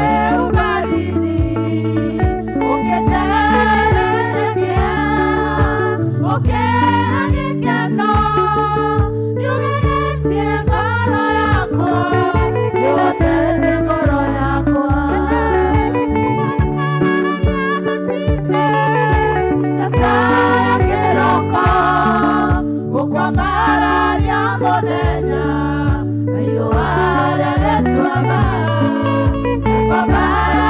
Ũkĩhumba riri, ũkĩnjehereria, ũkĩhe gĩkeno, nĩũgegetie ngoro yakwa, nĩũhotetie ngoro yakwa. Tata ya kĩroko, gũkwambararia mũthenya, riũa rĩa gĩtuamba, gũkwambararia.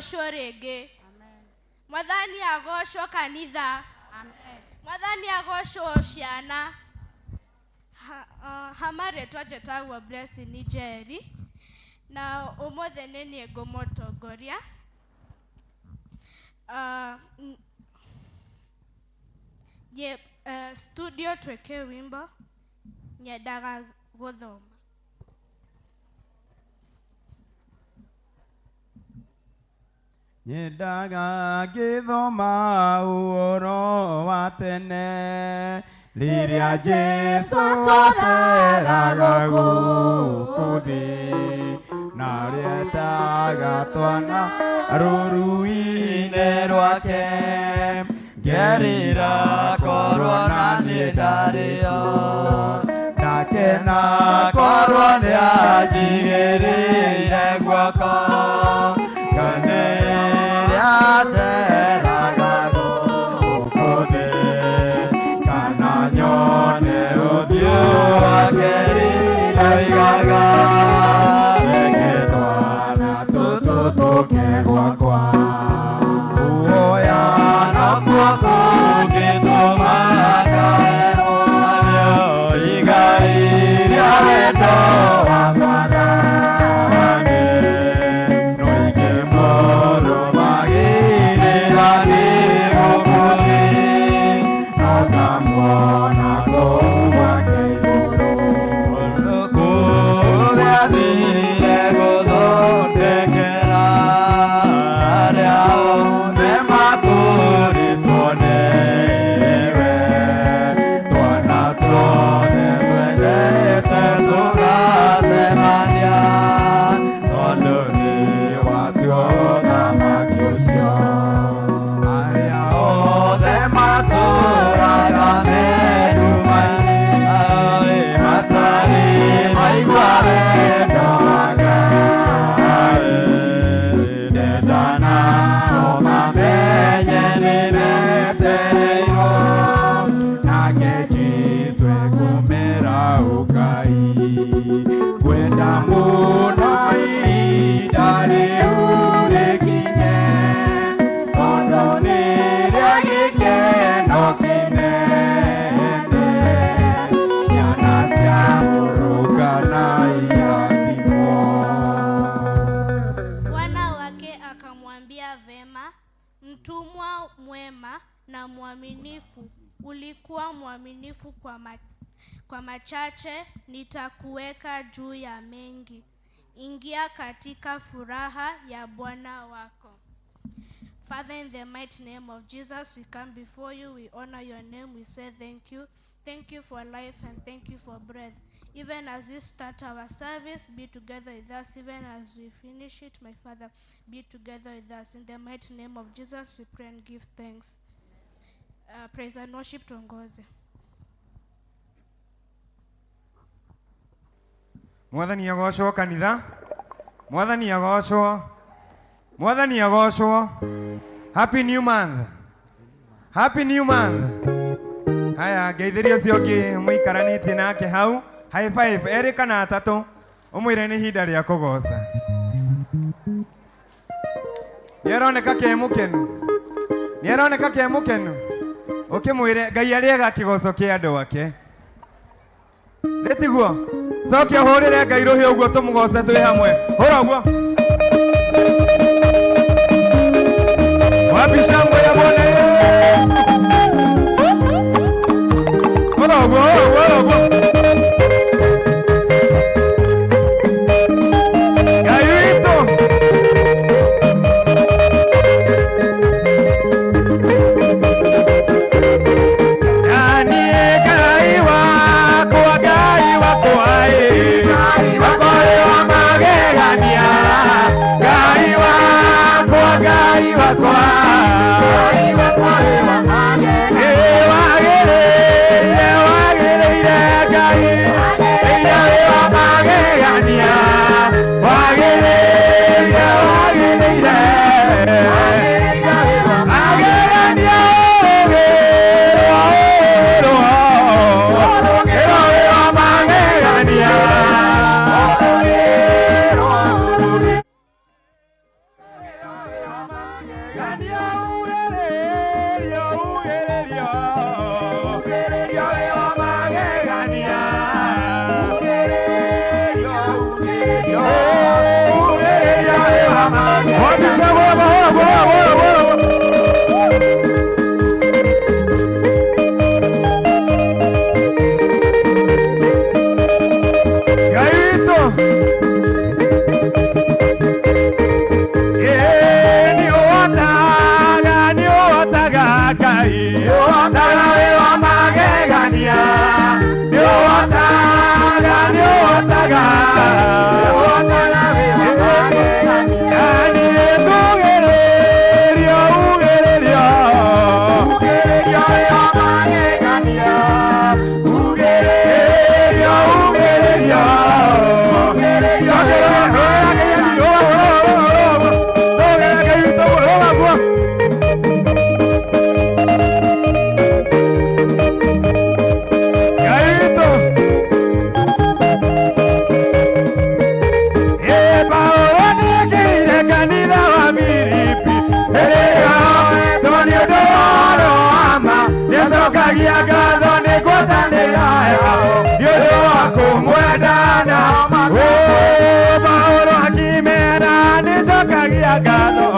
Agocwo rĩngĩ. Mwathani agocwo kanitha. Mwathani agocwo ciana. Ha marĩtwa njĩtagwo Blessing Njeri na ũmũthĩ nĩ niĩ ngũmũtongoria. Nye, studio twĩke wimbo nyendaga gũthoma. Nyendaga ngĩthoma ũhoro wa tene rĩrĩa Jesũ aceraga gũkũ thĩ na rĩetaga twana rũru-inĩ rwake ngerira korwo na nĩ ndarĩo ndakena korwo nĩ anjigĩrĩire guoko kanĩrĩa aceraga gũkũ thĩ kana nyone ũthiũ wake rĩrĩa reke twana tũtũ tũke gwakwa kuoya nakuo kũngĩtũma ngaerwo igai rĩa wendo wa Mwathani no ingĩmũrũmagĩrĩra nĩ gũkũ thĩ no ngamuona kũu gwake igũrũ kũrĩa athire gũthondekera arĩa othe matũrĩtwo nĩwe twana tuothe twendete tũgacemania tondũ nĩ watua ũthamaki ũcio arĩa othe matũraga me nduma-inĩ matarĩ maigua wendo wa Ngai ndendana o mamenye nĩ metereirwo nake Jesũ ekũmera ũkai ngwenda mũno ihinda rĩu rĩkinye tondũ nĩ rĩa gĩkeno kĩnene ciana cia mũrũgana irathimwo. Bwana wake akamwambia, vema, mtumwa mwema na mwaminifu, ulikuwa mwaminifu kwa machache, nitakuweka juu ya mengi. Ingia katika furaha ya Bwana wako. Father, in the mighty name of Jesus, we come before you. We honor your name. We say thank you. Thank you for life and thank you for breath. Even as we start our service, be together with us. Even as we finish it, my Father, be together with us. In the mighty name of Jesus, we pray and give thanks. Praise and worship tuongoze. Mwathani agocwo kanitha. Mwathani agocwo. Mwathani agocwo. Happy new month. Happy new month. Haya, ngeithĩria ũcio ũngĩ mũikaranĩtie nake hau high five erĩ kana atatũ ũmwĩre nĩ ihinda rĩa kũgoca. Nĩ aroneka ke mũkenu, nĩ aroneka ke mũkenu, ũkĩmwĩre Ngai arĩaga kĩgoco kĩa andũ ake nĩtiguo cokia ũhũrĩre Ngai rũhĩ ũguo tũmũgoce twĩ hamwe. Hũra ũguo. Wapi shangwe ya Bwana Yesu? Hũra ũguo, hũra ũguo, hũra ũguo. Ngai witũ. Na niĩ Ngai wakwa, Ngai wakwa ĩ, Ngai wakwa wĩ wa magegania, Ngai wakwa, Ngai wakwa. Ngai witũ. Ĩĩ, nĩũhotaga, nĩũhotaga Ngai. Nĩũhotaga wĩ wa magegania. Nĩũhotaga, nĩũhotaga. Na nĩtugĩrĩrio, ugĩrĩrio. Ugĩrĩrio, ugĩrĩrio. Cokerera, rũra Ngai anini, rũra, rũra, rũra, rũra. Rũra Ngai witũ, rũra guo. Ngai witũ. Ĩ, Paulo nĩekĩire kanitha wa Filipi, ĩrĩa to nĩ ũndũ wa ũhoro wa ma, nĩacokagia ngatho nĩ ngwatanĩro yao, nĩ ũndũ wa kũmwenda na Ũ, Paulo akĩmera nĩnjokagia ngatho.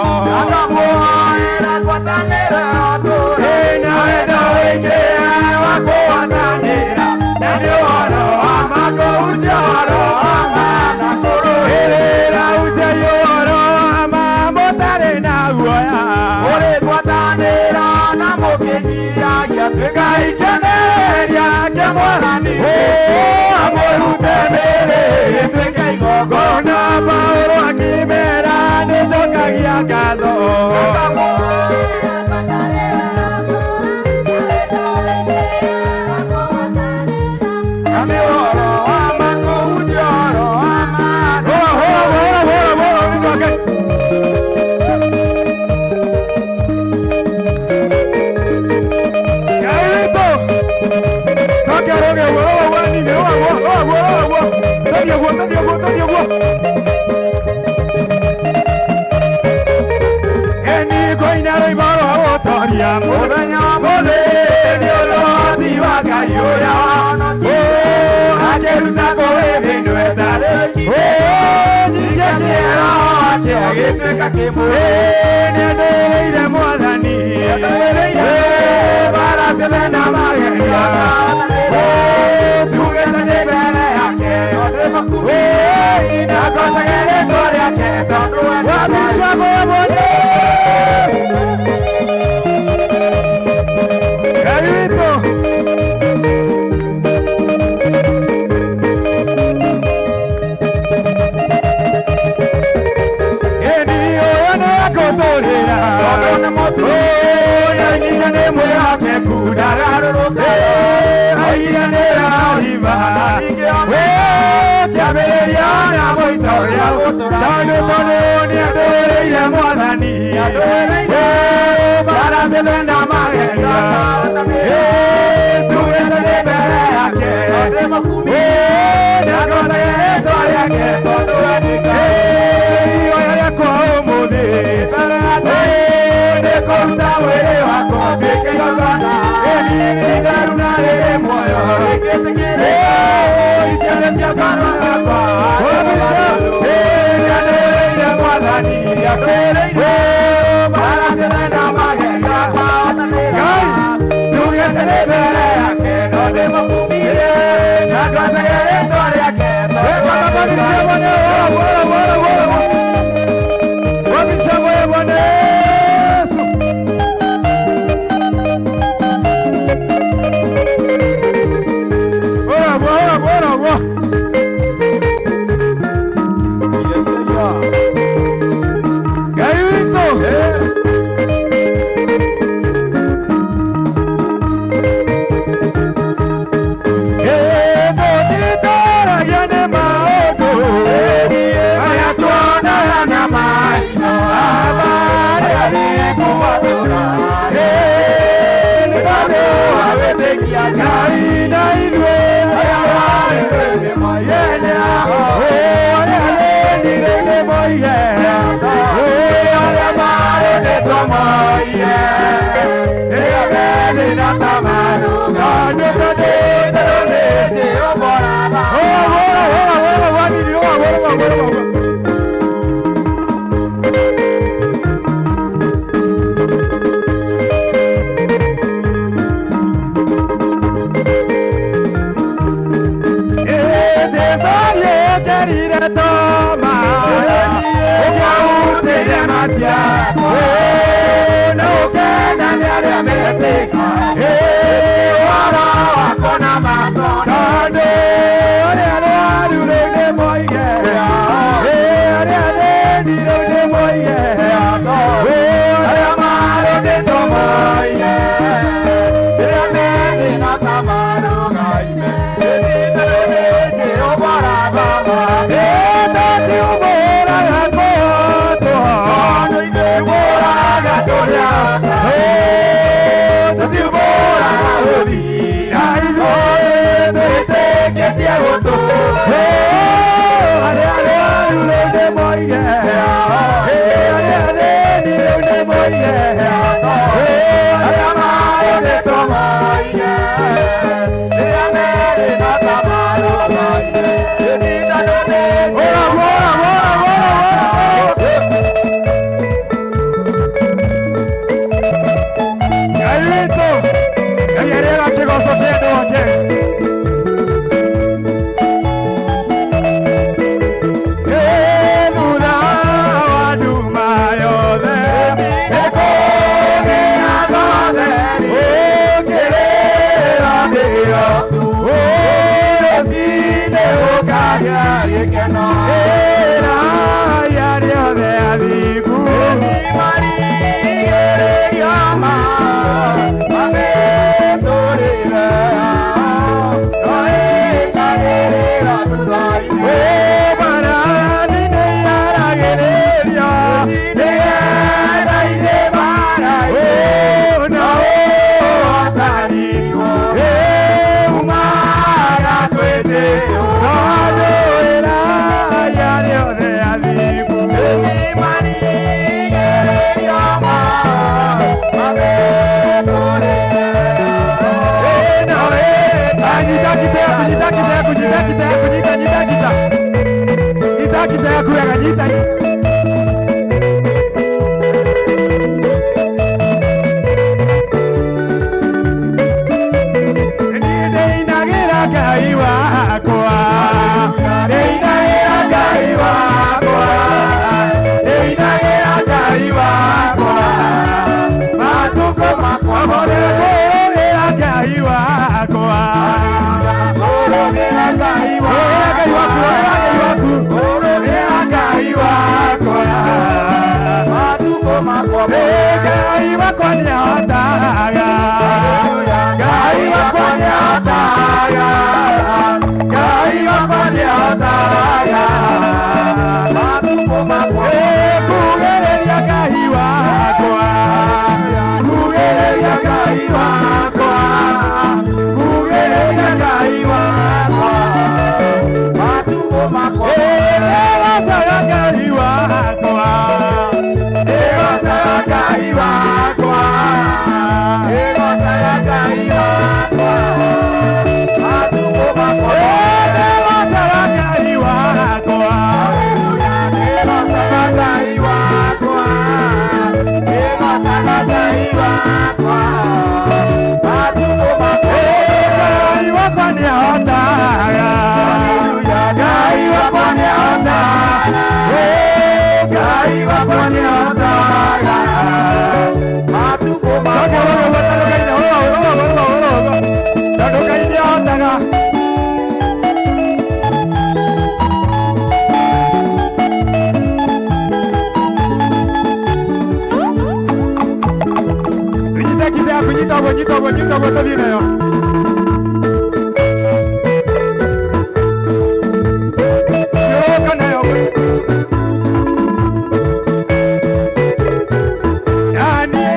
Ĩ, na wendo ũingĩ wa kũgwatanĩra, na nĩ ũhoro wa ma kũhunjia ũhoro wa ma na kũrũĩrĩra ũnjaria ũhoro wa ma mũtarĩ na guoya. Ngai kĩonereria kĩa Mwathani, ũ, amũrute mĩĩrĩ ĩtuĩke igongona. Paulo akĩmera nĩnjokagia ngatho. Hũra, hũra, hũra, hũra, hũra, ũrĩmi wa Ngai. Ngai witũ. Cokia rũgĩ ũguo, rũga ũguo anini, rũga ũguo, rũga ũguo, rũga ũguo. Tũthiĩ ũguo, tũthiĩ ũguo, tũthiĩ ũguo. Ĩ, nĩngũina rwĩmbo rwa gũtoria mũthenya wa mũthĩ nĩ ũndũ wa ũhoti wa Ngai ũrĩa Ũ, akĩruta kũrĩ thĩ ĩno ĩtarĩ. Ũ, nyingĩ kĩero wakĩo gĩtuĩka kĩmwe. Ĩ, nĩandũĩrĩire Mwathani. Ĩ, mbara ciothe na magerio. Ũ, njugĩte ndĩ mbere yake. Ĩ, ndakocage rĩĩtwa rĩake tondũ we nĩ Wabicagwo Mwathani. Ngai witũ. Ĩni ũyũ nĩekũtũrĩra. Ũyũ na nginya nĩ mwĩhokeku ndagarũrũka. Aira nĩararima. Wĩ kĩambĩrĩria na mũico tondũ tondũ nĩandũĩrĩire Mwathani. Wĩ mbara ciothe na magerio. Ĩ, njugĩte ndĩ mbere yake. Ĩ, ndakocage rĩĩtwa rĩake tondũ we nĩ Ngai. Ĩ, ihoya rĩakwa ũmũthĩ. Ĩ, nĩkũruta mwĩrĩ wakwa ũtuĩke igongona. Ĩ, niĩ nĩ itheru na rĩrĩ muoyo. Ĩ, icio nĩcio ngoro yakwa. Ĩ, nĩandũĩrĩire Mwathani. Ĩ, mbara ciothe na magerio. Ngai, njugĩte ndĩ mbere yake, no ndĩmũkumie. Na ngocage rĩĩtwa rĩake tondũ we nĩ Ngai. Wabishagwo Bwana Yesu. Ora bwa, ora bwa, ora bwa. Ngai witũ. Ĩ, tũtitoragia nĩ maũndũ marĩa tuonaga na maitho, marĩa thinguatũra. Ĩ, nĩ tondũ wa wĩtĩkia Ngai na ithuĩ arĩa marĩ nĩmoigene. Ũ, arĩa rĩnire nĩmoige. Ũ, arĩa marĩtĩtwo moige. Rĩrĩa meni na tamaru, tondũ tondũ tondũ nĩ Jehova. Hũra, hũra, hũra, hũra, wanini, hũra, hũra, hũra, hũra. Kĩgoco kĩa andũ ake. Thutha wa nduma yothe, nĩkũgĩa thothe, ũkĩrĩra nĩyo tu. Rũcinĩ gũkagĩa gĩkeno. Ĩrai arĩa othe athingu. Marigĩrĩrio mamĩtũrĩre, no ĩkagĩrĩra thutha-inĩ. Mbarathi nĩyaragĩrĩrio nĩgetha ithiĩ mbaara-inĩ, no ũhotani umaga kwĩ Jesũ. Tondũ ĩrai arĩa othe athingu. Marigĩrĩrio mamĩtũrĩre. Nyita kita yaku, nyita kita yaku, nyita kita yaku, nyita, nyita kita. Nyita kita yaku wega, nyita. Niĩ ndĩinagĩra Ngai wakwa, ndĩinagĩra Ngai wakwa, ndĩinagĩra Ngai wakwa, matukũ makwa mothe ngũrũgĩra Ngai wakwa. Ngũrũgĩra Ngai waku, rũgĩra Ngai waku, rũgĩra Ngai wakwa, matukũ makwa. Ngai wakwa nĩahotaga, Ngai wakwa nĩahotaga, Ngai wakwa nĩahotaga, matukũ makwa. Kugĩrĩria Ngai wakwa, kugĩrĩria Ngai wakwa, kugĩrĩria Ngai wakwa, matukũ makwa. Ndĩgocaga Ngai wakwa, ndĩgocaga Ngai wakwa, ndĩgocaga Ngai wakwa, matukũ makwa. Ndĩgocaga Ngai wakwa, ndĩgocaga Ngai wakwa, ndĩgocaga Ngai wakwa, matukũ makwa. Ngai wakwa nĩahotaga, Ngai wakwa nĩahotaga, Ngai wakwa nĩahotaga, matukũ makwa. Tondũ Ngai nĩahotaga. Nyita kita yaku, nyita ũguo, nyita ũguo, nyita ũguo, tũthiĩ nayo. Thiũrũrũka nayo. Na niĩ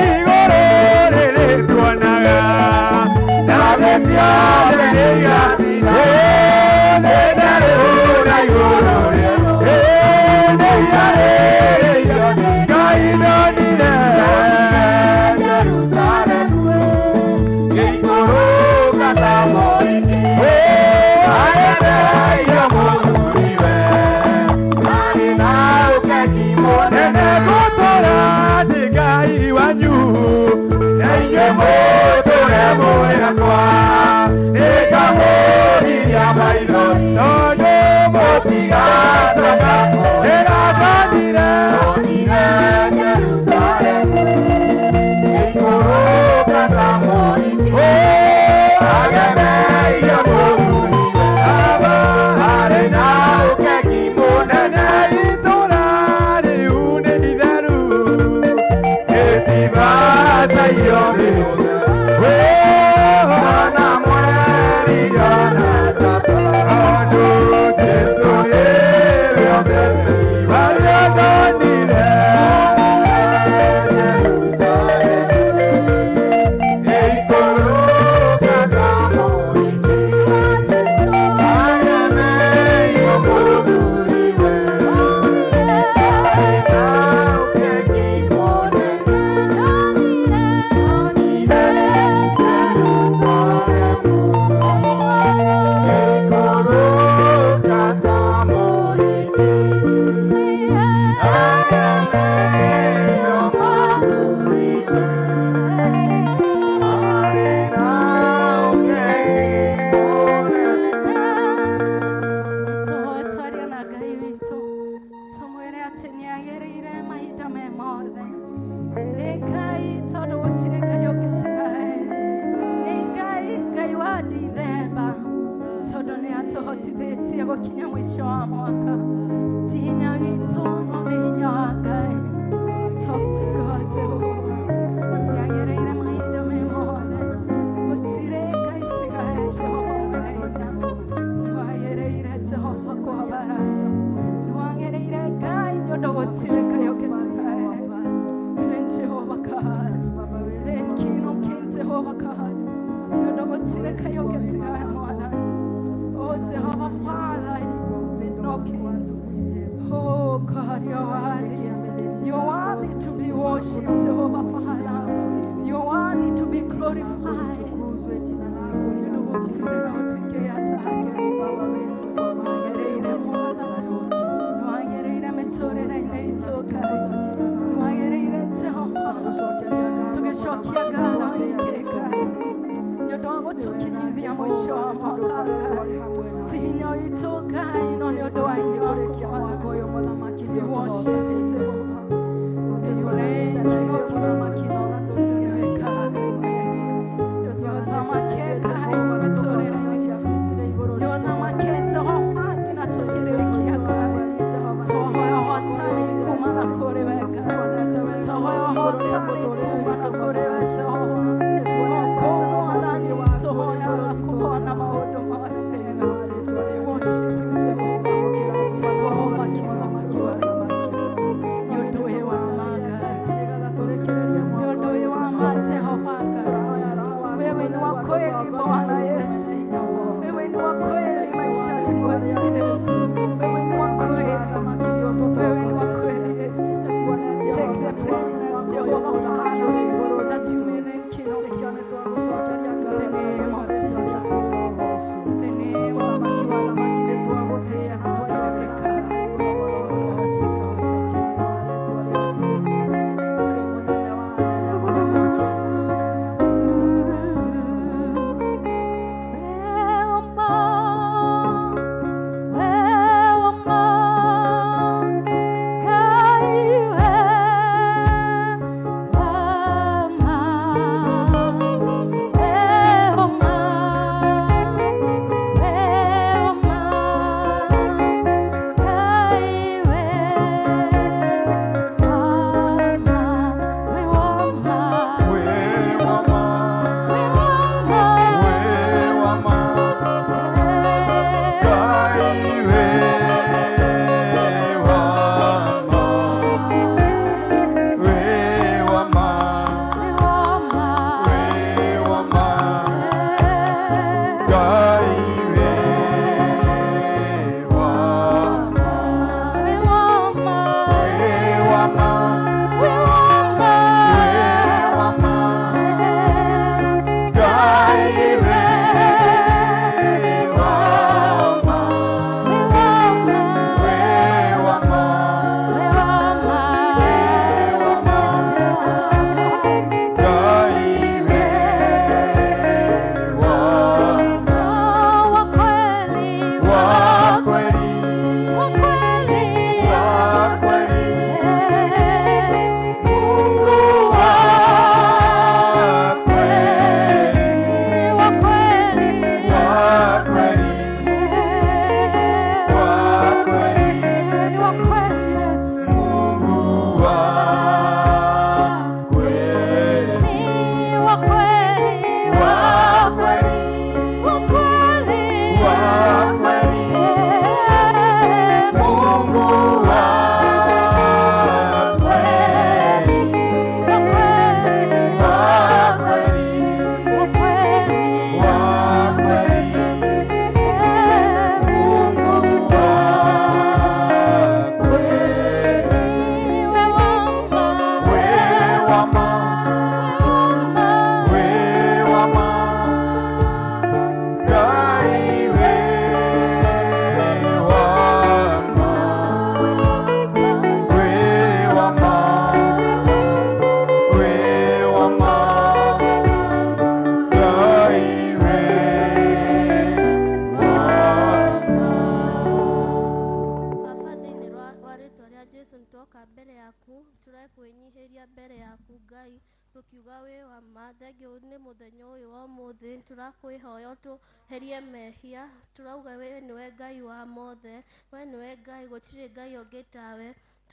igũrũ rĩrĩ tuonaga, na thĩ ciothe nĩigathira. Thĩ njerũ na igũrũ rĩerũ, nĩiarĩrĩirio nĩ Ngai ndonire. Jerusalemu gĩikũrũka ta mũhiki, agemeire mũthuriwe, arĩ na ũkegi mũnene. Gũtũũra ndĩ Ngai wanyu, na inyuĩ mũtũũre mũrĩ akwa. Nĩngamũgiria maithori, tondũ mũtigacoka. Ndĩrathonire Jerusalemu gĩikũrũka ta mũhiki, agemeire mũthuriwe, arĩ na ũkegi mũnene. Itũũra rĩu nĩ itheru, rĩtibatairio nĩ ũtheru. Ona mweri ona njata, tondũ Jehovah God. Oh Jehovah Father, no King. Oh God, you're worthy. You're worthy to be worshipped, Jehovah Father. You're worthy to be glorified.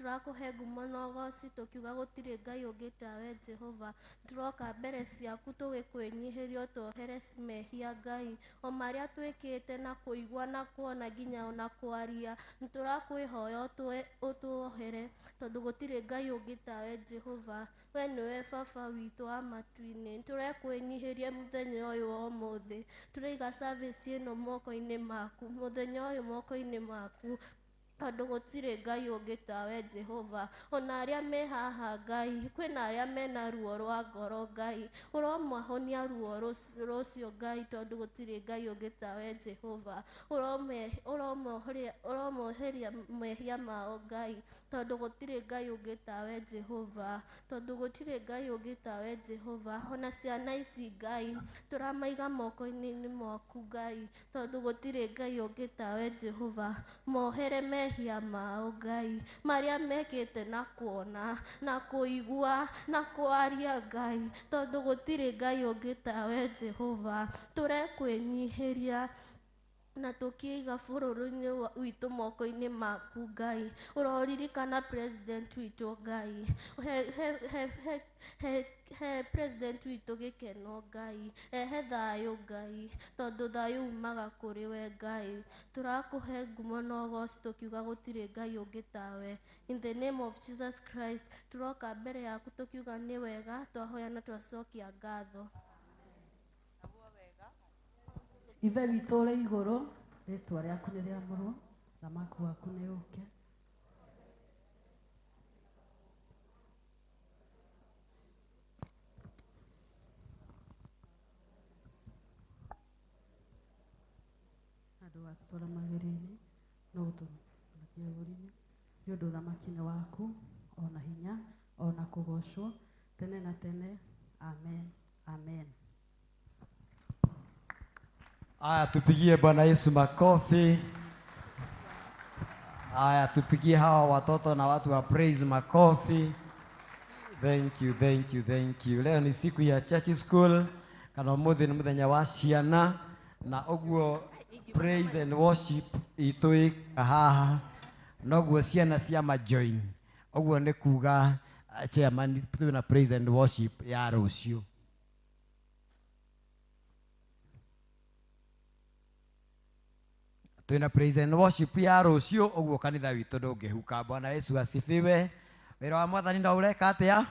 Turakuhe ngumo na ũgoci tũkiuga gũtirĩ Ngai ũngĩ tawe Jehova. Tũroka mbere ciaku tũgĩkwĩnyihĩria ũtuohere mehia Ngai o marĩa twĩkĩte na kũigua na kuona nginya ona kwaria. Tũrakwĩhoya ũtuohere tondũ gũtirĩ Ngai ũngĩ tawe Jehova. We nĩwe baba witũ wa matu-inĩ, tũrekwĩnyihĩria mũthenya ũyũ wa ũmũthĩ, tũraiga service ĩno moko-inĩ maku, mũthenya ũyũ moko-inĩ maku, tondũ gũtirĩ Ngai ũngĩ tawe Jehova. Ona arĩa me haha Ngai, kwĩna arĩa mena ruo rwa ngoro Ngai, ũromahonia ruo rũcio Ngai, tondũ gũtirĩ Ngai ũngĩ tawe Jehova. Ũromoheria mehia mao Ngai, tondũ gũtirĩ Ngai ũngĩ tawe Jehova, tondũ gũtirĩ Ngai ũngĩ tawe Jehova. Ona ciana ici Ngai, tũramaiga moko-inĩ maku Ngai, tondũ gũtirĩ Ngai ũngĩ tawe Jehova. Mohere mehia mao Ngai, marĩa mekĩte na kuona na kũigua na kwaria Ngai, tondũ gũtirĩ Ngai ũngĩ tawe Jehova. Tũrekwĩnyihĩria na tũkĩiga bũrũri-inĩ witũ moko-inĩ maku Ngai. Ũroririkana president witũ Ngai, he president witũ gĩkeno Ngai, ehe thayũ Ngai, tondũ thayũ umaga kũrĩ we Ngai. Tũrakũhe ngumo na ũgoci tũkiuga gũtirĩ Ngai ũngĩ tawe. In the name of Jesus Christ, tũroka mbere yaku tũkiuga nĩ wega, twahoya na twacokia ngatho. Ithe witũ ũrĩ igũrũ, rĩtwa rĩaku nĩ rĩamũrwo, thamaki waku nĩ ũke. Na ndũgatũtware magerio-inĩ, no ũtũhonokie ũũru-inĩ, nĩ ũndũ ũthamaki nĩ waku, ona hinya, ona kũgoocwo, tene na tene. Amen. Amen. Aya, tupigie Bwana Yesu makofi. Aya, tupigie hawa watoto na watu wa praise makofi. Thank you, thank you, thank you. Leo ni siku ya church school, kana umuthi ni muthenya wa ciana, na uguo praise and worship itu haha noguo ciana cia majoin. Uguo ni kuga chairman twina praise and worship ya rucio. Twina praise and worship ya rucio, uguo kanitha witu ndungihuka. Bwana Yesu asifiwe. Wira wa Mwathani no ureka atia?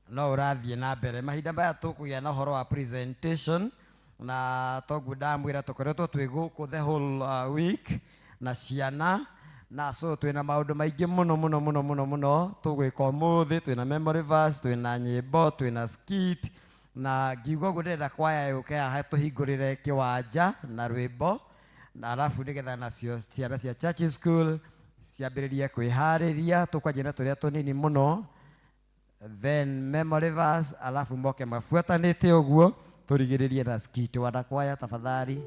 No urathie na mbere. Mahinda maya tukugia na uhoro wa presentation, na toguo ndamwira tukoretwo twi guku the whole week na ciana, na so twina maundu maingi muno muno muno muno muno tugwika umuthi. Twina memory verse, twina nyimbo, twina skit, na ngiuga uguo ndirenda kwaya yuke haha tuhingurire kiwanja na rwimbo, na arabu nigetha nacio ciana cia church school ciambĩrĩrie kwĩharĩria. Tũkwanjia na tũrĩa tũnini mũno, then memory verse, alafu moke mabuatanĩte ũguo tũrigĩrĩrie na skit. Wanakwaya tafadhali.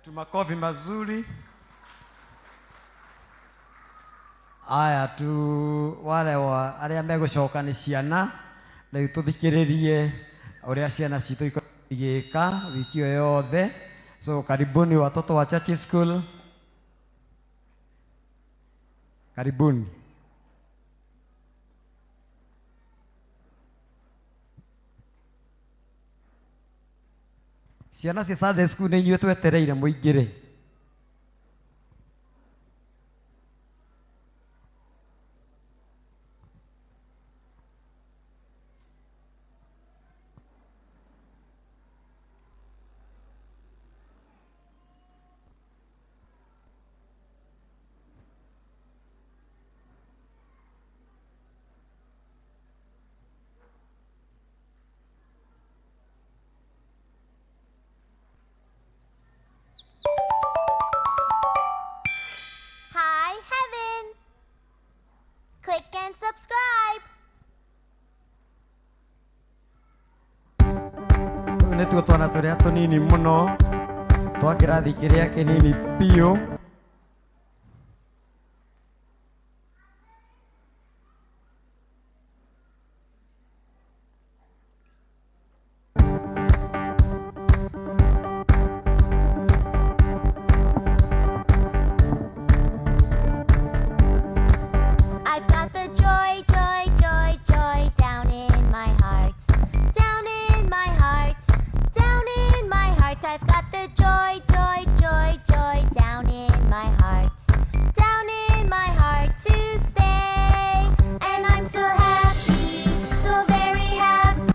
Tumakofi mazuri. Aya tu wale wa arĩa megũcoka nĩ ciana, rĩu tũthikĩrĩrie ũrĩa ciana citũ ikoragwo igĩka wiki ĩyo yothe. So karibuni watoto wa Church School, karibuni. Ciana cia Sunday school nĩ inyuĩ twetereire mũingĩre. Hi, heaven. Click and subscribe. Tũu nĩtuo twana tũrĩa tũnini mũno twa kĩrathi kĩrĩa kĩnini biũ. I've got the joy, joy, joy, joy down in my heart. Down in my heart. Down in my heart. I've got the joy, joy, joy, joy down in my heart. Down in my heart to stay. And I'm so happy, so very happy.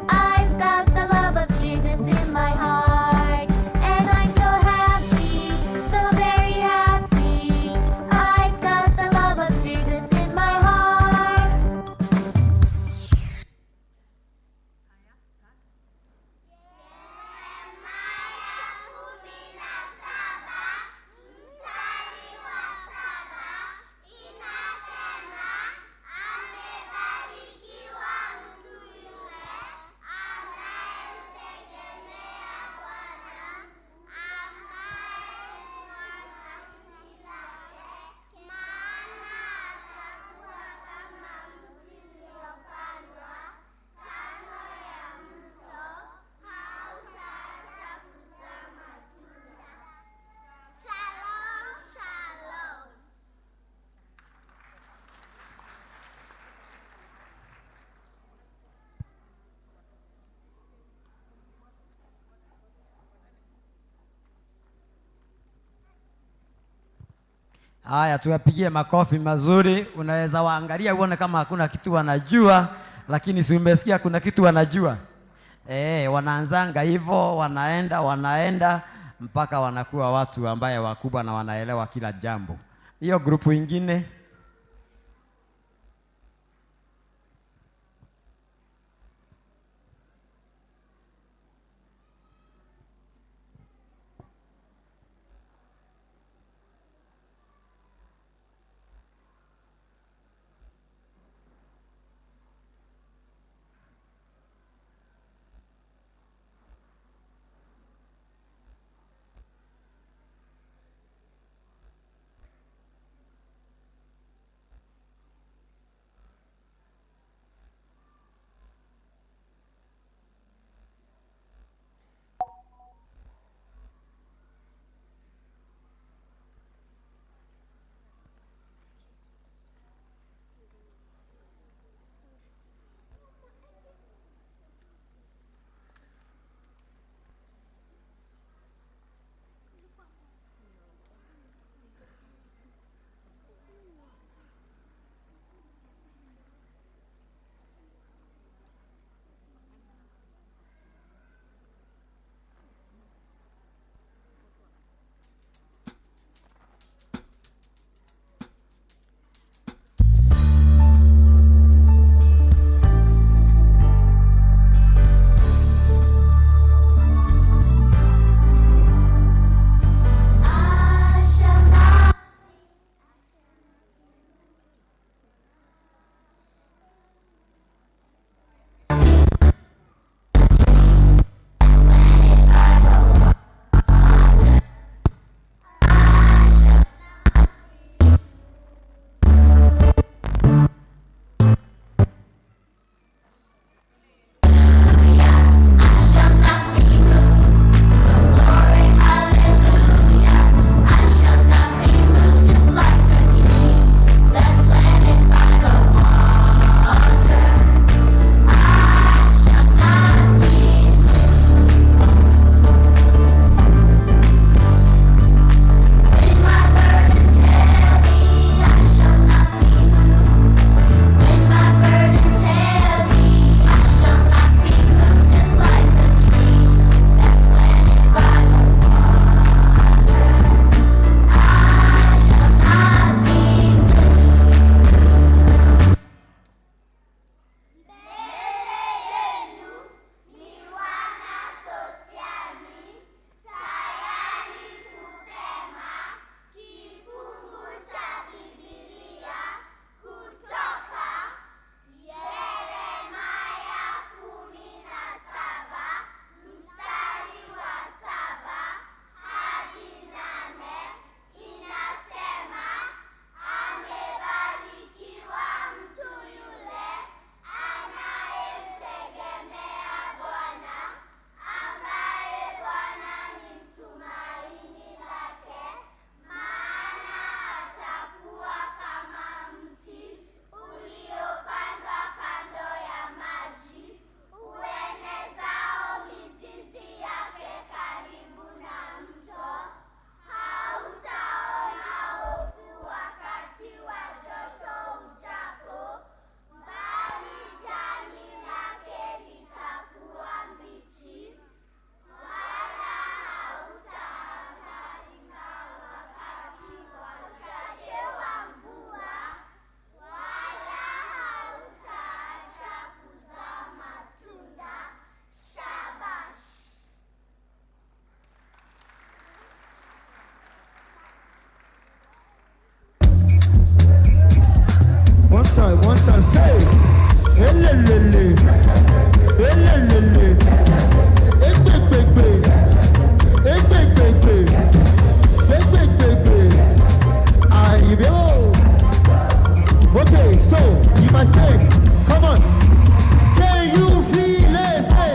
I've got the love of Jesus in my heart, and I'm so happy, so very happy. I've got the love of Jesus in my heart. Shalom, shalom. Haya, tuwapigie makofi mazuri. Unaweza waangalia uone kama hakuna kitu wanajua, lakini si umesikia kuna kitu wanajua? Wanaanzanga hivyo, wanaenda wanaenda mpaka wanakuwa watu ambaye wakubwa na wanaelewa kila jambo. Hiyo grupu ingine. Time, one time, say. Elelele. Elelele. Egbegbegbe. Egbegbegbe. Egbegbegbe. Ayibo. Okay, so you must say, come on. Can you feel it? Say.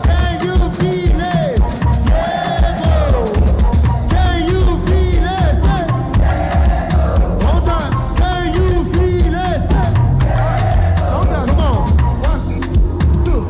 Can you feel it? Yeah, bro. Can you feel it? Say. One time. Can you feel it? Say. Come on. One, two.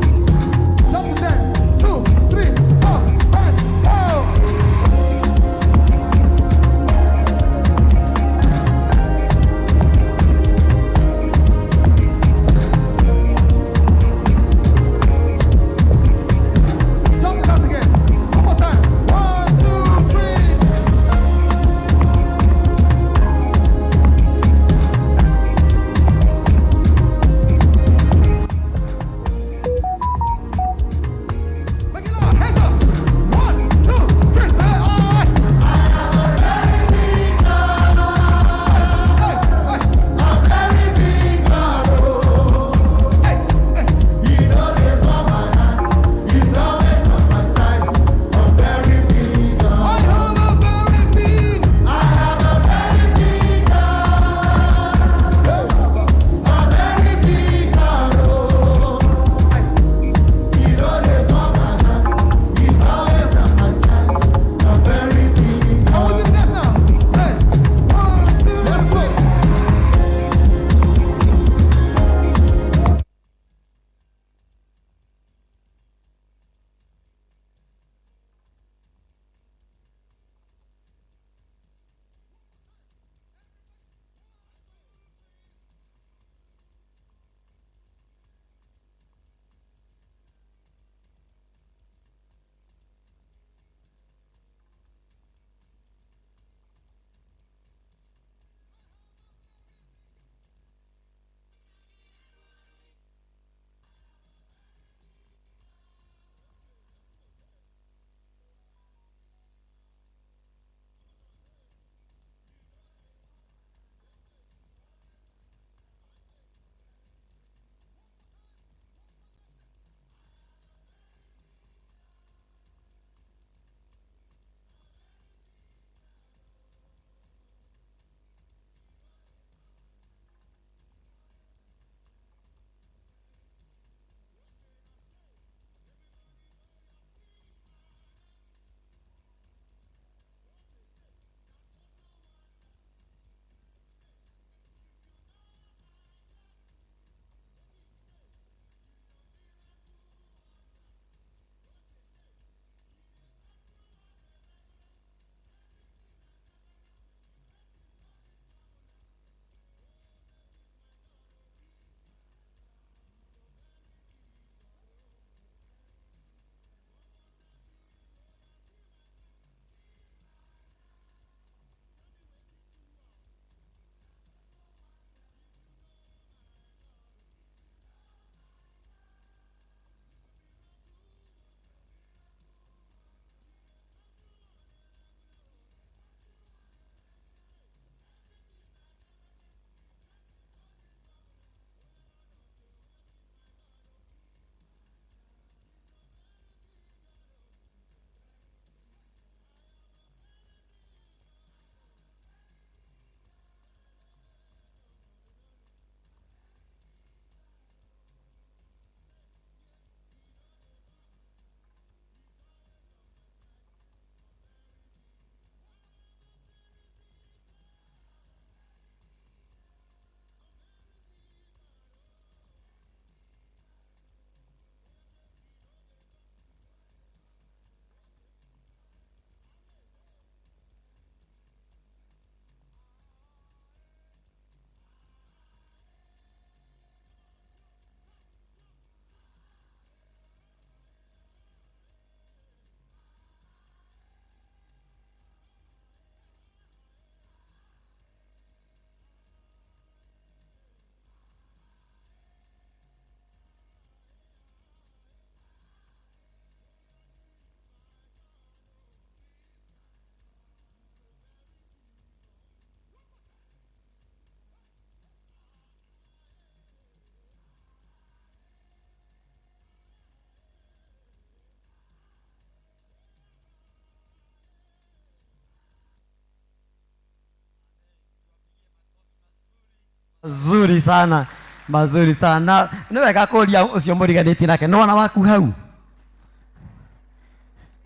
Zuri sana, mazuri sana. Nĩ wega kũria ũcio mũriganĩtie nake, nĩwona waku hau?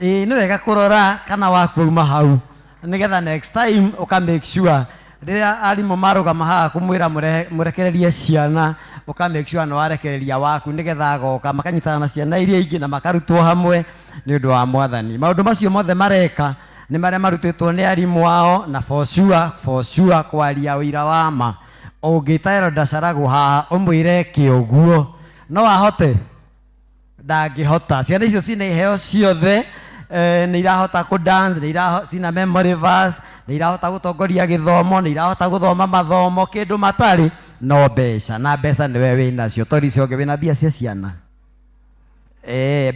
Ĩĩ, nĩ wega kũrora kana waku auma hau, nĩgetha next time ũka make sure rĩrĩa arimũ marũgama haha kũmwĩra mũrekererie ciana, ũka make sure nĩ warekereria waku, nĩgetha agoka makanyitana na ciana iria ingĩ na makarutwo hamwe nĩ ũndũ wa Mwathani. Maũndũ macio mothe mareka nĩ marĩa marutĩtwo nĩ arimũ ao, na for sure, for sure, kwaria ũira wa ma, ũngĩta Elder Caragu haha ũmwĩre eke ũguo, no ahote? Ndangĩhota. Ciana icio cina iheo ciothe, nĩ irahota kũ dance, nĩ cina memory verse, nĩ irahota gũtongoria gĩthomo, nĩ irahota gũthoma mathomo. Kĩndũ matarĩ no mbeca, na mbeca nĩwe wĩnacio, tondũ icio ũngĩ wĩna mbia cia ciana.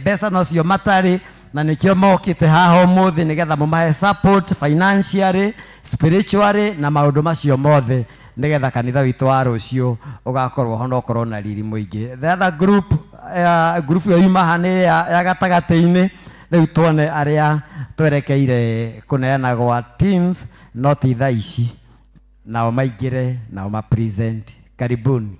Mbeca nocio matarĩ, na nĩkĩo mokĩte haha ũmũthĩ, nĩgetha mũmahe support financially, spiritually, na maũndũ macio mothe, nĩgetha kanitha witũ wa rũciũ ũgakorwo ho na ũkorwo na riri mũingĩ. The other group, group ĩyo yuma haha nĩ ya gatagatĩ-inĩ. Rĩu tuone arĩa twerekeire kũneana gwa teens, no ti thaa ici, nao maingĩre nao ma present. Karibuni.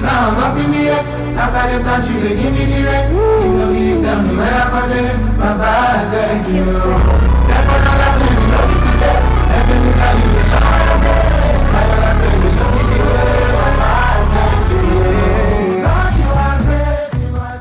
Now I'm up in the air. Outside the block, she dey give me the rent. You know me, tell me where I'm from there. Bye-bye, thank you. That one I love you, love you today. Heaven is how you wish I were there. I will have to show me the way. Bye-bye, thank you. Lord, you are great, you are.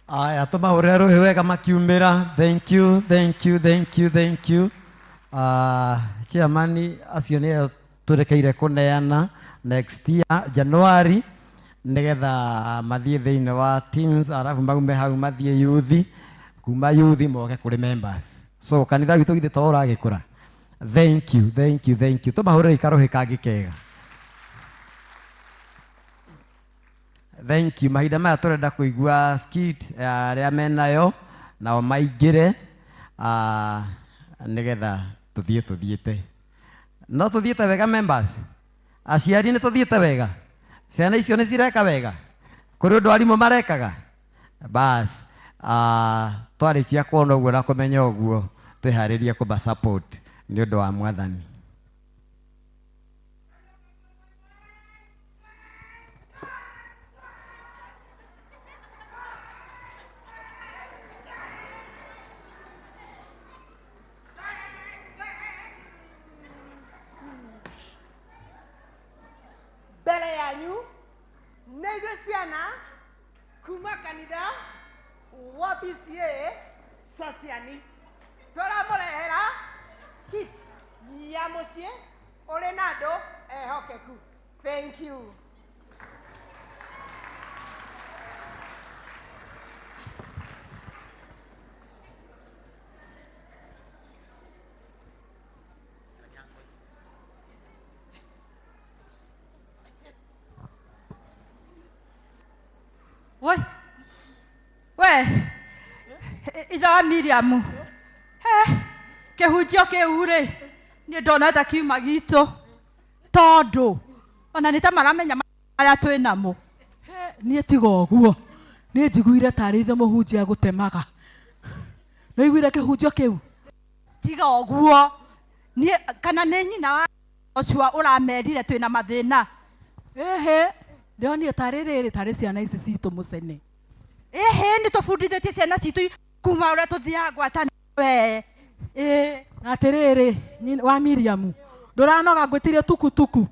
Aya, tũmahũrĩre rũhĩ wega makiumĩra. Thank you, thank you, thank you, thank you. Chairman acio nĩo tũrekeire kũneana next year January nĩgetha mathiĩ thĩinĩ wa teams arabu maume hau mathiĩ youth, kuma youth moke kũrĩ members. So kanitha witũ githĩ to ũragĩkũra. Thank you, thank you, thank you. Tũmahũrĩre ikarũhĩ kangĩ kega. Thank you. Mahinda maya tũrenda kũigua skit ya arĩa menayo nao maingĩre nĩgetha tũthiĩ tũthiĩte. No tũthiĩte wega members? Aciari nĩ tũthiĩte wega? Ciana icio nĩ cireka wega? Kũrĩ ũndũ arimũ marekaga? Bas, twarĩkia kuona ũguo na kũmenya ũguo, twĩharĩrie kũma support nĩ ũndũ wa Mwathani. Mbere yanyu nĩ ithuĩ ciana kuma kanitha wa PCA Sociani tũramũrehera kit ya mũciĩ ũrĩ na andũ ehokeku. Thank you. Woi. We. Ithe wa Miriam. He. Kĩhunjio kĩu rĩ, niĩ ndona ta kiuma gitũ. Tondũ ona nĩ ta maramenya marĩa twĩ namo. Niĩ tiga ũguo. Niĩ njiguire tarĩ ithe mũhunjia gũtemaga. Nĩũiguire kĩhunjio kĩu? Tiga ũguo. Niĩ kana nĩ nyina wa Joshua ũramerire twĩna mathĩna. Ĩhĩ, ndĩronire tarĩ rĩrĩ tarĩ ciana ici citũ mũcene. Ĩhĩ, nĩ tũbundithĩtie ciana citũ kuma ũrĩa tũthiaga ngwatanĩro we. Ĩĩ. Na atĩrĩrĩ, wa Miriam, ndũranoga ngwĩtirie tukutuku?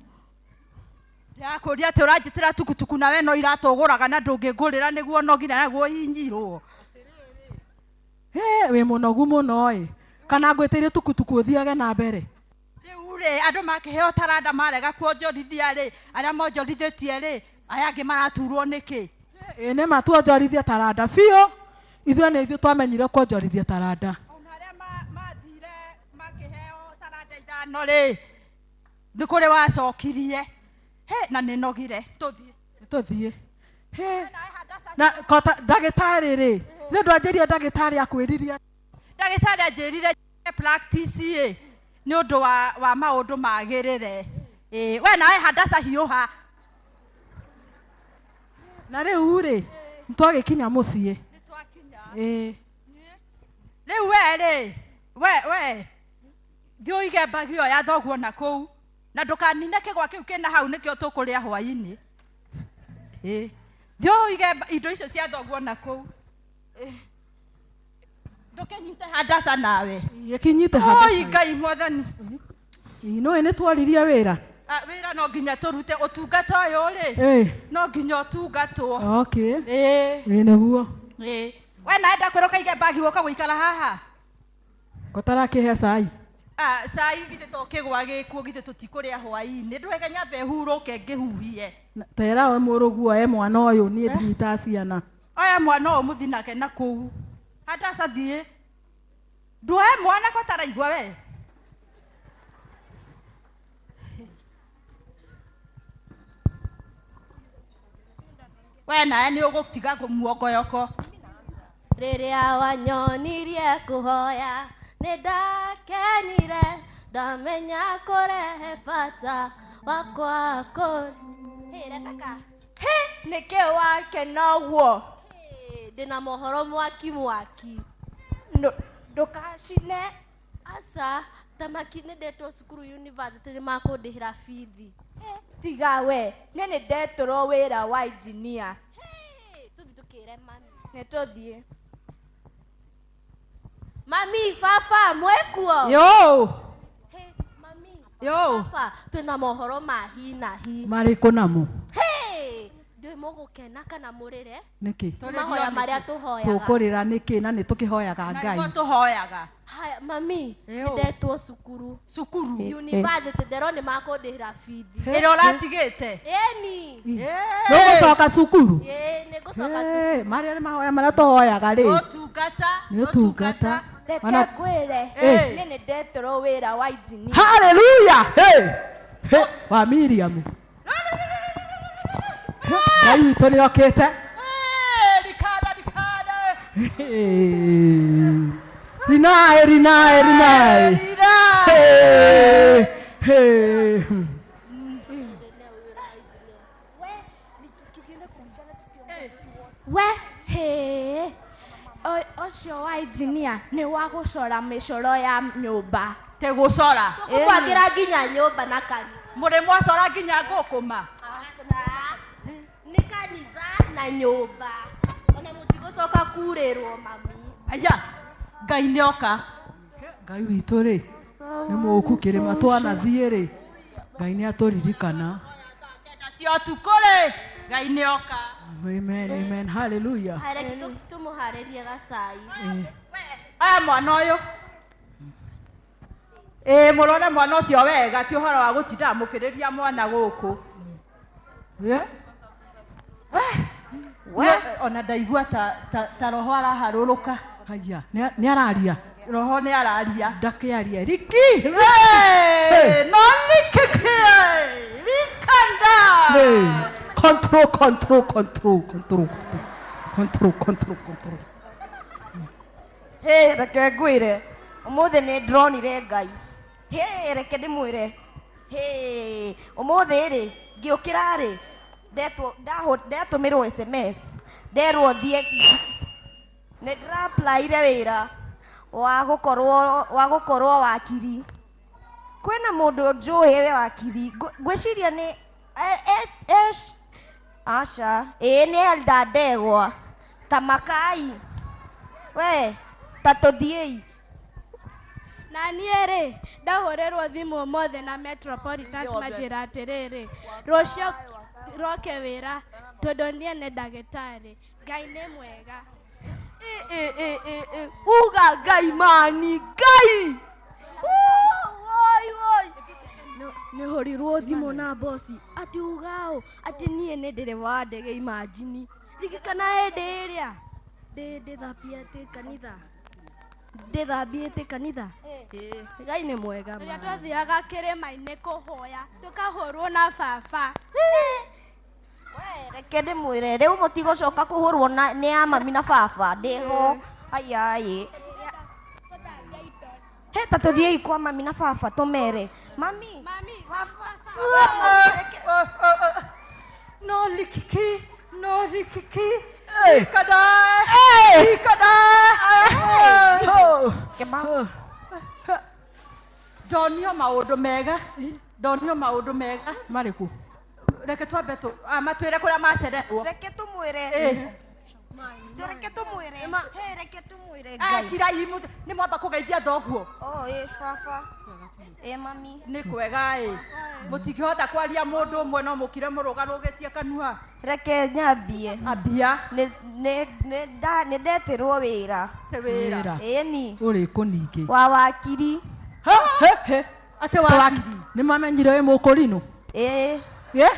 Ndĩrakũria atĩ ũranjĩtĩra tukutuku na we no iratũgũraga na ndũngĩngũrĩra nĩguo nogire naguo inyirwo. Hĩ, wĩ mũnogu mũno ĩ. Kana ngwĩtĩrie tukutuku ũthiage na mbere? Rĩu rĩ, andũ makĩheo taranda marega kuonjorithia rĩ, arĩa monjorithĩtie rĩ, aya angĩ maraturwo nĩkĩ? Ĩ nĩ ma tuonjorithie taranda biũ. Ithuĩ nĩ ithuĩ twamenyire kuonjorithia taranda. Ona arĩa mathire makĩheo taranda ithano rĩ, nĩ kũrĩ wacokirie. Hĩ, na nĩ nogire. Tũthiĩ. Tũthiĩ. Hĩ, na kota ndagĩtarĩ rĩ, nĩ ũndũ anjĩrire ndagĩtarĩ akwĩririe. Ndagĩtarĩ anjĩrire practice ĩ, nĩ ũndũ wa maũndũ magĩrĩre. Ĩ, we nawe Hadassah hiũha. Na rĩu rĩ, nĩtwagĩkinya mũciĩ. Ĩ. Rĩu we rĩ, we, thiĩ ũige mbagi ĩyo ya thoguo na kũu, na ndũkanine kĩgwa kĩu kĩna hau nĩkĩo tũkũrĩa hwaĩ-inĩ. Ĩ. Thiĩ ũige indo icio cia thoguo na kũu. Ĩ. Ndũkĩnyite Hadassah nawe. Gĩkinyite Hadassah. Oi, Ngai mwathani. Ĩ, nĩũĩ nĩ tworirie wĩra? Wĩra no nginya tũrute ũtungata ũyũ rĩ. Ĩ. No nginya ũtungatwo. Okay. Ĩ. Ĩ, nĩguo. Ĩ. We nawe ndakwĩra ũkaige mbagi ũka gũikara haha. Ngũtarakĩhe cai. Cai githĩ to kĩgwa gĩkuo githĩ tũtikũrĩa hwaĩ-inĩ. Ndũreke nyambe hurũke ngĩhuhie. Tera we mũrũguo oe mwana ũyũ niĩ ndinyitaga ciana. Oya mwana ũyũ mũthiĩ nake na kũu. Hadassah thiĩ. Nduoe mwana ko taraigua we. We nawe nĩ ũgũtiga kũmuongoyoko. Rĩrĩa wanyonirie kũhoya, nĩ ndakenire, ndamenya kũrehe bata wakwa kũrĩ. Hey, Rebecca. Hey, nĩkĩ wakena ũguo? Hey, ndĩna mohoro mwaki mwaki. Ndũkacine. Aca, thamaki nĩ ndetwo cukuru university nĩ makũndĩhĩra bithi. Hey, tiga we, niĩ nĩ ndetũrwo wĩra wa engineer. Hey, tũthiĩ tũkĩre mami. Nĩ tũthiĩ. Mami, baba, mwĩkuo? Yo. Hey, mami. Yo. Baba, twĩna mohoro ma hi na hi. Marĩkũ namo? Hey, Ndiũĩ mũgũkena kana mũrĩre. Nĩkĩ? Nĩ mahoya marĩa tũhoyaga. Tũkũrĩra nĩkĩ na nĩ tũkĩhoyaga Ngai? Tũhoyaga. Haya, mami, Ĩũ. nĩ ndetwo cukuru. Cukuru? University, nderwo nĩ makũndĩhĩra bithi. Ĩrĩa ũratigĩte? Ĩni. Nĩũgũcoka cukuru? Ĩĩ, nĩ ngũcoka cukuru. Ĩ, marĩa nĩ mahoya marĩa tũhoyaga rĩ. Ũtungata. Nĩ ũtungata. Reke Mana- ngwĩre Ĩ. niĩ nĩ ndeterwo wĩra wa injinia. Haleluya! Hey! Hey! Wa Miriam. Ngai witũ nĩ okĩte. Hey. Rinae, rinae, rinae. Hey! Hey! We hĩ ũcio wa injinia nĩ wa gũcora mĩcoro ya nyũmba. Te gũcora. Tũkũbangĩra nginya nyũmba na kanitha. Mũrĩ mwacora nginya ngũkũma. Nĩ kanitha na nyũmba. Ona mũtigũcoka kurĩrwo mami. Aya, Ngai nĩ oka. Ngai witũ rĩ nĩ mũũku kĩrĩma twanathiĩ rĩ Ngai nĩ atũririkana. Cia ũtukũ rĩ, Ngai nĩ oka. Amen, amen, hallelujah. Haya, reke tũmũharĩrie gacai. Ĩ. Aya mwana ũyũ. Ĩĩ mũrore mwana ũcio wega ti ũhoro wa gũtinda mũkĩrĩria mwana gũkũ. We ona ndaigua ta, ta, ta roho araharũrũka. Haya, nĩ araria. Roho nĩ araria. Ndakĩaria. Riki! Hey, no nikiki rikanda. Hey. Control, control, control, control, control, control, control. Hĩ, reke ngwĩre ũmũthĩ nĩ ndĩronire Ngai. Hĩ, reke ndĩmwĩre. Hĩ, ũmũthĩ rĩ ngĩũkĩra rĩ ndetũmĩrwo SMS nderwo thiĩ nĩ ndĩra-applyire wĩra wa gũkorwo wa gũkorwo wakiri. Kwĩna mũndũ njũĩ wĩ wakiri ngwĩciria nĩ aca ĩĩ nĩ Elda Ndegwa ta makai we ta tũthiĩi. Na niĩ rĩ ndahũrĩrwo thimũ ũmũthĩ na Metropolitan manjĩra atĩrĩrĩ rũciũ roke wĩra tondũ niĩ nĩ ndagĩtarĩ. Ngai nĩ mwega. Uga Ngai mani Ngai. Woi woi. Nĩ hũrirwo thimũ na bosi ati ugao ati niĩ nĩ ndereba wa ndege imagine ririkana hĩndĩ ĩrĩa ndĩthambiĩte kanitha ndĩthambiĩte kanitha. Ngai nĩ mwega Rĩrĩa ma. twathiaga kĩrĩma-inĩ kũhoya tũkahũrwo na baba. Reke ndĩmwĩre rĩu mũtigũcoka kũhũrwo nĩ a mami na baba ndĩho ayaĩ. He ta tũthiĩi kwa mami na baba tũmere mami baba. No likiki, no likiki. Rikanda. Rikanda. Ndonio maũndũ mega. Ndonio maũndũ mega. Marĩkũ? Reke twambe tũ matwĩre kũrĩa macererwo. Reke tũmwĩre. Ĩ. Reke tũmwĩre. He reke tũmwĩre Ngai. Kira imu nĩ mwamba kũgeithia thoguo. Oh ĩ baba. Ĩ mami. Nĩ kwega ĩ. Mũtingĩhota kwaria mũndũ ũmwe no mũkire mũrũgarũgĩtie kanua. Reke nyambie. Ambia. Nĩ ndetirwo wĩra. Te wĩra. Ĩni. Ũrĩkũ ningĩ? Wa wakiri. Atĩ wakiri. Nĩ mamenyire wĩ mũkũrinũ? Ĩ. Ĩ?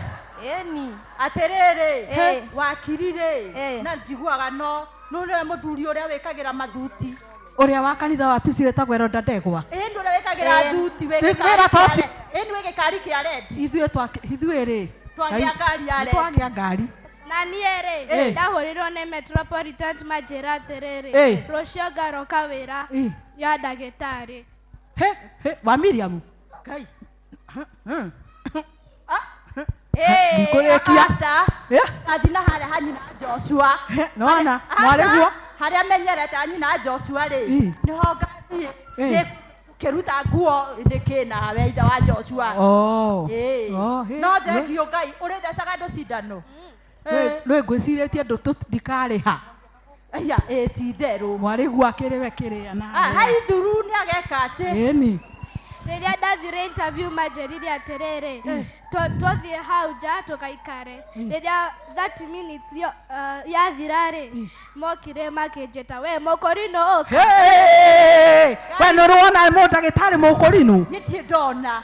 Ĩni. Atĩrĩrĩ, wakiri rĩ, na njiguaga no no nĩwe mũthuri ũrĩa wĩkagĩra mathuti. Ũrĩa wa kanitha wa PC wĩtagwo Elda Ndegwa. Ĩ nĩ ũrĩa wĩkagĩra thuti wĩ Wĩra gĩkari ta kĩa ũcio. ĩ nĩ wĩ gĩkari kĩa rendi. Ithuĩ ithuĩ rĩ. Twagĩa ngari ya rendi. Twagĩa ngari. Na niĩ rĩ Ĩ. ndahũrirwo nĩ Metropolitan manjĩra atĩrĩrĩ Ĩ. rũciũ ngaroka wĩra Ĩ. ya ndagĩtarĩ. He, he, wa Miriam. Ngai. Ndikũrĩkia. Aca. Athi na harĩa ha nyina Joshua. Nona, Aca, mwarĩguo. Harĩa menyerete ha nyina Joshua rĩ. Ĩ. Nĩho ngathiĩ. Ĩ. Nĩ kĩruta nguo nĩkĩ nawe ithe wa Joshua. Oh. Ĩ. Oh, hĩ, No thengio Ngai ũrĩthecaga andũ cindano. Rwĩ ngwĩcirĩtie andũ tũtikarĩha. Aya, ĩ ti itherũ. Mwarĩguo akĩrĩ we kĩrĩa Ah, nawe. Hai thuru nĩ ageka atĩ. Ĩni. Rĩrĩa ndathire interview manjĩrire atĩrĩrĩ, tũthiĩ hau nja tũgaikare. Rĩrĩa 30 minutes yathira rĩ, mokire makĩnjĩta we mũkũrinũ ũka. Hey! We nĩ ũrĩ wona mũndagĩtarĩ mũkũrinũ? Niĩ ndirĩ ndona.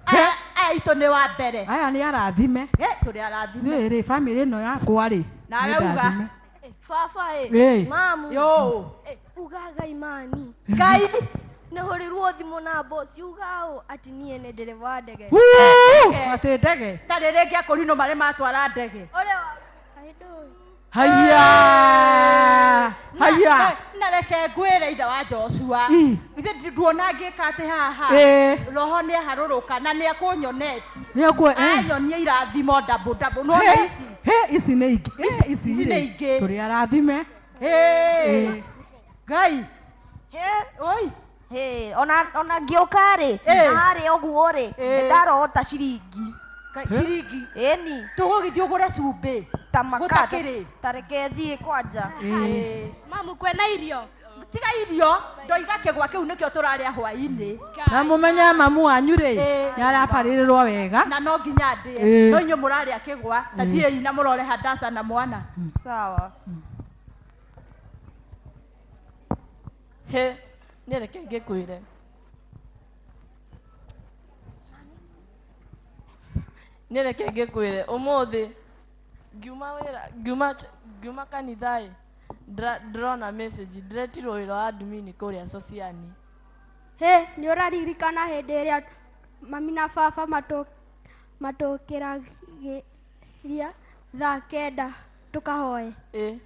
Aya aya itũ nĩ wa mbere. Aya nĩ arathime. Eh, tũrĩ arathime. Rĩ rĩ bamĩrĩ ĩno yakwa rĩ. Nawe nĩ uga. ndathime. Baba ĩ Ĩ. mamu Yo. Ĩ, uga Ngai mani Ngai nĩ hũrirwo thimũ na bosi uga ũ atĩ niĩ nĩ ndereba wa ndege Wuu! Atĩ ndege. Tarĩ rĩngĩ akũrinũ marĩ matwara ndege. ũrĩa wa ndũĩ Haya! Haya! Na reke ngwĩre ithe wa Joshua. Ĩ. Ithe nduona ngĩka atĩ haha. Ĩ. Roho nĩ aharũrũka na nĩ akũnyonetie. Nĩ akũ eh. Anyonia irathimo ndambu ndambu. Nĩwona He, ici? he, ici nĩ ingĩ. Eh, Ici Ici nĩ rĩ. ingĩ. Tũrĩ arathime. Ĩ. Ĩ. Ngai. He. Oi. He, ona ona ngĩũka rĩ, Ĩ. na harĩa ũguo rĩ, Ĩ. ndarota ciringi. Ngai, Ciringi. Ĩni. Tũgũgĩthiĩ ũgũre cumbĩ. Ta maka. Gũtakĩrĩ. Ta reke thiĩ kwanja. Ĩ. Mamu kwĩna irio. Tiga irio, ndoiga kĩgwa kĩu nĩkĩo tũrarĩa hwainĩ. Na mũmenye mamu wanyu rĩ, Ĩ. nĩ arabarĩrĩrwo wega. Na no nginya ndĩe. Ĩ. No inyuĩ mũrarĩa kĩgwa, ta Ĩ. thiĩi na mũrore Hadassah na mwana. Sawa. He, niĩ reke ngĩkwĩre. Niĩ reke ngĩkwĩre ũmũthĩ ngiuma wĩra ngiuma ngiuma kanitha ĩ ndĩrona message ndĩretirwo wĩra wa admin kũrĩa Sociani. Hĩ, nĩ ũraririkana hĩndĩ ĩrĩa mami na baba matũkĩragĩria thaa kenda tũkahoe? Ĩ.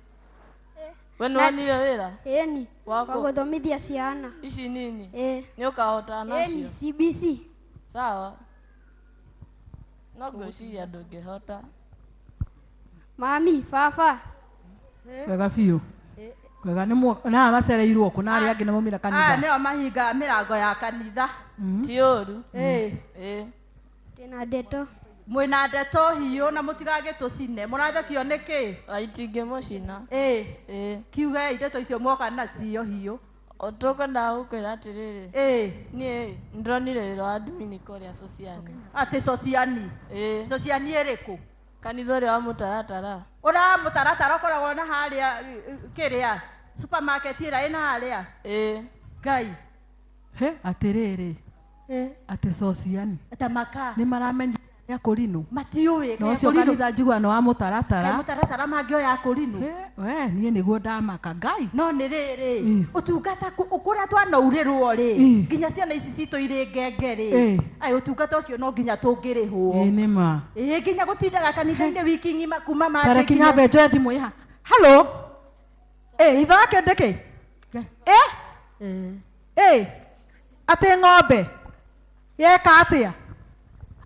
We nĩwonire wĩra? Ĩni, Wa wa kũ? gũthomithia ciana. Ici nini? Ĩ. Nĩ ũkahotana Ĩni, nacio? CBC. Sawa. No ngwĩciria ndũngĩhota. Mami, baba. Wega biũ. Wega nĩ na macereirwo kũ na arĩa angĩ nĩ maumire Aya kanitha. nĩo mahingaga mĩrango ya kanitha. Ti ũru. Ĩ. Ĩ. Ndĩna ndeto. Mwĩna ndeto hiũ na mũtigagĩtũcine. Mũrathekio nĩkĩ? Itingĩmũcina. Ĩ. Ĩ. Kiugei ndeto icio mwoka nacio hiũ. Tũkwendaga gũkwĩra atĩrĩrĩ. Ĩ. Niĩ ndĩronire wĩra wa admin kũrĩa Sociani. Atĩ Sociani. Ĩ. Sociani ĩrĩkũ? Kanitha ũrĩa wa mũtaratara. Ũrĩa mũtaratara ũkoragwo na harĩa kĩrĩa supermarket ĩrĩa ĩna harĩa. Ĩ. Ngai. He, atĩrĩrĩ. Atĩ Sociani. Ta maka. Nĩ maramenyire nĩ akũrinũ. Matiũĩ. Na ũcio kanitha njigua nĩ wa mũtaratara. Mũtaratara mangĩoya akũrinũ. We, niĩ nĩguo ndamaka Ngai. No nĩ rĩrĩ, ũtungata kũrĩa twanaurĩrwo rĩ, nginya ciana ici citũ irĩ ngenge rĩ, Ĩ. ai ũtungata ũcio no nginya tũngĩrĩhwo. Ĩ nĩ ma. Ĩ nginya gũtindaga kanitha-inĩ wiki ng'ima kuma Ta Monday reke nyambe njoe thimũ ĩha. Hello. Ĩ, ithe wake ndĩkĩ? Ĩ? Ĩ, atĩ ng'ombe yeka atĩa?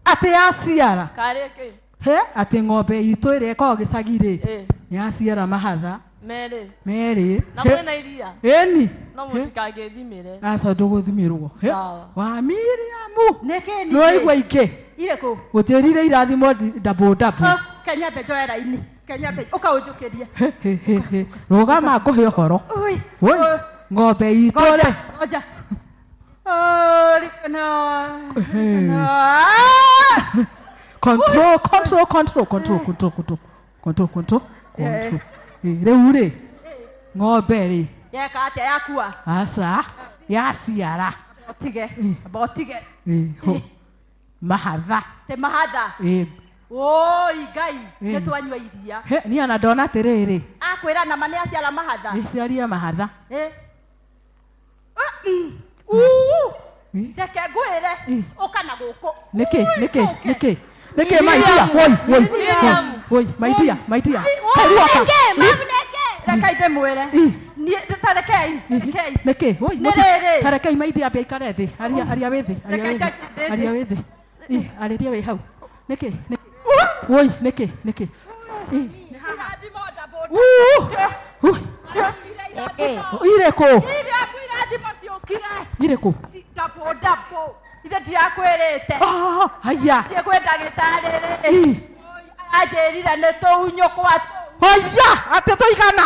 Atĩ yaciara. Karĩ kĩ? He, atĩ ng'ombe itũ ĩrĩa ĩkoragwo gĩcagi rĩ, Ĩ. nĩ yaciara mahatha Merĩ. merĩ. Na He, kwĩna iria? Ĩni. No He. mũtikangĩthimĩre. Aca ndũgũthimĩrwo. He, Sawa. Wa Miriamu. Nĩkĩ ningĩ? Nĩwaigua ingĩ. Irĩkũ? Gũtĩrire irathimo double double. Oh, Kenya mbe njoe raini. Kenya mbe ũkaũnjũkĩria. He, he, he, he. Rũgama ngũhe ũhoro. Ui. Ui, ng'ombe itũ Ngoja, rĩ. ngoja. Oh, no. He. Control, control, control, control, control, control, control, control, control. Ĩ, Rĩu rĩ, ng'ombe rĩ, Yeka atĩa yakua? aca, yaciara. Ũtige. Amba ũtige. Ĩ, ho. Mahatha. Te mahatha. Ĩ, Oi Ngai, Ĩ. nĩ twanyua iria. he, niĩ ona ndona atĩrĩrĩ, Akwĩra nama nĩ aciara mahatha. ĩciarie mahatha. Ĩ. Uu. Reke ngwĩre, ũka na gũkũ. Nĩkĩ, nĩkĩ, nĩkĩ? Nĩkĩ maitia? Woi, woi, Miriam. woi, maitia, maitia. Hey, rĩu oka. Rekei ndĩmwĩre. Niĩ ta rekei, rekei. Nĩkĩ? Woi, Nĩ rĩrĩ. ta rekei maitia ambe aikare thĩ. Aria, aria wĩ thĩ, aria wĩ Rekei thĩ. njanjie ndĩ Aria thĩ. wĩ thĩ. Ĩ, arĩria wĩ hau. Nĩkĩ? Nĩkĩ? Woi, nĩkĩ? Nĩkĩ? Ĩ. Uu! Uu! Irĩkũ? Miriam irathimo ciũkire. Irĩkũ? Double double. Ithe ndirakwĩrĩte. Haya. Thiĩ kwĩ ndagĩtarĩ rĩ. Anjĩrire nĩ tũunyũkwa Haya, atĩ tũigana.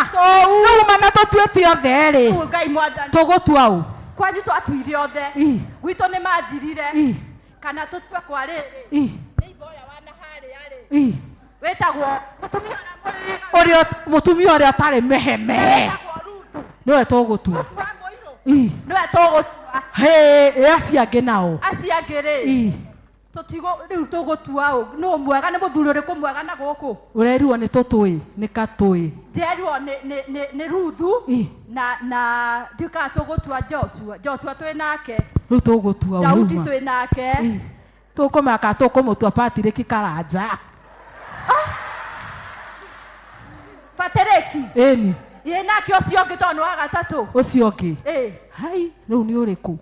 Rĩu mana tũtuĩte othe rĩ. Ngai mwathani. Tũgũtua ũ? Kwanyu twatuire othe. Ii. Gwitũ nĩ mathirire. Ii. Kana tũtue kwa rĩrĩ. Ii. Nĩ iba ũrĩa wa na harĩa rĩ. Ii. Wĩtagwo mũtumia ũrĩa mũrĩega. Ũrĩa mũtumia ũrĩa ũtarĩ meheme nĩwe tũgũtua. Ii. Nĩwe tũgũtua. Hĩ, ĩ acio angĩ nao? Acio angĩ rĩ. Ii. Tũtigũ rĩu tũgũtua ũ nũ mwega nĩ mũthuri ũrĩkũ mwega na gũkũ? Ũrerirwo nĩ tũtũĩ nĩ katũĩ. Njerirwo nĩ nĩ nĩ nĩ Ruthu Ii. na na ndiũĩ kana tũgũtua Joshua. Joshua twĩ nake. Rĩu tũgũtua ũ Daudi rĩu ma? twĩ nake. Ii. Tũkũmenya kana tũkũmũtua Patrick Karanja. Patrick. Ĩni. Ĩ nake ũcio ũngĩ tondũ nĩ wa gatatũ. Ũcio ũngĩ. Ĩ. Hai, rĩu nĩ ũrĩkũ?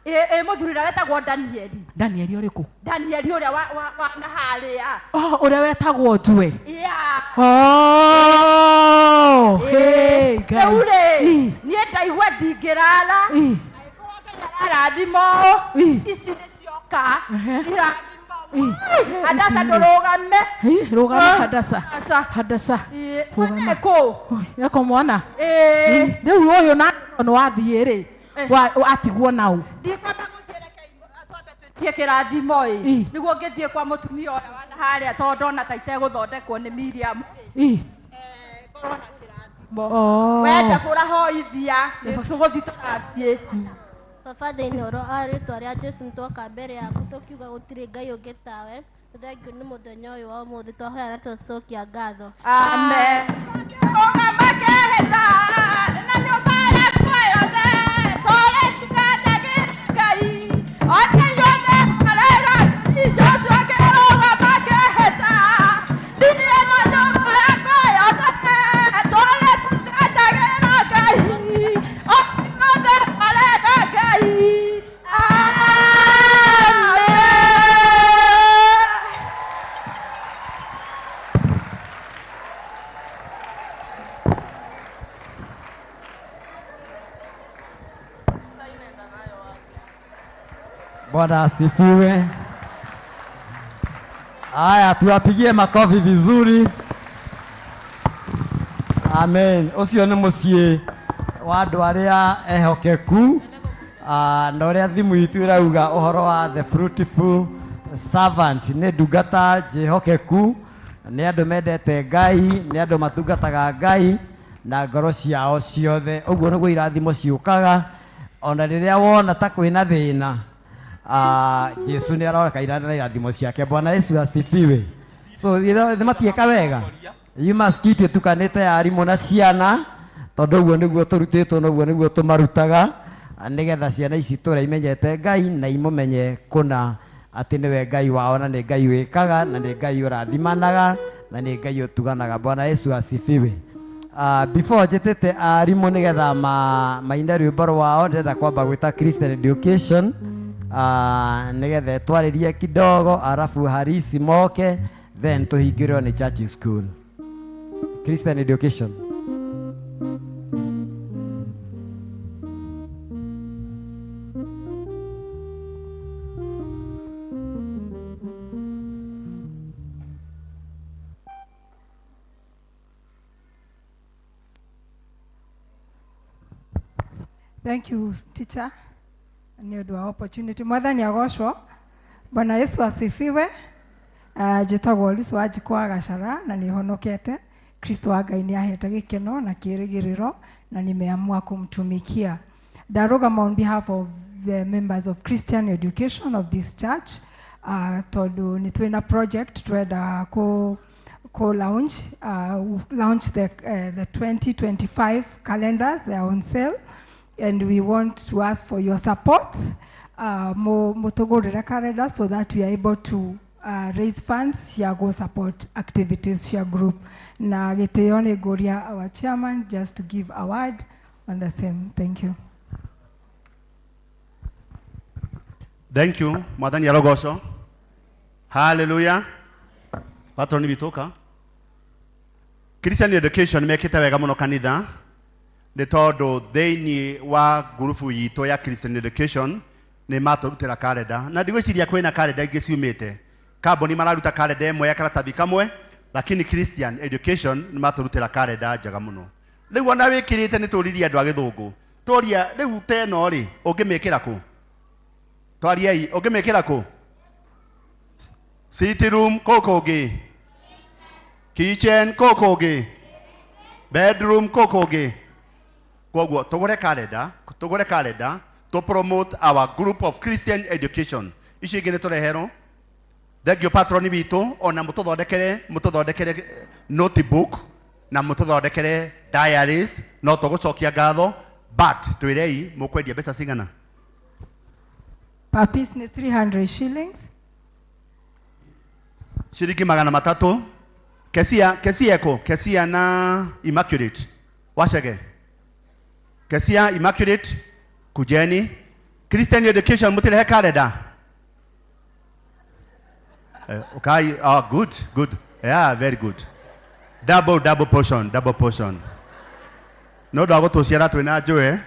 Ĩ ĩ mũthuri ũrĩa wetagwo Danieli. Danieli ũrĩkũ? Danieli ũrĩa wa wa wa na harĩa. Oh, ũrĩa wetagwo Njue. Yeah. Oh, hey, Ngai. Rĩu rĩ, Ii. niĩ ndaigua ndingĩrara. Ii. Arathimo. Ici nĩ cioka. Irathimo. Ii. Hadasa Ici nĩ- ndũrũgame. Ii, rũgama Ah, Hadasa. Hadasa. Hadasa. Ii, Rũgama. Kũ? Ekomwona. Ĩĩ. Rĩu ũyũ na nĩ wathiĩ rĩ. Atigwo nau. Ndikwamba gũthiĩ reke twambe twĩtie kĩrathimo ĩ. Nĩguo ngĩthiĩ kwa mũtumia ũrĩa wa na harĩa tondũ ndona ta itegũthondekwo nĩ Miriam. Ii. Oh. We ndabũra hoithia tũgũthiĩ tũrathiĩ. Baba thĩinĩ ũro wa rĩtwa rĩa Jesu nĩtwoka mbere yaku tũkiuga gũtirĩ Ngai ũngĩ tawe. Thengiũ nĩ mũthenya ũyũ wa ũmũthĩ twahoya na twacokia ngatho. Amen. Bwana asifiwe. Haya, tuwapigie makofi vizuri. Amen. Ũcio nĩ mũciĩ wa andũ arĩa ehokeku. Ah, na ũrĩa thimũ itũ ĩrauga ũhoro wa the fruitful servant nĩ ndungata njĩhokeku, nĩ andũ mendete Ngai, nĩ andũ matungataga Ngai na ngoro ciao ciothe. Ũguo nĩguo irathimo ciũkaga ona rĩrĩa wona ta kwĩna thĩna. Ah, Jesu nĩ aroka na irathimo ciake. Bwana Yesu asifiwe. So nĩ matiĩka wega yumaskiti ĩtukanĩte ya arimũ na ciana tondũ ũguo nĩguo tũrutĩtwo na ũguo nĩguo tũmarutaga nĩgetha ciana ici itũre imenyete Ngai na imũmenye kũna atĩ nĩwe Ngai wao na nĩ Ngai wĩkaga na nĩ Ngai ũrathimanaga na nĩ Ngai ũtuganaga. Bwana Yesu asifiwe. Before njĩtĩte arimũ nĩgetha maine rwĩmbo rwao ndĩrenda kwamba gwĩta Christian Education nĩgetha ĩtwarĩrie kidogo arafu harisi moke then tũhingĩrwo nĩ church school. Christian Education. Thank you, teacher. Nĩ ũndũ wa opportunity. Mwathani agocwo. Bwana Yesu asifiwe. Njĩtagwo Lucy Wanjikũ wa Gachara na nĩ honokete. Kristo wa Ngai nĩ ahete gĩkeno na kĩĩrĩgĩrĩro na nimeamua kumtumikia. Ndarũgama on behalf of the members of Christian Education of this church tondũ nĩ twĩna project twenda kũ launch launch the 2025 calendars. They are on sale and we want to ask for your support mutugurire calendar so that we are able to raise funds cia go support activities cia group. Na gĩtĩo nĩ ngũria our chairman just to give a word on the same. Thank you. Thank you. Mwathani arogocwo. Hallelujah. Patron witũka. Christian Education mekĩte wega mũno kanitha nĩ tondũ thĩinĩ wa ngurubu itũ ya Christian Education nĩ matũrutĩra kalenda na ndigwĩciria kwĩna kalenda ingĩ ciumĩte. Kambuni mararuta kalenda ĩmwe ya karatathi kamwe, lakini Christian Education nĩ matũrutĩra kalenda njega mũno. Rĩu ona wĩkĩrĩte nĩ tũririe andũ a gĩthũngũ Tũria rĩu ta ĩno rĩ, ũngĩmĩkĩra kũ? Twariai, ũngĩmĩkĩra kũ? City room kũ kũngĩ? Kitchen kũ kũngĩ? Bedroom kũ kũngĩ? Koguo tũgũre calendar, tũgũre calendar to promote our group of Christian education. Icio ingĩ nĩ tũreherwo. Thengio patron witũ, ona mũtũthondekere, mũtũthondekere notebook na mũtũthondekere diaries, no tũgũcokia ngatho, but twĩrei mũkwendia mbeca cigana? Per piece nĩ 300 shillings. Ciringi magana matatũ. Kesia, Kesia eko, Kesia na Immaculate. Wachege. Kesia, Immaculate, kujeni. Christian education mutirehe calendar. Okay, oh, good, good. Yeah, very good. Double, double portion, double portion. No ũndũ wa gũtũciara twĩna njũe.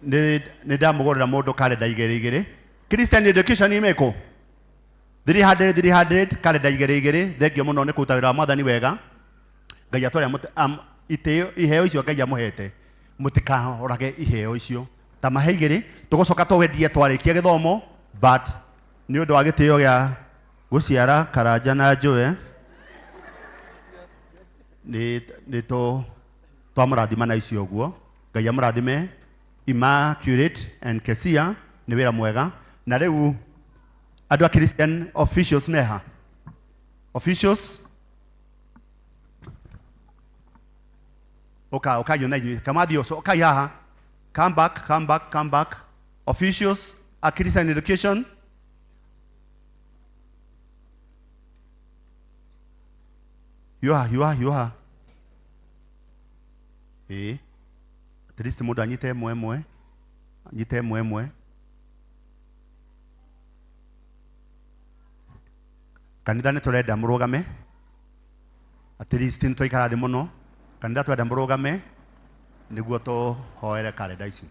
Nĩ nĩ ndamũgũrĩra mũndũ kalenda igĩrĩ igĩrĩ. Christian education imĩkũ? 300 300 kalenda igĩrĩ igĩrĩ. Thengio mũno nĩ kũruta wĩra wa mwathani wega. Ngai atware itĩo iheo icio Ngai amũhete mũtikarorage iheo icio ta mahe igĩrĩ tũgũcoka tũwendie twarĩkia gĩthomo but nĩ ũndũ wa gĩtĩo gĩa gũciara Karanja na Njũe nĩ nĩ tũ twamũrathima na icio ũguo. Ngai amũrathime Immaculate and Kesia nĩ wĩra mwega. Na rĩu andũ a Christian officials meha? Officials Oka, oka yona inyuĩ. Kamathi ũcio, okai haha. Come back, come back, come back. Officials a Christian education. Hiũha, hiũha, hiũha. Ĩĩ. At least mũndũ anyite ĩmwe ĩmwe. Anyite ĩmwe ĩmwe. Kanitha nĩ tũrenda mũrũgame. At least nĩ twaikara thĩ mũno. Kanitha twenda mũrũgame nĩguo tũhoere kalenda ici.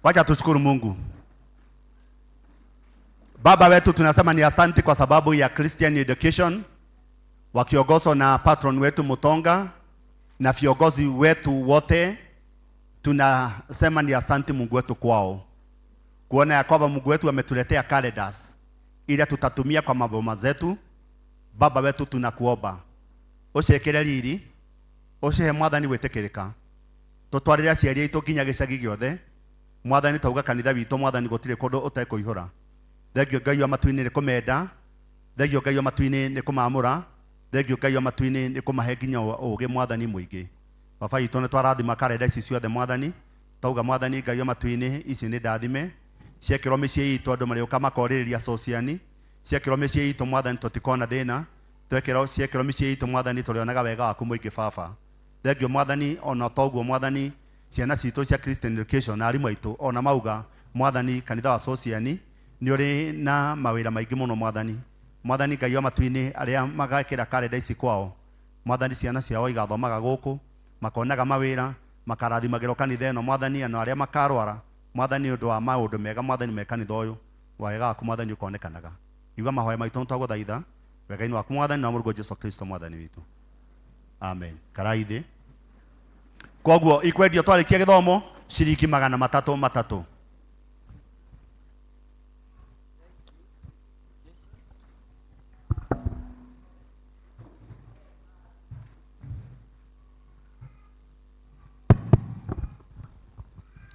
Wacha tushukuru Mungu. Baba wetu, tunasema ni asante kwa sababu ya Christian education wakiongozwa na patron wetu Mutonga na viongozi wetu wote. Tunasema ni asante Mungu wetu kwao, kuona ya kwamba Mungu wetu ametuletea calendars ile tutatumia kwa maboma zetu. Baba wetu, tunakuomba uciĩkĩre riri, ũcihe mwathani gwĩtĩkĩrĩka, tũtwarĩre aciari aitũ nginya gĩcagi gĩothe. Mwathani, tauga kanitha witũ mwathani gũtirĩ kũndũ ũtekũihũra. Thengio Ngai wa matu-inĩ nĩ kũmenda, thengio Ngai wa matu-inĩ nĩ kũmamũra, thengio Ngai wa matu-inĩ nĩ kũmahe nginya ũũgĩ mwathani mũingĩ. Baba witũ, nĩ twarathima karenda ici ciothe mwathani, tauga mwathani Ngai wa matu-inĩ ici nĩ ndathime, ciekĩrwo mĩciĩ itũ andũ marĩũka makorĩrĩria sociani, ciekĩrwo mĩciĩ itũ mwathani tũtikona thĩna, twekĩrwo ciekĩrwo mĩciĩ itũ mwathani tũrĩonaga wega waku mũingĩ baba. Thengio mwathani, ona toguo mwathani ciana citũ cia Christian education na arimũ aitũ ona mauga mwathani kanitha wa sociani nĩ ũrĩ na mawĩra maingĩ mũno mwathani. Mwathani Ngai wa matu-inĩ arĩa magekĩra kalenda ici kwao mwathani ciana ciao igathomaga gũkũ, makonaga mawĩra, makarathimagĩrwo kanitha ĩno mwathani, ona arĩa makarwara mwathani ũndũ wa maũndũ mega mwathani me kanitha ũyũ, wega waku mwathani ũkonekanaga. Igua mahoya maitũ nĩtwagũthaitha wega-inĩ waku mwathani na mũrũguo Jesu Kristo mwathani witũ, amen. Karai thĩ. Koguo ikwendio twarĩkia gĩthomo ciringi magana matatũ matatũ.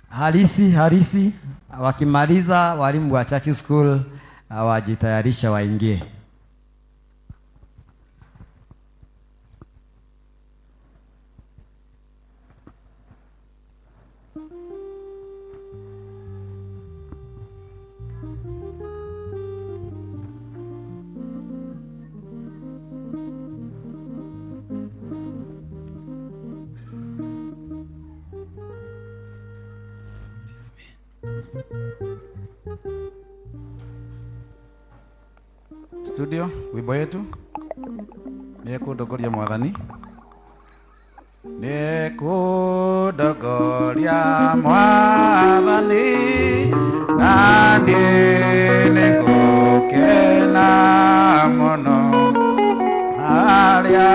Halisi halisi, wakimaliza walimu wa church school wajitayarisha waingie. Studio, wimbo yetu nĩ ekũndongoria mwathani, nĩ ekũndongoria mwathani, na niĩ nĩngũkena mũno harĩa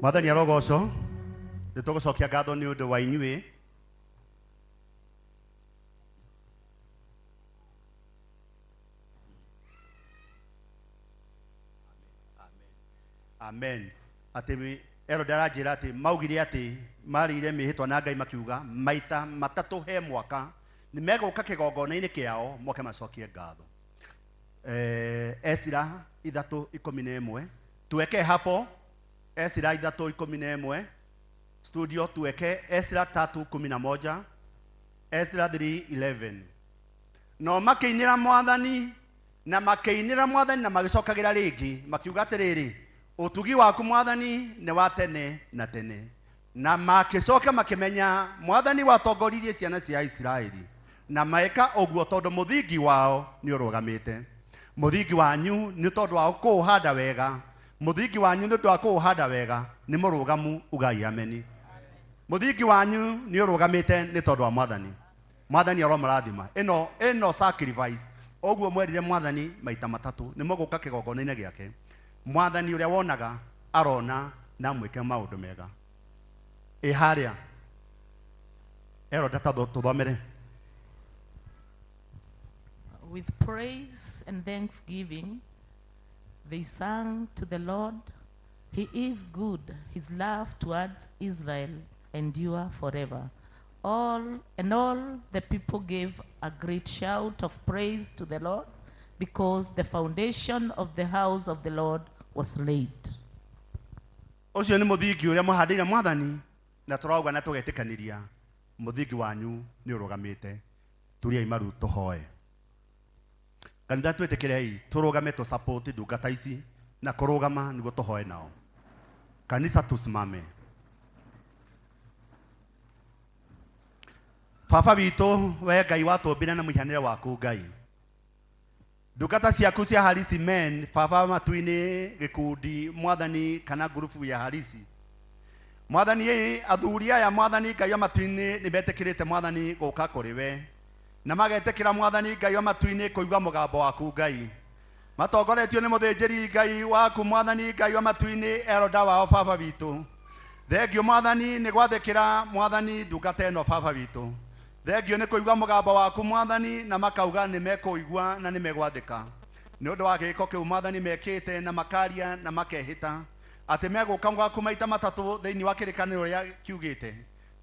Mwathani arogocwo nĩ tũgũcokia ngatho nĩ ũndũ wa inyuĩ amen atĩ Herod aranjĩra atĩ maugire atĩ marĩire mĩhĩtwa na Ngai makiuga maita matatũ he mwaka nĩ megũka kĩgongona-inĩ kĩao moke macokie ngatho. Esira 3:11 tuweke hapo Esira 3:11 studio tuweke Esira 3:11 Esira 3:11 no makĩinĩra mwathani na makĩinĩra mwathani na magĩcokagĩra rĩngĩ makiuga atĩrĩrĩ ũtugi waku mwathani nĩ wa tene na tene na makĩcoka makĩmenya mwathani watongoririe ciana cia Isiraeli na meka ũguo tondũ mũthingi wao nĩ ũrũgamĩte mũthingi wanyu nĩ tondũ wa kũũhanda wega mũthingi wanyu nĩ ũndũ wa kũũhanda wega nĩ mũrũgamu ugai ameni mũthingi wanyu nĩ ũrũgamĩte nĩ tondũ wa mwathani mwathani aromũrathima ĩno ĩno sacrifice ũguo mwerire mwathani maita matatũ nĩ mũgũka kĩgongona-inĩ gĩake mwathani ũrĩa wonaga arona na mwĩke maũndũ mega ĩ harĩa Herod tũthomere. With praise and thanksgiving, they sang to the Lord, He is good, His love towards Israel endure forever. All the people gave a great shout of praise to the Lord, because the foundation of the house of the Lord was laid. Ũcio nĩ mũthingi ũrĩa mũhandĩire mwathani na tũrauga na tũgetĩkanĩria mũthingi wanyu nĩ ũrũgamĩte turiai maru tũhoe kanitha twĩtĩkĩrei tũrũgame tũ support ndungata ici na kũrũgama nĩguo tũhoe nao kanisa tusimame baba witũ we Ngai watũmbire na mũhianĩre waku Ngai ndungata ciaku cia Harisi men baba matu-inĩ gĩkundi mwathani kana ngurubu ya Harisi mwathani athuri aya mwathani Ngai wa matu-inĩ nĩ metĩkĩrĩte mwathani gũka kũrĩ we na magetĩkĩra mwathani Ngai wa matu-inĩ kũigua mũgambo waku Ngai matongoretio nĩ mũthĩnjĩri Ngai waku mwathani Ngai wa matu-inĩ eroda wao baba witũ thengio mwathani nĩ gwathĩkĩra mwathani ndungata ĩno baba witũ thengio nĩ kũigua mũgambo waku mwathani na makauga nĩ mekũigua na nĩ megwathĩka nĩ ũndũ wa gĩko kĩu mwathani mekĩte na makaria na makehĩta atĩ megũka gwaku maita matatũ thĩinĩ wa kĩrĩkanĩro ũrĩa kiugĩte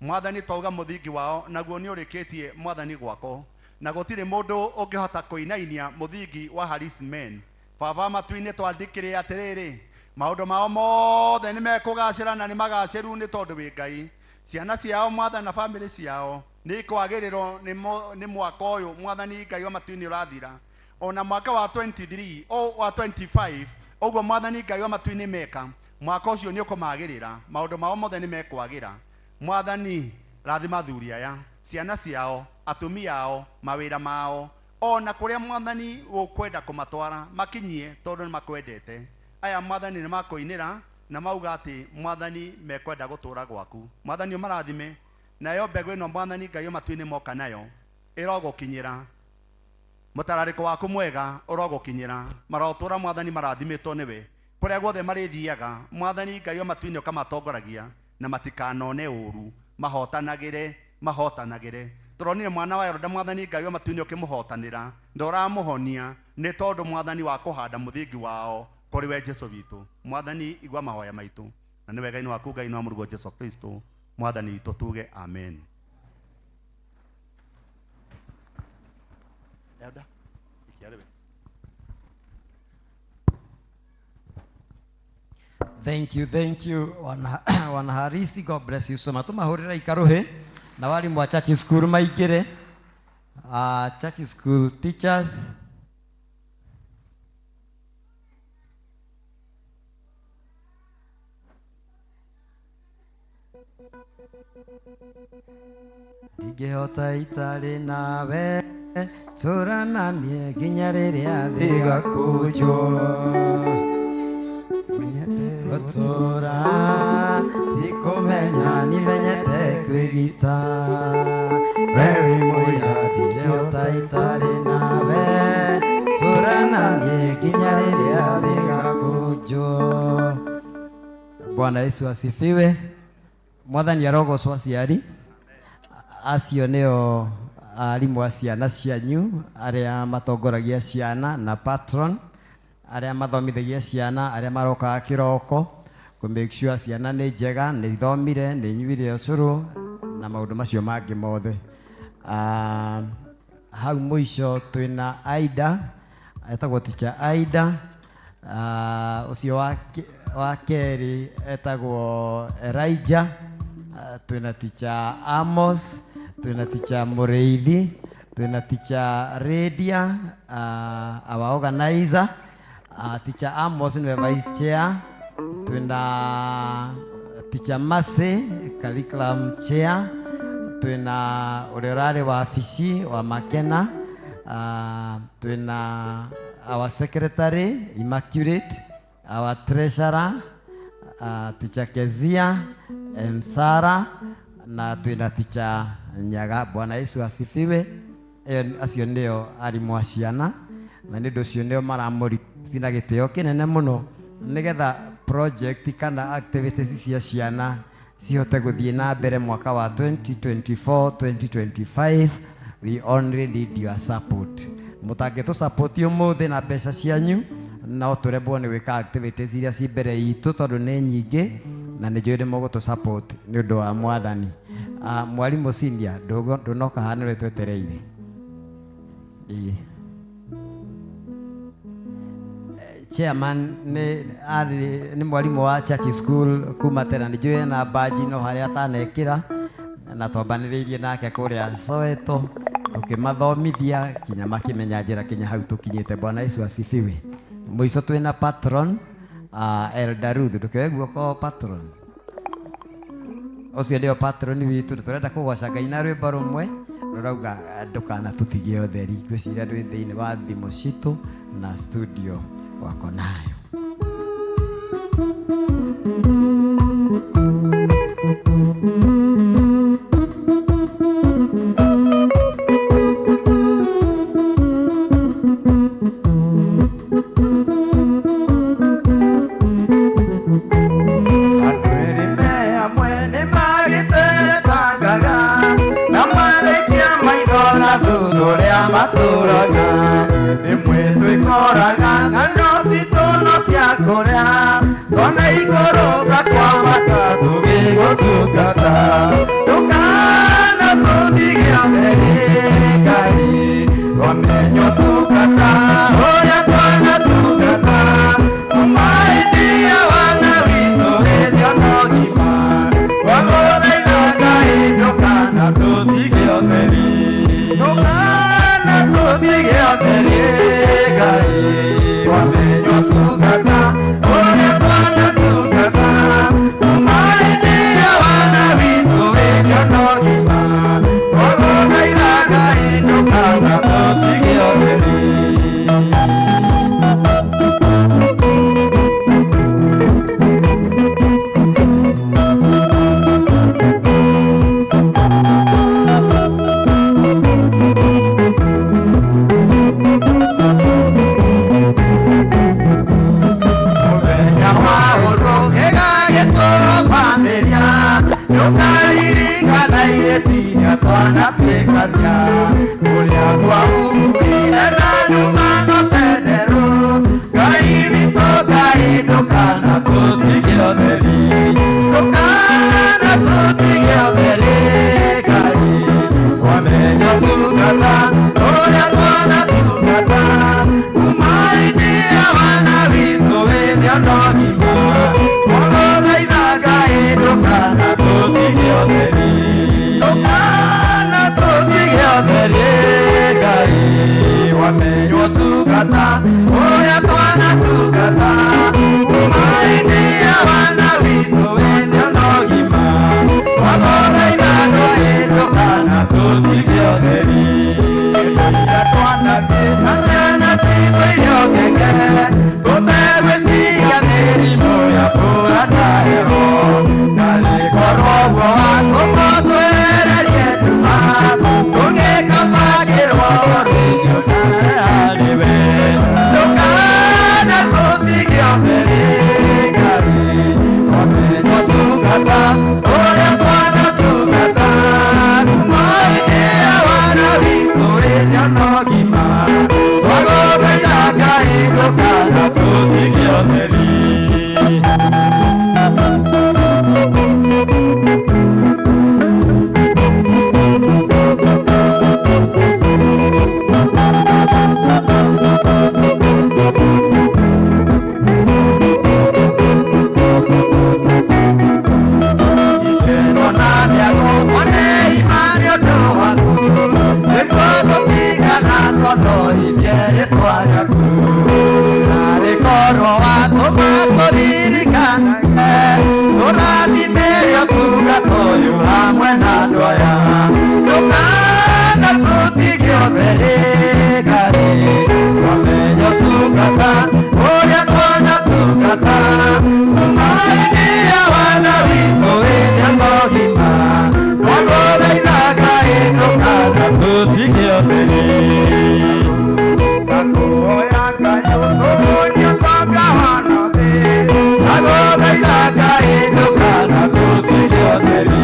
mwathani twauga mũthingi wao naguo nĩ ũrĩkĩtie mwathani gwako na gũtirĩ mũndũ ũngĩhota kũinainia mũthingi wa Harris men baba matu-inĩ twandĩkĩre atĩrĩrĩ maũndũ mao mothe nĩ mekũgacĩra na nĩ magacĩru nĩ tondũ wĩ Ngai ciana ciao mwathani na bamĩrĩ ciao nĩ ikwagĩrĩrwo nĩ mwaka ũyũ mwathani Ngai wa matu-inĩ ũrathira ona mwaka wa 23 o wa 25 ũguo mwathani Ngai wa matu-inĩ meka mwaka ũcio nĩ ũkũmagĩrĩra maũndũ mao mothe nĩ mekwagĩra mwathani rathima athuri aya ciana ciao atumia ao mawĩra mao ona kũrĩa mwathani ũkwenda kũmatwara makinyie tondũ nĩ makwendete aya mwathani nĩ makũinĩra na mauga atĩ mwathani mekwenda gũtũra gwaku mwathani ũmarathime nayo mbegũ ĩno mwathani Ngai matu-inĩ moka nayo ĩrogũkinyĩra mũtararĩko waku mwega ũrogũkinyĩra marotũra mwathani marathimĩtwo nĩwe kũrĩa guothe marĩthiaga mwathani Ngai matu-inĩ ũkamatongoragia na matikanone ũru mahotanagĩre mahotanagĩre tũronire mwana wa Heroda mwathani Ngai wa matu-inĩ ũkĩmũhotanĩra ndoramũhonia nĩ tondũ mwathani wa kũhanda mũthingi wao kũrĩ we Jesũ witũ mwathani igua mahoya maitũ na nĩ wega-inĩ waku Ngai na mũrũguo Jesũ Kristo mwathani witũ tuge amen. Elda, ikiarewe. Thank you wana Harisi, God bless you so much. Tumahurira ikaruhi na walimu wa church school maingire, church school teachers. Ndingĩhota itarĩ nawe tũrananie nginya rĩrĩa thĩ ĩgakũnjwo gũtũra tikũmenya nimenyete kwĩgita we wĩ mũira ndingĩhota itarĩ nawe tũrananie nginya rĩrĩa thĩ ĩgakũnjwo. Ikũnjwo. Bwana Yesu asifiwe. Mwathani arogocwo aciari acio nĩo arimũ a ciana cianyu arĩa matongoragia ciana na patron arĩa mathomithagia ciana arĩa marokaga kĩroko kũ make sure ciana nĩ njega nĩ ithomire nĩ inyuire ũcũrũ na maũndũ macio mangĩ mothe. Hau mũico twĩna Aida, etagwo teacher Aida. Ũcio wa kerĩ etagwo Elijah. Twĩna teacher Amos, twĩna teacher Mũrĩithi, twĩna teacher Radia, our organizer. Teacher Amos nĩwe vice chair. Twĩna teacher Mercy, curriculum chair. Twĩna ũrĩa ũrarĩ wabici wa Makena. Twĩna our secretary Immaculate, our treasurer teacher Kezia and Sarah, na twĩna teacher Nyaga. Bwana Yesu asifiwe. Acio nĩo arimũ a ciana na nĩ ũndũ ũcio nĩo maramũri na gĩtĩo kĩnene mũno nĩgetha project kana activities cia ciana cihote gũthiĩ na mbere mwaka wa 2024 2025. We only need your support. Mũtangĩtũ support ũmũthĩ na mbeca cianyu no tũremwo nĩ gwĩka activities iria ci mbere itũ tondũ nĩ nyingĩ na nĩ njũĩ nĩ mũgũtũ support nĩ ũndũ wa Mwathani. Mwarimũ senior ndũnoka haha nĩ twetereire. Ĩĩ. Chairman nĩ arĩ nĩ mwarimũ wa church school kuma tene, nĩ njũĩ ena baji no harĩa atanekĩra na twambanĩrĩirie nake kũrĩa Soweto tũkĩmathomithia kinya makĩmenya njĩra kinya hau tũkinyĩte. Bwana Yesu asifiwe. Mũico twĩna patron Elder Ruth, ndũkĩoe guoko patron ũcio nĩo patron witũ. Tũrenda kũgoca Ngai na rwĩmbo rũmwe rũrauga ndũkanatũtigie ũtheri. Ngwĩciria ndwĩ thĩinĩ wa thimũ citũ na studio wako nayo. Andũ erĩ me hamwe nĩ magĩteretangaga na marĩkia maitho na thutha ũrĩa matũrona rĩmwe twĩkoraga ng'ano citũ no cia kũrĩa twana ikũrũka kwa matatũ gĩgũtungata ndũkana tũtige atheri Ngai twamenyo tungata ũrĩa twana tungata kumaidia wana witũ hĩndĩ ona ũgima twagũthaitha Ngai ndũkana tũtige ũtheri ndũkana tũtige ũtheri Ngai twamenyo tungata ũrĩa twana tungata kumaidia wana witũ hĩndĩ ona ũgima twagũthaitha Ngai ndũkana tũtige ũtheri. Mũthenya wa ũndũ gĩgagĩtũbamĩria ndũkaririkana irĩtiria twanatuĩkania ũrĩa twahumbire na nyuma no tenderũ Ngai witũ Ngai ndũkana tũtige ũtheri ndũkana tũtige ũtheri Ngai wamenya tungata ũrĩa twana tungata kumainia wana witũ hĩndĩ ona ũgima twagũthaitha Ngai ndũkana tũtige ũtheri ndũkana tũtige ũtheri Ngai wamenywo tungata ũrĩa twana tungata kumainia wana witũ hĩndĩ ona ũgima twagũthaitha Ngai ndũkana tũtige ũtheri iria twanathiĩ na ciana citũ irio ngenge tũtegwĩciria mĩrimũ ya mbura na heho narĩ korwo ũguo watũmwo twehererie nduma tũngĩkabangĩrwo rĩngĩ harĩ we ndũkana tũtige ũtheri. Ikeno na mĩago twaneima nĩ ũndũ waku, nĩguo tũtikanaconorithie rĩtwa rĩaku. Narĩ korwo watũma tũririkanage, tũrathimĩre ũtungata ũyũ hamwe na andũ aya. Ndũkanatũtige ũtheri Ngai, twamenya ũtungata ũrĩa twanatungata, kuma hĩndĩ ya wana witũ wĩthĩ mũgima. Twagũthaitha Ngai ndũkanatũtige ũtheri. Ndakũhoya Ngai ũtũũrie ũtonga wa thĩ. Ndagũthaitha Ngai ndũkanatũtige ũtheri.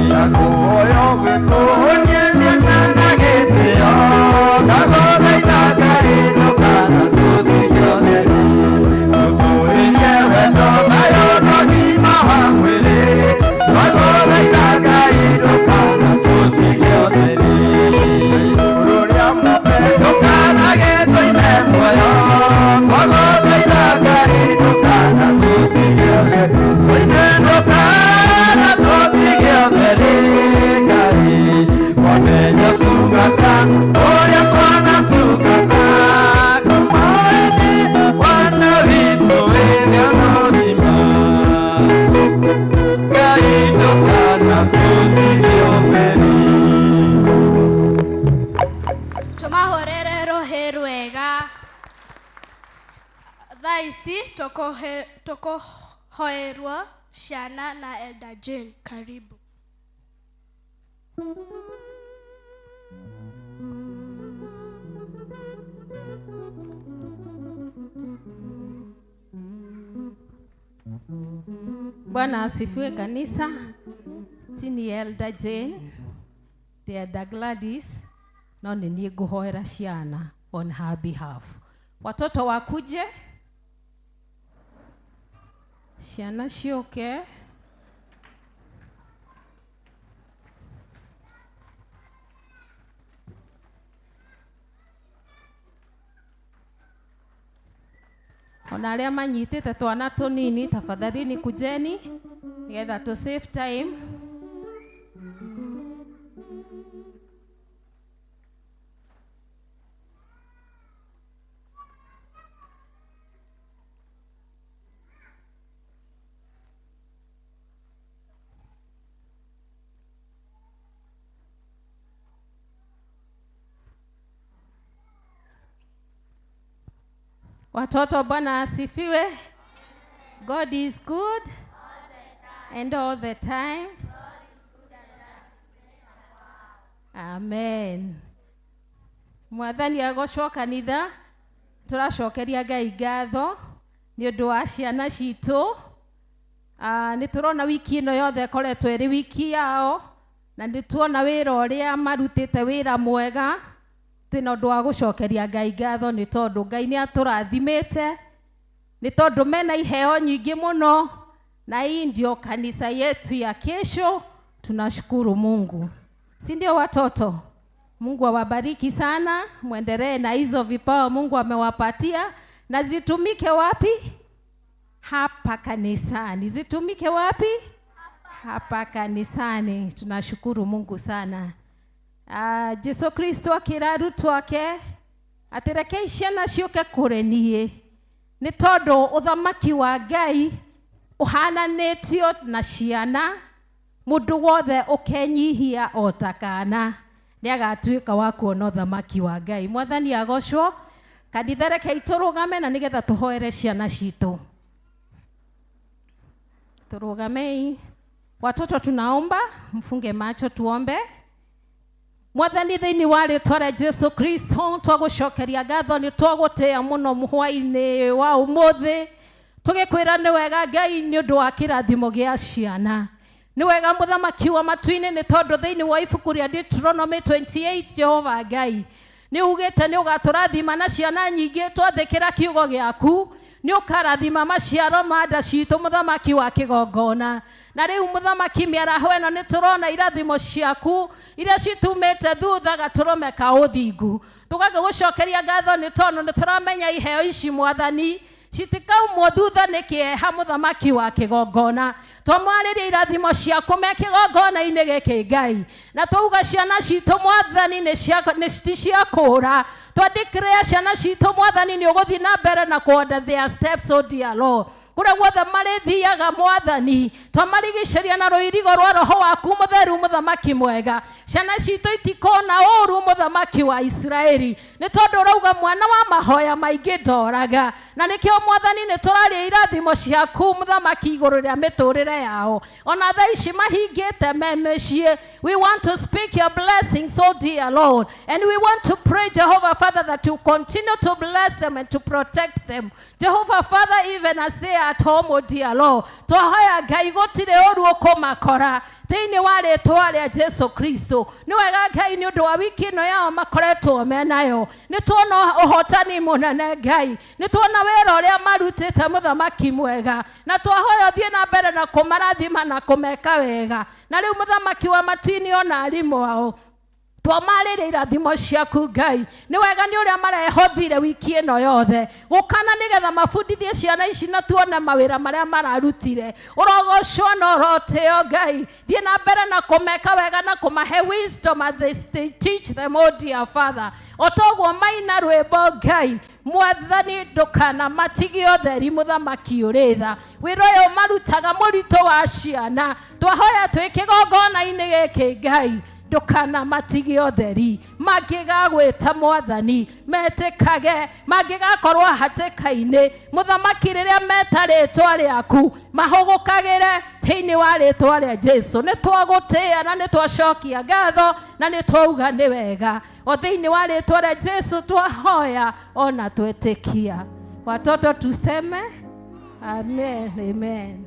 Ndakũhoya ũgĩtũũrie mĩaka na gĩtĩo. Ndagũthaitha Ngai ndũkanatũtige ũtheri. Tũtũũrĩrie wendo, thayũ na ũgima wa mwĩrĩ. Ndagũthaitha Ngai ndũkanatũtige ũtheri. Ndũkanage tũime muoyo. Twagũthaitha Ngai ndũkanatũtige ũtheri. Tũime ndũkanatũtige ũtheri Ngai. Wamenya ũtungata ũrĩa twanatungata, kuma hĩndĩ wana witũ wĩthĩ mũgima. Ngai ndũkanatũtige ũtheri. Tũmahũrĩre rũhĩ rwega. Thaa ici tũkũhoerwo ciana na Elder Jane. Karibu. Bwana asifiwe kanisa. Tini Elder Jane, the Elder Gladys, no nĩ niĩ ngũhoera ciana on her behalf. Watoto wakuje, ciana ciũke. Ona arĩa manyitĩte twana tũnini, tafadhalini kujeni nĩgetha to save time. Watoto, Bwana asifiwe. God is good and all the time. Amen. Mwathani agocwo kanitha, tũracokeria Ngai ngatho nĩ ũndũ wa ciana citũ. Nĩ tũrona wiki ĩno yothe ĩkoretwo ĩrĩ wiki yao, na nĩ tuona wĩra ũrĩa marutĩte, wĩra mwega. Twĩna ũndũ wa gũcokeria Ngai ngatho nĩ tondũ Ngai nĩ atũrathimĩte, nĩ tondũ mena iheo nyingĩ mũno, na hii ndio kanisa yetu ya kesho. Tunashukuru Mungu, si ndio watoto? Mungu awabariki sana, muendelee na hizo vipawa Mungu amewapatia, na zitumike wapi? Hapa kanisani. Zitumike wapi? Hapa kanisani. Tunashukuru Mungu sana. Jesu Kristo akĩra arutwo ake atĩ rekei ciana ciũke kũrĩ niĩ, nĩ tondũ ũthamaki wa Ngai ũhananĩtio na ciana. Mũndũ wothe ũkenyihia o ta kana nĩ agatuĩka wa kuona ũthamaki wa Ngai. Mwathani agocwo. Kanitha, rekei tũrũgame na nĩgetha tũhoere ciana citũ. Tũrũgamei. Watoto, tunaomba mfunge macho tuombe. Mwathani, thĩinĩ wa rĩtwa rĩa Jesu Kristo, twagũcokeria ngatho, nĩ twagũtĩa mũno hwaĩ-inĩ wa ũmũthĩ, tũgĩkwĩra nĩ wega Ngai nĩ ũndũ wa kĩrathimo gĩa ciana. Nĩ wega mũthamaki wa matu-inĩ, nĩ tondũ thĩinĩ wa ibuku rĩa Deuteronomy 28, Jehova Ngai nĩ ugĩte nĩ ũgatũrathima na ciana nyingĩ twathĩkĩra kiugo gĩaku. Nĩ ũkarathima maciaro ma nda citũ, mũthamaki wa kĩgongona. Na rĩu mũthamaki, mĩaraho ĩno nĩ tũrona irathimo ciaku iria citumĩte thutha gatũrũme ka ũthingu. Tũgagĩgũcokeria ngatho nĩ tondũ nĩ tũramenya iheo ici, mwathani, citikaumwo thutha nĩ kĩeha. Mũthamaki wa kĩgongona, twamwarĩria irathimo ciaku me kĩgongona-inĩ gĩkĩ, Ngai, na twauga ciana citũ, mwathani, nĩ ti cia kũũra. Twandĩkĩrĩa ciana citũ, mwathani, nĩ ũgũthiĩ na mbere na kũorder their steps, oh dear Lord, kũrĩa guothe marĩthiaga. Mwathani, twamarigicĩria na rũirigo rwa roho waku mũtheru. Mũthamaki mwega, ciana citũ itikona ũru, mũthamaki wa Isiraeli, nĩ tondũ ũrauga mwana wa mahoya maingĩ ndoraga. Na nĩkĩo, mwathani, nĩ tũraria irathimo ciaku, mũthamaki, igũrũ rĩa mĩtũrĩre yao ona thaa ici mahingĩte me mĩciĩ. We want to speak your blessings, oh dear Lord, and we want to pray, Jehovah Father, that you continue to bless them and to protect them, Jehovah Father, even as they are at home, oh dear Lord. Twahoya, Ngai, gũtirĩ ũru ũkũmakora thĩinĩ wa rĩtwa rĩa Jesu Kristo. Nĩ wega, Ngai, nĩ ũndũ wa wiki ĩno yao makoretwo menayo. Nĩ tuona ũhotani mũnene, Ngai, nĩ tuona wĩra ũrĩa marutĩte, mũthamaki mwega, na twahoya ũthiĩ na mbere na kũmarathima na kũmeka wega. Na rĩu, mũthamaki wa matini, ona arimũ ao twamarĩria irathimo ciaku. Ngai, nĩ wega nĩ ũrĩa marehothire wiki ĩno yothe gũkana nĩgetha mabundithie ciana ici na tuone mawĩra marĩa mararutire. Ũrogocwo na ũrotĩo. Ngai, thiĩ na mbere na kũmeka wega na kũmahe wisdom as they teach them, oh dear Father. O toguo maina rwĩmbo, Ngai, mwathani, ndũkana matige ũtheri. Mũthamaki ũrĩ tha, wĩra ũyũ marutaga mũritũ wa ciana, twahoya twĩ kĩgongona-inĩ gĩkĩ, Ngai, ndũkana matige ũtheri. Mangĩgagwĩta, mwathani, metĩkage. Mangĩgakorwo hatĩka-inĩ, mũthamaki, rĩrĩa meta rĩtwa rĩaku, mahũgũkagĩre thĩinĩ wa rĩtwa rĩa Jesu. Nĩ twagũtĩĩa na nĩ twacokia ngatho na nĩ twauga nĩ wega. O thĩinĩ wa rĩtwa rĩa Jesu twahoya ona twetĩkia. Watoto, tuseme amen, amen.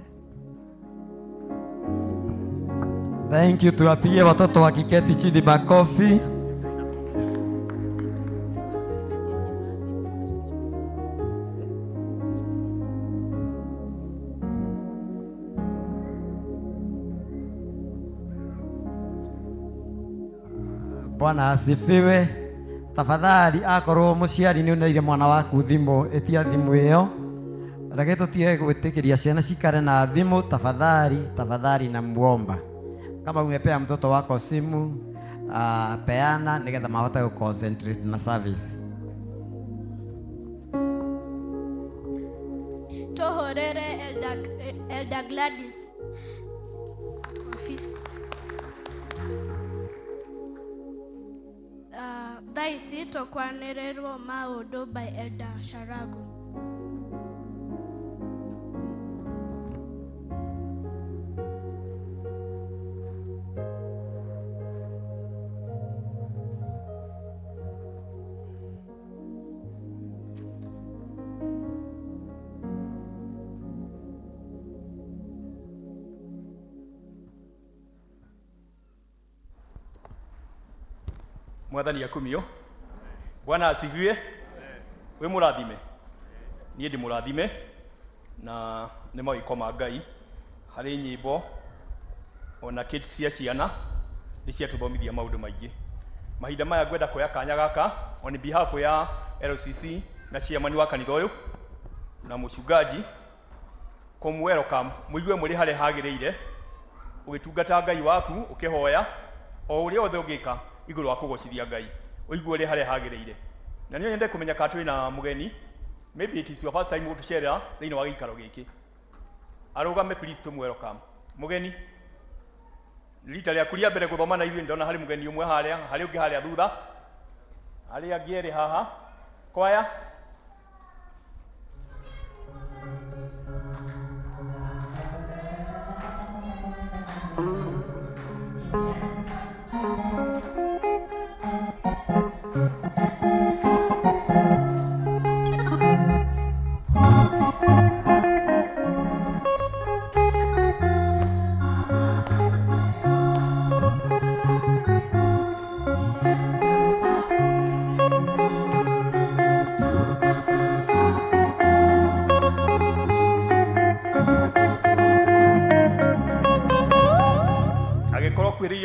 Thank you. Tuwapigie watoto wakiketi chini makofi. Bwana asifiwe. Tafadhali, akorwo mũciari nĩ ũneire mwana waku thimũ, ĩtia thimũ ĩyo. Reke tũtige gwĩtĩkĩria ciana cikare na thimũ. Tafadhali, tafadhali, namuomba, kama umepea mtoto wako simu, peana nĩgetha mahote gũconcentrate na service. Tũhũrĩre Elder Gladys kobi. Thaa ici tũkwanĩrĩrwo maũndũ by Elder Sharagu. Mwathani akumio. Bwana asifiwe. Wĩ mũrathime, niĩ ndĩ mũrathime na nĩ mawĩko ma Ngai. Harĩ nyĩmbo ona kids cia ciana nĩ ciatũthomithia maũndũ maingĩ. Mahinda maya ngwenda kuoya kanya gaka on behalf ya LCC na chairman wa kanitha ũyũ na mũchungaji kũmũ welcome, mũigue mũrĩ harĩa hagĩrĩire ũgĩtungata Ngai waku, ũkĩhoya o ũrĩa othe ũngĩka igũrũ wa kũgocithia Ngai, ũigue ũrĩ harĩa hagĩrĩire. Na nĩ nyende kũmenya kana twĩ na mũgeni, maybe it is your first time gũtũcerera thĩinĩ wa gĩikaro gĩkĩ. Arũgame please, tũmũ welcome mũgeni. Rita rĩaku rĩa mbere gũthoma na ithuĩ. Ndona harĩ mũgeni ũmwe harĩa, harĩ ũngĩ harĩa thutha, harĩ angĩ erĩ haha kwaya.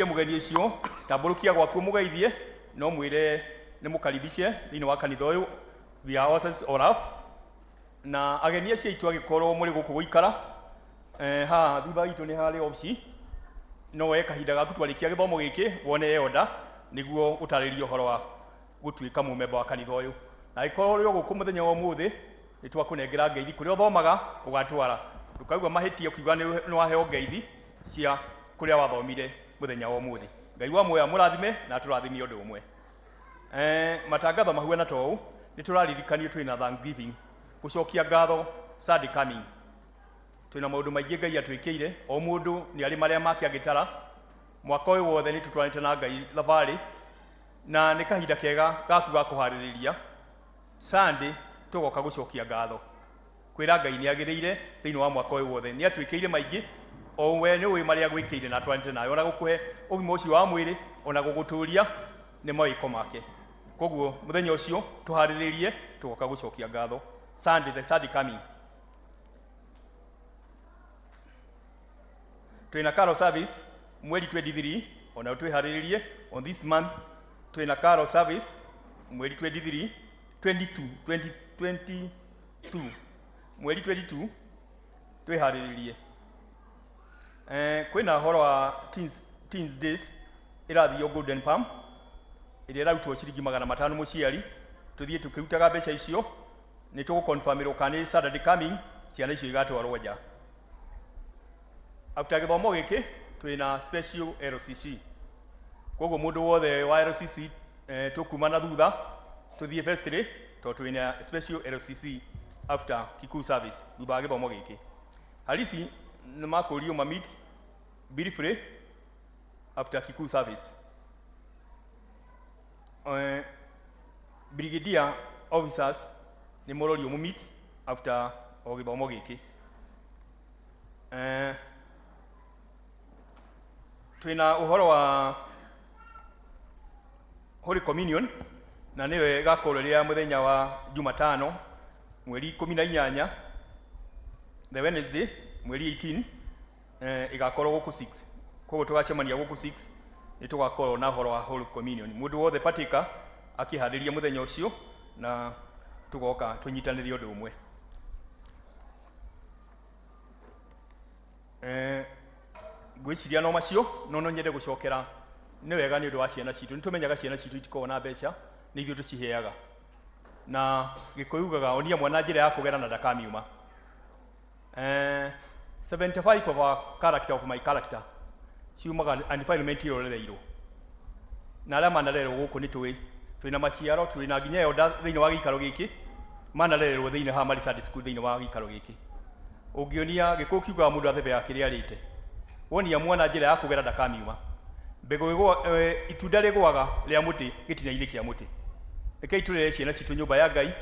Ũgeithie mũgeni ũcio, tambũrũkia gwaku mũgeithie, no mwĩre nĩ mũkaribishe thĩinĩ wa kanitha ũyũ. We are ourselves all up. Na ageni acio aitũ angĩkorwo mũrĩ gũkũ gũikara, haha thutha witũ nĩ harĩ obici, no woe kahinda gaku twarĩkia gĩthomo gĩkĩ wone elder nĩguo ũtarĩrie ũhoro wa gũtuĩka mũmemba wa kanitha ũyũ. Na angĩkorwo ũrĩ o gũkũ mũthenya wa ũmũthĩ, nĩ twakũnengera ngeithi kũrĩa ũthomaga ũgatwara. Ndũkaigua mahĩtia ũkiuga nĩ waheo ngeithi cia kũrĩa wathomire mũthenya wa ũmũthĩ. Ngai wa muoyo amũrathime na atũrathime ũndũ ũmwe. Matangatho mahuana ta ũũ, nĩ tũraririkanio twĩ na Thanksgiving, gũcokia ngatho Sunday coming. Twĩna maũndũ maingĩ Ngai atwĩkĩire, o mũndũ nĩ arĩ marĩa make angĩtara. Mwaka ũyũ wothe nĩ tũtwaranĩte na Ngai thabarĩ, na nĩ kahinda kega gaku ga kũharĩrĩria Sunday tũgoka gũcokia ngatho, kwĩra Ngai nĩ agĩrĩire thĩinĩ wa mwaka ũyũ wothe. Nĩ atwĩkĩire maingĩ, o we nĩ ũĩ marĩa agwĩkĩire na atwaranĩte nawe, ona gũkũhe ũgima ũcio wa mwĩrĩ, ona gũgũtũria nĩ mawĩko make. Koguo mũthenya ũcio tũharĩrĩrie tũgoka gũcokia ngatho Sunday, the Sunday coming. Twĩna carol service mweri 23, ona twĩharĩrĩrie on this month twĩna carol service mweri 23, 22, 20, 22, mweri 22 twĩharĩrĩrie. Kwĩna ũhoro wa teens days ĩrathio Golden Palm ĩrĩa ĩrarutwo ciringi 500 mũciari, tũthiĩ tũkĩrutaga mbeca icio, nĩ tũgũconfirmĩrwo kana nĩ Saturday coming ciana icio igatwarwo nja. After gĩthomo gĩkĩ twĩna special LCC, koguo mũndũ wothe wa LCC tũkuma na thutha tũthiĩ vestry tondũ twĩna special LCC after Kikuyu service thutha wa gĩthomo gĩkĩ. Harisi nĩ makũrio ma meet briefly after Kikuyu service. Brigadier officers nĩ mũrorio mu meet after o gĩthomo gĩkĩ. Twĩna ũhoro wa Holy Communion na nĩyo ĩgakorwo ĩrĩ ya mũthenya wa Jumatano mweri 18, the Wednesday mweri 18, ĩgakorwo gũkũ 6. Koguo tũgacemania gũkũ 6, nĩ tũgakorwo na ũhoro wa Holy Communion. Mũndũ wothe partaker akĩharĩria mũthenya ũcio na tũgoka tũnyitanĩre ũndũ ũmwe. Ngwĩciria no macio, no no nyende gũcokera nĩ wega nĩ ũndũ wa ciana citũ. Nĩ tũmenyaga ciana citũ itikoragwo na mbeca, nĩ ithuĩ tũciheaga. Na Gĩkũyũ ugaga onia mwana njĩra ya kũgera na ndakamiuma. 75 of our character, of my character, ciumaga environment ĩrĩa ũrereirwo. Na arĩa manarererwo gũkũ nĩ tũĩ, twĩna maciaro, twĩna nginya elder thĩinĩ wa gĩikaro gĩkĩ, manarererwo thĩinĩ ha Mari Sunday School thĩinĩ wa gĩikaro gĩkĩ. Ũngĩonia Gĩkũyũ kiugaga mũndũ athebeaga kĩrĩa arĩte. Wonia mwana njĩra ya kũgera ndakamiuma. Mbegũ itunda rĩgũaga rĩa mũtĩ gĩtina-inĩ kĩa mũtĩ. Rekei tũrere ciana citũ nyũmba ya Ngai,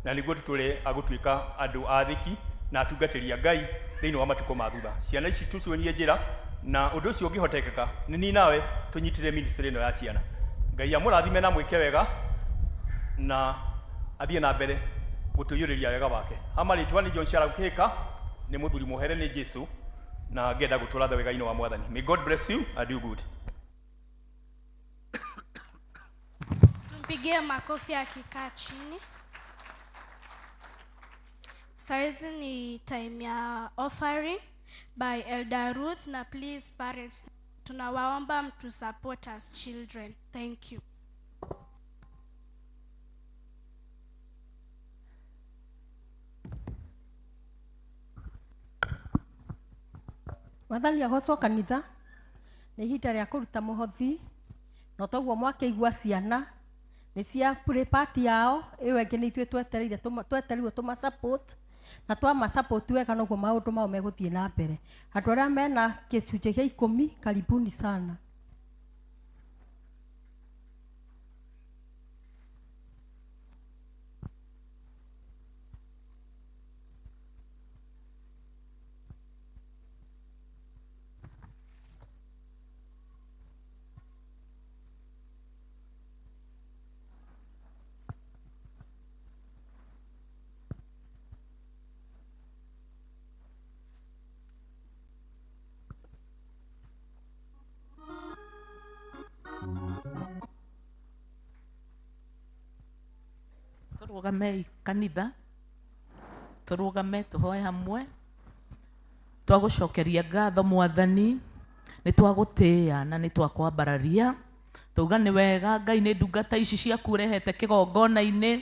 na nĩguo tũtũre a gũtuĩka andũ athĩki na atungatĩri a Ngai thĩinĩ wa matukũ ma thutha. Ciana ici tũcionie njĩra, na ũndũ ũcio ũngĩhotekeka nĩ niĩ nawe tũnyitĩrĩre ministry ĩno ya ciana. Ngai amũrathime na amwĩke wega na athiĩ na mbere gũtũiyũrĩria wega wake. Ha marĩtwa nĩ John Sharau Kĩhĩka, nĩ mũthuri mũhere nĩ Jesu, na ngenda gũtũra wega-inĩ wa Mwathani. May God bless you and do good. Tumpigie makofi akikaa chini. Saizi ni time ya offering by Elder Ruth, na please parents tunawaomba mtu support as children. Thank you. Mwathani agocwo kanitha, nĩ ihinda rĩa kũruta mũhothi, na toguo mwakĩigua ciana nĩ cia play part yao, ĩyo ĩngĩ nĩ ithuĩ twetereire twetereirwo tũma support, na twama support wega noguo maũndũ mao megũthiĩ na mbere. Andũ arĩa mena gĩcunjĩ gĩa 10, karibuni sana. Tũrũgamei kanitha, tũrũgame tũhoe hamwe. Twagũcokeria ngatho Mwathani, nĩ twagũtĩĩa na nĩ twakwambararia. Twauga nĩ wega Ngai nĩ ndungata ici ciaku ũrehete kĩgongona-inĩ,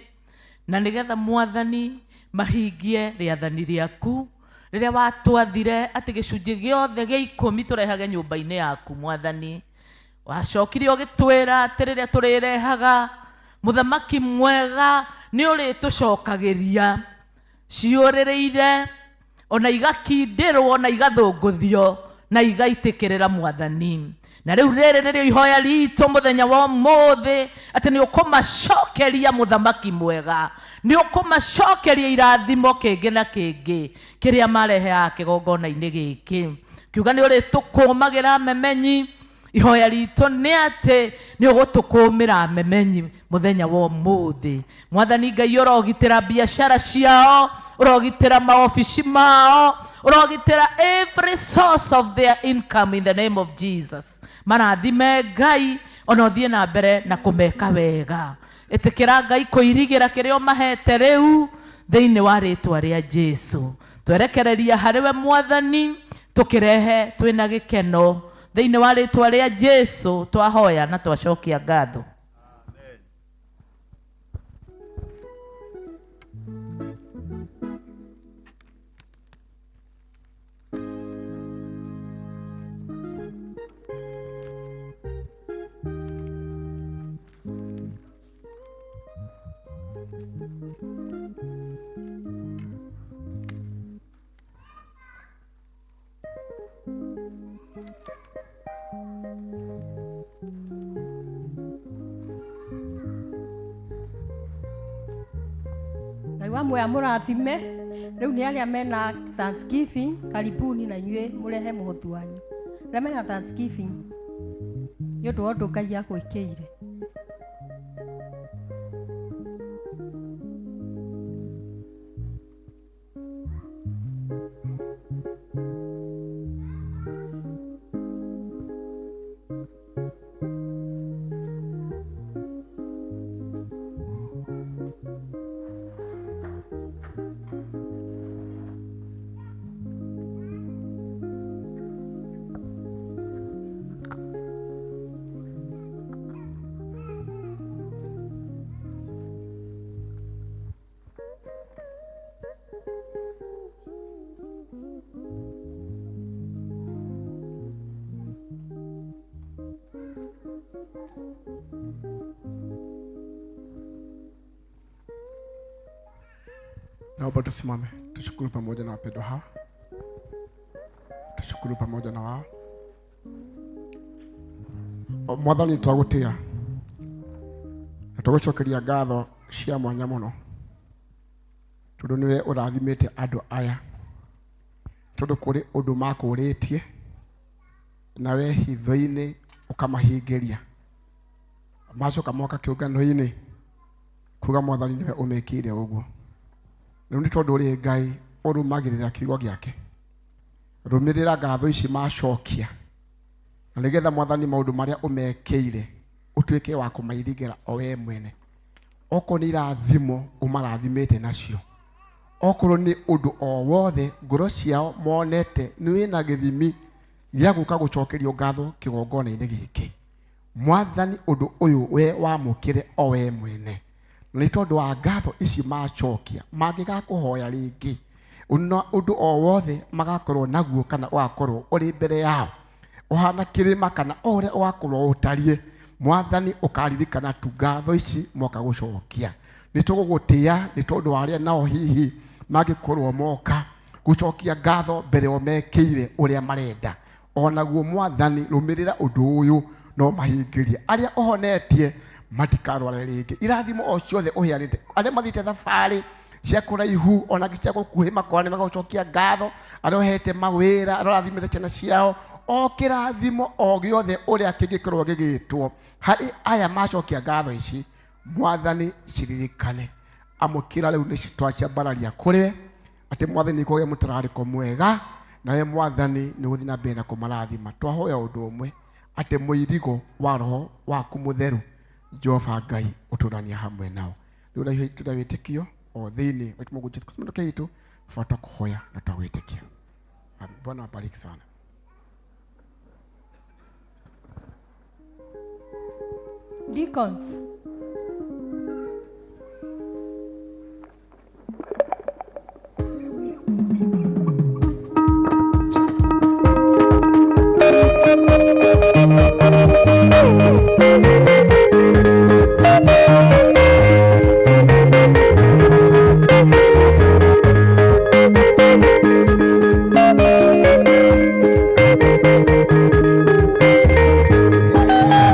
na nĩgetha Mwathani mahingie rĩathani rĩaku rĩrĩa watwathire atĩ gĩcunjĩ gĩothe gĩa ikũmi tũrehage nyũmba-inĩ yaku Mwathani. Wacokire ũgĩtwĩra atĩ rĩrĩa tũrĩrehaga mũthamaki mwega nĩ ũrĩtũcokagĩria ciũrĩrĩire ona igakindĩrwo na igathũngũthio na igaitĩkĩrĩra Mwathani. Na rĩu rĩrĩ nĩrĩo ihoya ritũ mũthenya wa ũmũthĩ, atĩ nĩ ũkũmacokeria mũthamaki mwega, nĩ ũkũmacokeria irathimo kĩngĩ na kĩngĩ kĩrĩa mareheaga kĩgongona-inĩ gĩkĩ. Kiuga nĩ ũrĩtũkũmagĩra memenyi. Ihoya ritũ nĩ atĩ nĩ ũgũtũkũmĩra memenyi mũthenya wa ũmũthĩ. Mwathani Ngai, ũrogitĩra biacara ciao, ũrogitĩra maobici mao, ũrogitĩra every source of their income in the name of Jesus. Marathime Ngai, ona ũthiĩ na mbere na kũmeka wega. Ĩtĩkĩra Ngai kũirigĩra kĩrĩa ũmahete rĩu thĩinĩ wa rĩtwa rĩa Jesu. Twerekereria harĩ we Mwathani, tũkĩrehe twĩna gĩkeno thĩinĩ wa rĩtwa rĩa Jesu twahoya na twacokia ngatho. Ngai wa muoya mũrathime. Rĩu nĩ arĩa mena Thanksgiving, karibuni na inyuĩ mũrehe mũhothi wanyu. Arĩa mena Thanksgiving nĩ ũndũ wa ũndũ Ngai agwĩkĩire. Naomba tusimame tushukuru pamoja na wapendwa hawa, tushukuru pamoja na wao. Mwathani, twagũtĩa na tũgũcokeria ngatho cia mwanya mũno tondũ nĩwe ũrathimĩte andũ aya, tondũ kũrĩ ũndũ makũrĩtie nawe hitho-inĩ ũkamahingĩria, macoka moka kĩũngano-inĩ kuga Mwathani nĩwe ũmekĩire ũguo. Rĩu nĩ tondũ ũrĩ Ngai ũrũmagĩrĩra kiugo gĩake, rũmĩrĩra ngatho ici macokia, na nĩgetha Mwathani maũndũ marĩa ũmekĩire ũtuĩke wa kũmairigĩra o we mwene. Okorwo nĩ irathimo ũmarathimĩte nacio, okorwo nĩ ũndũ o wothe ngoro ciao monete nĩ wĩna gĩthimi gĩa gũka gũcokerio ngatho kĩgongona-inĩ gĩkĩ, Mwathani ũndũ ũyũ we wamũkĩre o we mwene. Na nĩ tondũ wa ngatho ici macokia, mangĩgakũhoya rĩngĩ na ũndũ o wothe magakorwo naguo kana ũgakorwo ũrĩ mbere yao ũhana kĩrĩma kana o ũrĩa ũgakorwo ũtariĩ, Mwathani ũkaririkana tu ngatho ici moka gũcokia. Nĩ tũgũgũtĩa nĩ tondũ wa arĩa nao hihi mangĩkorwo moka gũcokia ngatho mbere o mekĩire ũrĩa marenda. Onaguo Mwathani rũmĩrĩra ũndũ ũyũ no mahingĩrie. Arĩa ũhonetie matikarware rĩngĩ. Irathimo o ciothe ũheanĩte arĩa mathiĩte thabarĩ cia kũraihu ona cia gũkuhĩ makora nĩ magũcokia ngatho, arĩa ũhete mawĩra, arĩa ũrathimĩte ciana ciao, o kĩrathimo o gĩothe ũrĩa kĩngĩkorwo gĩgĩtwo harĩ aya macokia ngatho ici, Mwathani ciririkane. Amũkĩra rĩu nĩ twaciambararia kũrĩ we, atĩ Mwathani kũgĩe mũtararĩko mwega, nawe Mwathani nĩ ũgũthiĩ na mbere na kũmarathima. Twahoya ũndũ ũmwe, atĩ mũirigo wa Roho waku mũtheru, Jehova Ngai, ũtũrania hamwe nao. Rĩu ũraihũire wĩtĩkio o thĩinĩ wa Mungu Jesu Kristo mũndũ witũ bata kũhoya na twagwĩtĩkia. Bwana wabariki sana. Deacons.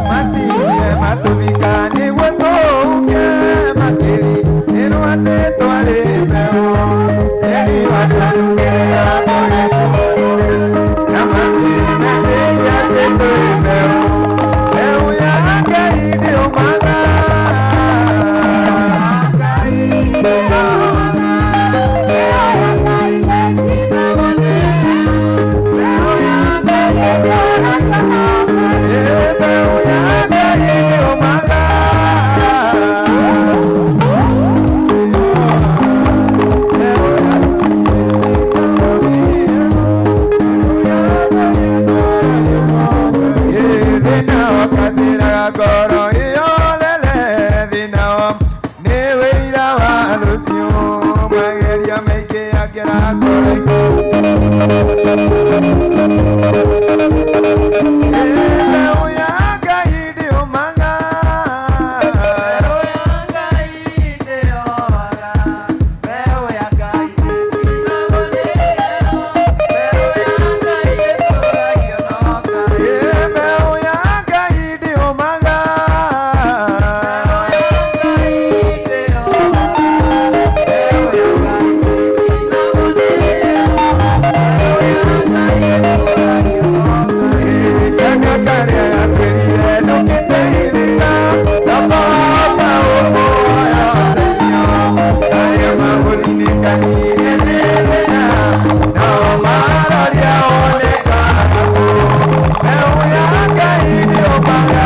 Matire matũthika nĩguo tũũke makĩri nĩrwo atĩ twarĩ mbeũ tĩri watanugĩrĩra tũrĩ na matirĩ metĩkia atĩ twĩ mbeũ mbeũ ya Ngai ndĩũmaga. Mbeũ ya Ngai ndĩũmaga. Thĩna wakathiraga ngoro ĩyo lele thĩna wa nĩ wĩira wa rũciũ mageria maingĩ akĩra ngoro. Mbeũ ya Ngai ndĩũmaga. Mbeũ ya Ngai ndĩũmaga. Kana karĩa gakwĩrire ndũngĩteithĩka tokoka ũkũhoya ũteithio arĩa magũthinĩkanire nĩ thĩna no maroria wonekaga kũ. Mbeũ ya Ngai ndĩũmaga.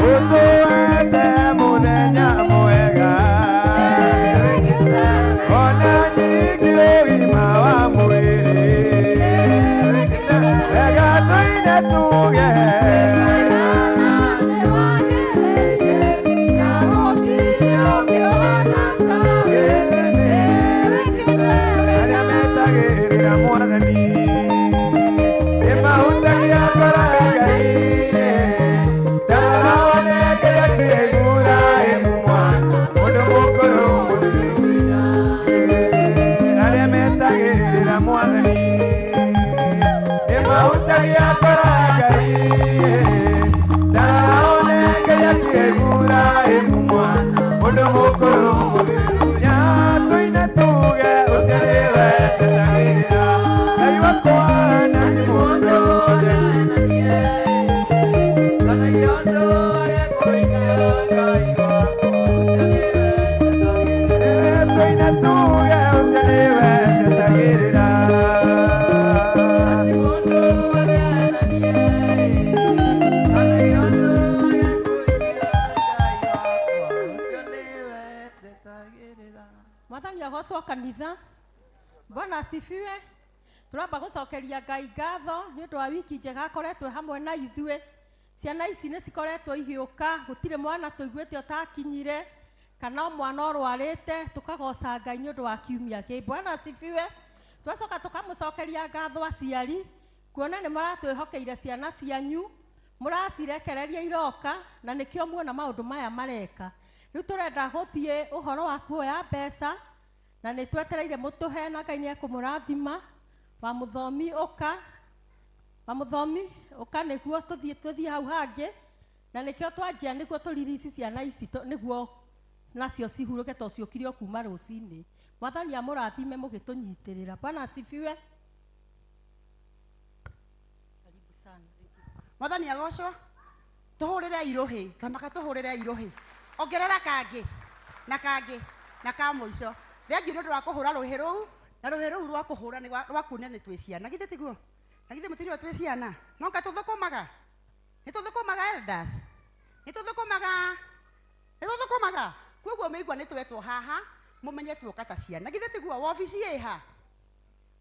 Ũtũete mũthenya mwega ona nyingĩ ũgima wa mwĩrĩ wega tũine tuge. Arĩa metagĩrĩra mwathani nĩmahutagia ngoro ya Ngai tarora wone Ngai akĩigura ĩmũmwa mũndũ mũkũrũ mũthĩni. Arĩa metagĩrĩra mwathani nĩmahutagia ngoro ya Ngai tarora wone Ngai akĩigura ĩmũmwa mũndũ mũkũrũ mũthĩni. Nyatũine tuge ũcio nĩwe tetagĩrĩra Ngai wakwa na ti mũndũ tũine tuge ũcio nĩwe tetagĩrĩra. Mwathani agocwo kanitha. Bwana asifiwe. Turamba gucokeria Ngai ngatho nĩ ũndũ wa wiki njega akoretwo hamwe na ithuĩ. Ciana ici nĩ cikoretwo igĩũka, gũtirĩ mwana tũiguĩte ũtakinyire kana o mwana ũrwarĩte, tũkagoca Ngai nĩ ũndũ wa kiumia gĩkĩ. Bwana asifiwe. Twacoka tũkamũcokeria ngatho aciari kuona nĩ maratwĩhokeire ciana cianyu. Mũracirekereria iroka na nĩkĩo muona maũndũ maya mareka. Rĩu tũrenda gũthiĩ ũhoro wa kuoya mbeca na nĩ twetereire mũtũhe na Ngai nĩ ekũmũrathima. Wa mũthomi ũka, wa mũthomi ũka nĩguo tũthiĩ hau hangĩ, na nĩkĩo twanjia nĩguo tũririci ciana ici nĩguo nacio cihurũke tondũ ciũkire o kuma rũcinĩ. Mwathani amũrathime mũgĩtũnyitĩrĩra. Bwana asifiwe. Karibu sana. Mwathani agocwo. Tũhũrĩre irũhĩ, thamaka tũhũrĩre irũhĩ. Ongerera kangĩ na kangĩ na ka mũico. Thengiũ nĩ ũndũ wa kũhũra rũhĩ rũu, na rũhĩ rũu rwa kũhũra nĩ rwa kuonia nĩ twĩ ciana. Githĩ tiguo? Na githĩ mũtirĩ twĩ ciana? No nga tũthũkũmaga. Nĩ tũthũkũmaga elders. Nĩ tũthũkũmaga. Nĩ tũthũkũmaga. Koguo mĩigua nĩ twetwo haha, mũmenye tuoka ta ciana. Githĩ tiguo? Wabici ĩ ha?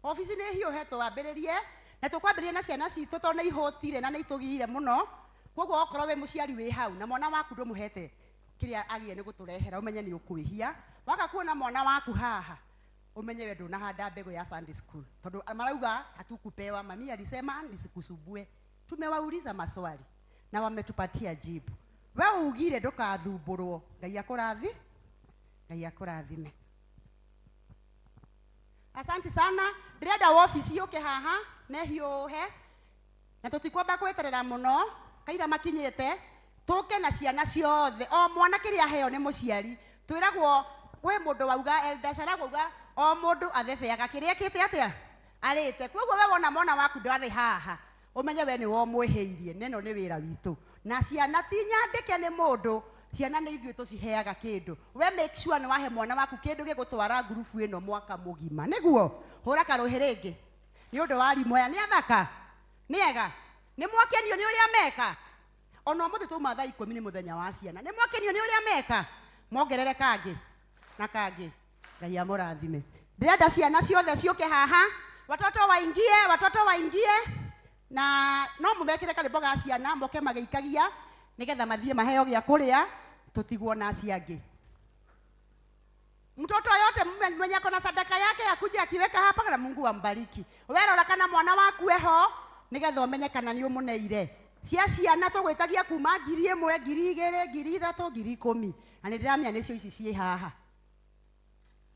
Wabici nĩ hiũhe twambĩrĩrie, na tũkwambĩrĩria na ciana citũ tondũ nĩ ihũtire na nĩ itũgiire mũno. Koguo okorwo wĩ mũciari wĩ hau na mwana waku ndũmũhete kĩrĩa agĩrĩire nĩ gũtũrehera, ũmenye nĩ ũkwĩhia. Waga kuona mwana waku haha, ũmenye we ndũnahanda mbegũ ya Sunday school, tondũ marauga hatukupewa. Mami alisema nisikusumbue. Tumewauliza maswali na wametupatia jibu. We ugire ndũkathumburwo. Ngai akũrathi, Ngai akũrathime. Asante sana. Ndĩrenda wabici yũke haha na ĩhiũhe, na tũtikwamba gweterera mũno kaira makinyĩte, tũke na ciana ciothe, o mwana kĩrĩa aheo nĩ mũciari. Twĩragwo kwĩ mũndũ wauga, Elder Sharagwo auga o mũndũ athebeaga kĩrĩa ekĩte atĩa arĩte. Koguo we wona mwana waku ndarĩ haha, ũmenye we nĩwe ũmwĩhĩirie, na ĩno nĩ wĩra witũ. Na ciana ti nyandĩke nĩ mũndũ, ciana nĩ ithuĩ tũciheaga kĩndũ. We make sure nĩ wahe mwana waku kĩndũ gĩgũtwara ngurubu ĩno mwaka mũgima. Nĩguo hũra karũhĩ rĩngĩ nĩ ũndũ wa arimũ aya. Nĩ athaka, nĩ ega, nĩ mwakenio nĩ ũrĩa meka. Ona ũmũthĩ twauma thaa 10 nĩ mũthenya wa ciana. Nĩ mwakenio nĩ ũrĩa meka, mongerere kangĩ na kangĩ. Ngai amũrathime. Ndĩrenda ciana ciothe ciũke haha, watoto waingie, watoto waingie, na no mũmekĩre karĩmbo ga ciana moke magĩikagia nĩgetha mathiĩ maheo gĩa kũrĩa, tũtigwo na acio angĩ. Mtoto yote mwenye ako na sadaka yake akuje akiweka hapa na Mungu ambariki. Werora kana mwana waku eho nigetha umenye kana ni umuneire. Cia ciana tũgwĩtagia kuma ngiri ĩmwe, ngiri igĩrĩ, ngiri ithatũ, ngiri ikũmi. Na nĩ ndĩramenya nĩcio ici ciĩ haha.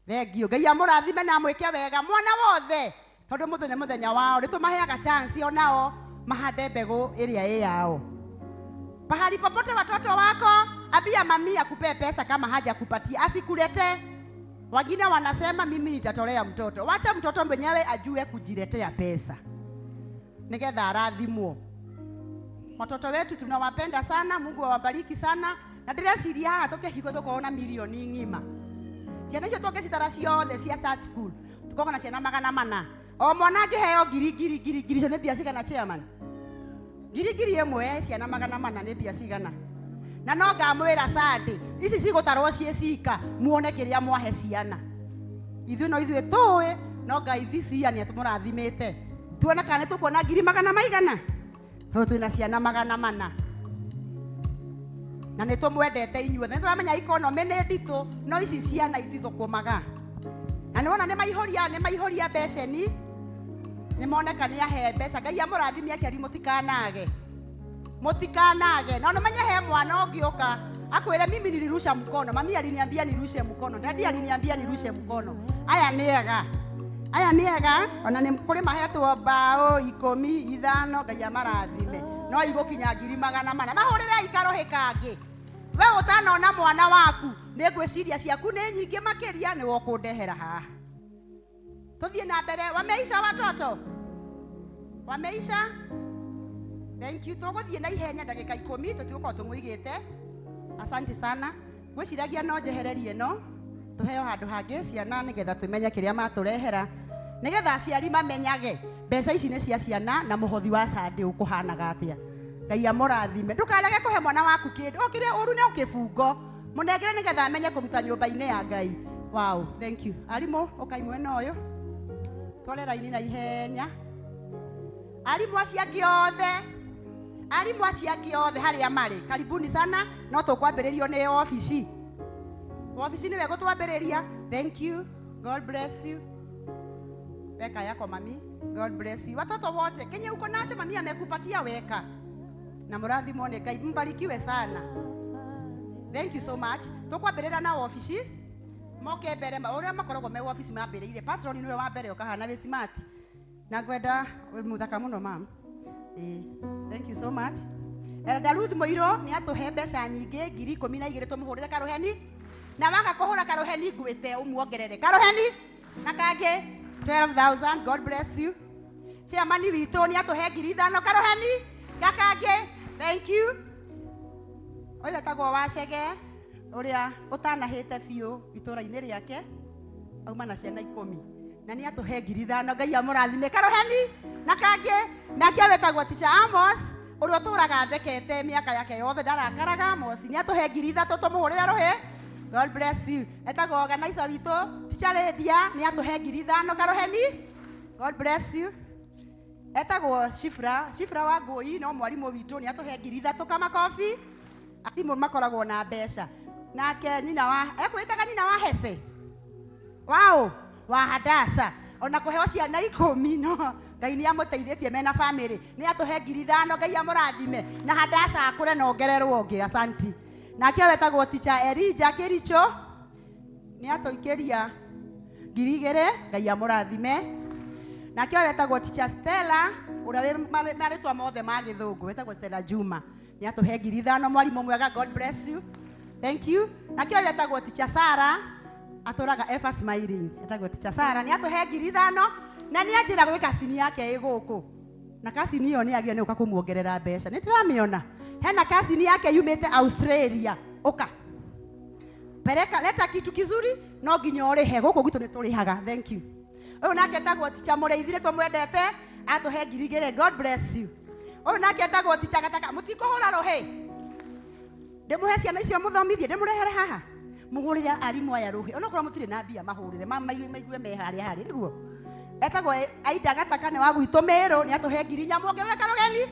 Thengiũ. Ngai amũrathime na amwĩke wega mwana wothe, tondũ mũthenya mũthenya wao nĩ tũmaheaga chance onao mahande mbegũ ĩrĩa ĩ yao. Pahali popote watoto wako, ambia mami akupee pesa kama hajakupatia, asikulete. Wengine wanasema mimi nitatolea mtoto. Wacha mtoto mwenyewe ajue kujiletea pesa nigetha arathimwo. Watoto wetu tunawapenda sana, Mungu awabariki sana. Na ndĩreciria haha tũkĩhingwo tũkorwo na milioni ng'ima. Ciana icio tũngĩcitara ciothe cia Sat School, tũkorwo na ciana 400. O mwana angĩheo ngiri, ngiri, ngiri, ngiri, icio nĩ mbia cigana chairman? Ngiri, ngiri ĩmwe ciana 400 nĩ mbia cigana? Na no ngamwĩra Sunday, ici cigũtarwo ciĩ cika, muone kĩrĩa mwahe ciana. Ithuĩ no ithuĩ tũĩ, no Ngai this year nĩ atũmũrathimĩte. Tuone kana nĩ tũkuona ngiri magana maigana? Tondũ twĩna ciana 400. Na nĩ tũmwendete inyuothe. Nĩ tũramenya economy nĩ nditũ, no ici ciana itithũkũmaga. Na nĩ wona nĩ maihũria mbeceni, nĩ moneka nĩ ahe mbeca. Ngai amũrathime aciari, mũtikanage. Mũtikanage. Na ũmenye he mwana ũngĩũka akwĩre mimi nilirusha mkono, mami aliniambia nirushe mkono, dadi aliniambia nirushe mkono. Aya nĩ ega. Aya nĩ ega, ona nĩ kũrĩ mahetwo mbaũ ikũmi, ithano, Ngai amarathime. No igũkinya ngiri 400. Mahũrĩre ikarũhĩ kangĩ. We ũtanona mwana waku, nĩ ngwĩciria ciaku nĩ nyingĩ makĩria, nĩwe ũkũndehera haha. Tũthiĩ na mbere. Wameisha watoto? Wameisha? Thank you. Tũgũthiĩ na ihenya ndagĩka 10, tũtigũkorwo tũmũigĩte. Asante sana. Ngwĩciragia no njehererie ĩno, tũheo handũ hangĩ ciana nĩgetha tũmenye kĩrĩa matũrehera, nĩgetha aciari mamenyage mbeca ici nĩ cia ciana na mũhothi wa Sunday ũkũhanaga atĩa. Ngai amũrathime. Ndũkarege kũhe mwana waku kĩndũ, o kĩrĩa ũru nĩ kĩbungo, mũnengere nĩgetha amenye kũruta nyũmba-inĩ ya Ngai. Wow, thank you. Arimũ, ũkai mwena ũyũ. Tware raini na ihenya. Arimũ acio angĩ othe, arimũ acio angĩ othe harĩa marĩ, karibuni sana. No tũkwambĩrĩrio nĩ wabici. Wabici nĩwe gũtwambĩrĩria. Thank you. God bless you. Weka yako mami. God bless you. Watoto wote, kenye uko nacho mami amekupatia weka. Na mũrathimwo nĩ Ngai, mbarikiwe sana. Thank you so much. Tũkwambĩrĩra na wabici moke mbere ũrĩa makoragwo me wabici mambĩrĩire. Patron nĩwe wa mbere ũkahana wĩ smart. Na ngwenda wĩ mũthaka mũno mam. Ĩĩ, thank you so much. Elder Ruth Mũirũ nĩ atũhe mbeca nyingĩ 12,000 tũmũhũrĩre karũheni. Na waga kũhũra karũheni ngwĩte ũmuongerere karũheni na kangĩ 12,000. God bless you. Chairman witũ nĩ atũhe 5,000 karũheni gakangĩ. Thank you. Ũyũ etagwo Wacege ũrĩa ũtanahĩte biũ itũra-inĩ rĩake, auma na ciana 10 na nĩ atũhe 5,000. Ngai amũrathime karũheni na kangĩ. Nake wetagwo Teacher Amos ũrĩa ũtũraga athekete mĩaka yake yothe ndarakaraga. Amos nĩ atũhe 3,000 tũmũhũrĩre rũhĩ. God bless you. Etagwo organizer witũ Teacher Lydia nĩ atũhe 5,000 karũheni. God bless you. Etagwo Shifra, Shifra wa Ngũi no mwarimũ witũ nĩ atũhe 3,000 kamakobi. Arimũ makoragwo na mbeca. Nake nyina wa ekwĩtaga nyina wa Hese wao wa Hadasa ona kũheo ciana 10 no Ngai nĩ amũteithĩtie mena family nĩ atũhe 5,000. Ngai amũrathime na Hadasa akũre na ongererwo ũngĩ. Asanti. Nake wetagwo Teacher Elijah Kĩricho nĩ atũikĩria 2,000. Ngai amũrathime. Nake wetagwo Teacher Stella ũrĩa wĩ marĩtwa mothe ma gĩthũngũ wetagwo Stella Juma nĩ atũhe 5,000. Mwarimũ mwega, God bless you. Thank you. Nake ũyũ etagwo Teacher Sara atũraga ever smiling, etagwo Teacher Sara nĩ atũhe 5,000 na nĩ anjĩra gwĩ kacini yake ĩ gũkũ na kacini ĩyo nĩ agĩrĩire nĩ gũka kũmuongerera mbeca. Nĩ ndĩramĩona hena kacini yake yumĩte Australia. Ũka pereka leta kitu kizuri no nginya ũrĩhe gũkũ gwitũ nĩ tũrĩhaga. Thank you. Ũyũ nake etagwo Teacher Mũrĩithi nĩ tũmwendete atũhe 2,000. God bless you. Ũyũ nake etagwo Teacher Gataka. Mũtikũhũra rũhĩ ndĩmũhe ciana icio mũthomithie ndĩmũrehere haha mũhũrĩre arimũ aya rũhĩ onokorwo mũtirĩ na mbia mahũrĩre maigue me harĩa harĩ nĩguo. Etagwo Aida Gataka nĩ wa gwitũ Mĩrũ nĩ atũhe 4,000 muongerere karũgeni.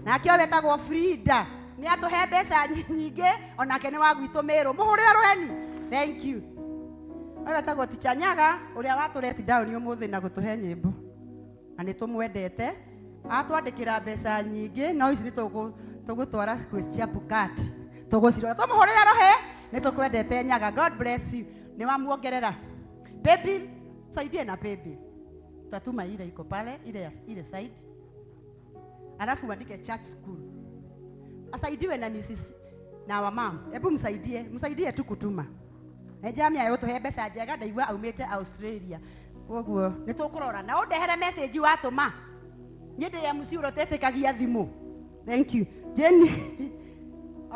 Nake ũyũ wetagwo Frida nĩ atũhe mbeca nyingĩ onake nĩ wa gwitũ Mĩrũ mũhũrĩre rũheni. Thank you. Ũyũ wetagwo Teacher Nyaga ũrĩa watũreti down ũmũthĩ na gũtũhe nyĩmbo na nĩ tũmwendete atwandĩkĩra mbeca nyingĩ no ici nĩ tũgũtwara kwĩ Chebukati tũgũcirora tũmũhũrĩre rũhĩ nĩ tũkwendete Nyaga. God bless you. Nĩ wamuongerera baby saidie na baby tatuma ile iko pale ile ile side alafu uandike church school asaidiwe na Mrs. na wa mam. Hebu msaidie, msaidie tu kutuma Ejamia gũtũhe mbeca njega ndaigua aumĩte Australia koguo nĩ tũkũrora na ũndehere message watũma niĩ ndĩ MC ũrĩa ũtetĩkagia thimũ. Thank you Jenny.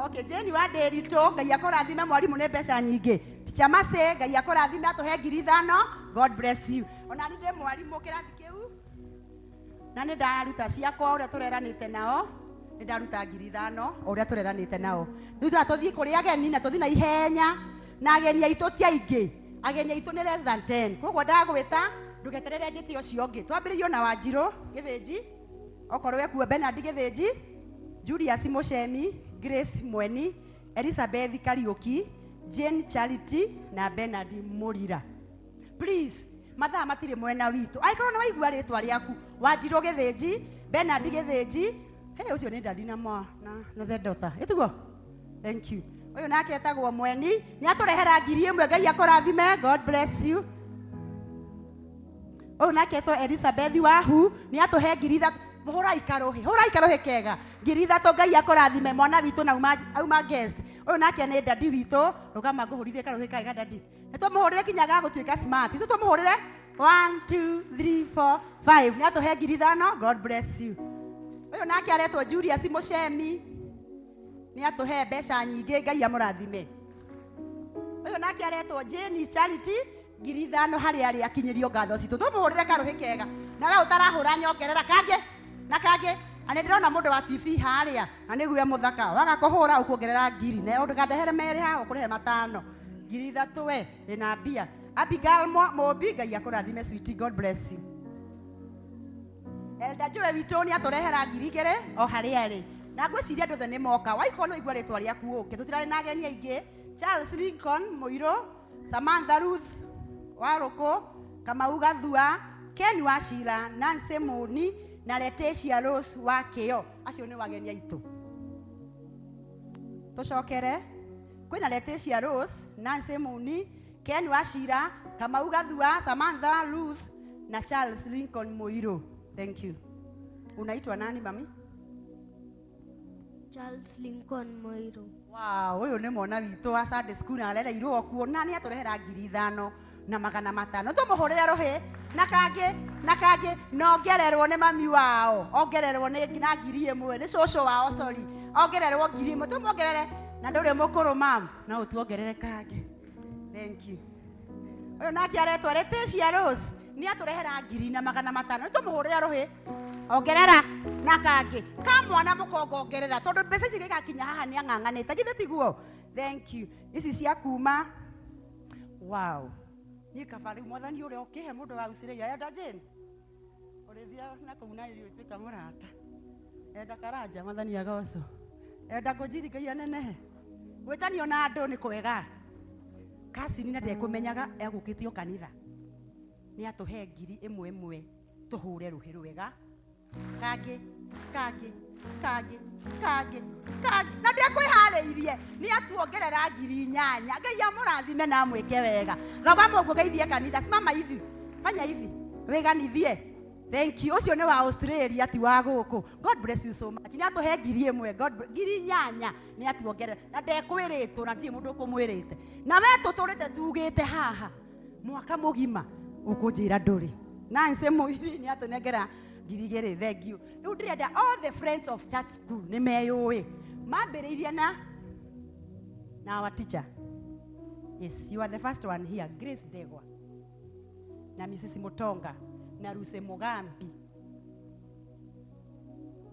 Okay, Jenny wa Ndĩritũ Ngai akũrathime mwarimũ nĩ mbeca nyingĩ. Teacher Mercy Ngai akũrathime atũhe 5,000. God bless you. Ona niĩ ndĩ mwarimũ kĩrathi kĩu na nĩ ndaruta ciakwa ũrĩa tũreranĩte nao nĩ ndaruta 5,000 o ũrĩa tũreranĩte nao. Rĩu tũra tũthiĩ kũrĩ ageni na tũthiĩ na ihenya na ageni aitũ ti aingĩ, ageni aitũ nĩ less than 10 koguo ndagwĩta ndũgeterere njĩte ũcio ũngĩ. Twambĩrĩrie na Wanjirũ Gĩthĩnji okorwo ekuo, Bernard Gĩthĩnji, Julius Mũcemi, Grace Mweni, Elizabeth Kariũki, Jane Charity na Bernard Mũrira. Please mathaa matirĩ mwena witũ angĩkorwo nĩ waigua rĩtwa rĩaku Wanjirũ Gĩthĩnji, Bernard Gĩthĩnji. Hey, ũcio nĩ dadi na mwa na the daughter ĩtiguo. Thank you. Ũyũ nake etagwo Mweni nĩ atũrehera 1,000. Ngai akũrathime. God bless you. Ũyũ nake etwo Elizabeth Wahu nĩ atũhe 3,000. Mũhũrai karũhĩ, hũrai karũhĩ kega 3,000. Ngai akũrathime mwana witũ na auma guest. Ũyũ nake nĩ dadi witũ, rũgama ngũhũrithie karũhĩ kega dadi. Nĩ tũmũhũrĩre kinya gagũtuĩka smart. Ithuĩ tũmũhũrĩre 1 2 3 4 5 nĩ atũhe 5,000. God bless you. Ũyũ nake aretwo Julius Mũcemi nĩ atũhe mbeca nyingĩ. Ngai amũrathime. Ũyũ nake aretwo Jane Charity 5,000 harĩa arĩ akinyĩrio ngatho citũ. Tũmũhũrĩre karũhĩ kega na we ũtarahũra nyongerera kangĩ na kangĩ. Na nĩ ndĩrona mũndũ wa TV harĩa na nĩguo mũthaka waga kũhũra ũkuongerera ngiri na ndũkandehere merĩ haha ũkũrehe 5 3,000 we wĩna mbia. Abigail Mũmbi Ngai akũrathime sweetie. God bless you. Elder Joe witũ nĩ atũrehera 2,000 o harĩa arĩ na ngwĩciria andũ othe nĩ moka. Waikwo no igua rĩtwa rĩaku ũke tũtirarĩ na ageni aingĩ. Charles Lincoln Mũirũ, Samantha Ruth Warũkũ, Kamau Gathua, Ken Wachira, Nancy Muni na Leticia Rose wa Kĩo acio nĩ wageni aitũ. Tucokere kwina Leticia Rose, Nancy Muni, Ken Wachira, Kamau Gathua, Samantha Ruth na Charles Lincoln Muiru. Thank you. Unaitwa nani mami? Charles Lincoln Muiru. Wow, uyu ni mwana witũ wa Sunday school na arereirwo kuo na nĩ atũrehera 5,500. Tũmũhũrĩre rũhĩ na kangĩ na kangĩ na ongererwo nĩ mami wao, ongererwo nĩ na 1,000 nĩ cũcũ wao, sorry, ongererwo 1,000 tũmuongerere na ndũrĩ mũkũrũ mam, no ũtuongerere kangĩ. Thank you. Ũyũ nake aretwo Leticia Rose nĩ atũrehera 1,500. Tũmũhũrĩre rũhĩ ongerera na kangĩ ka mwana mũkongo ongerera tondũ mbeca ici igakinya haha nĩ ang'ang'anĩte githĩ tiguo? Thank you. Ici cia kuma wow niĩ kaba rĩu mwathani ũrĩa ũkĩhe mũndũ wa gucĩrĩria enda Jane ũrĩthia na kũu na irio ituĩka mũrata enda Karanja mwathani agocwo enda Ngũnjiri Ngai anenehe gwĩtanio na andũ nĩ kwega kasini na ndekũmenyaga egũkĩtio kanitha nĩ atũhe 1,000 tũhũre rũhĩ rwega kangĩ kangĩ kangĩ kangĩ kangĩ na ndekwĩharĩirie nĩ atuongerera 8,000. Ngai amũrathime na amwĩke wega. Rũgama ũguo geithie kanitha, simama hivi, fanya hivi, wĩganithie. Thank you. Ũcio nĩ wa Australia ti wa gũkũ. God bless you so much. Nĩ atũhe 1,000, God 8,000 nĩ atuongerera na ndekwĩrĩtwo na ndirĩ mũndũ ũkũmwĩrĩte. Na we tũtũrĩte tugĩte haha mwaka mũgima ũkũnjĩra ndũrĩ. Nancy Mũiri nĩ atũnengera 2,000. Thank you. Rĩu ndĩrenda all the friends of church school nĩ meyũĩ mambĩrĩirie na our teacher. Yes, you are the first one here, Grace Ndegwa na Mrs. Mutonga na Ruse Mugambi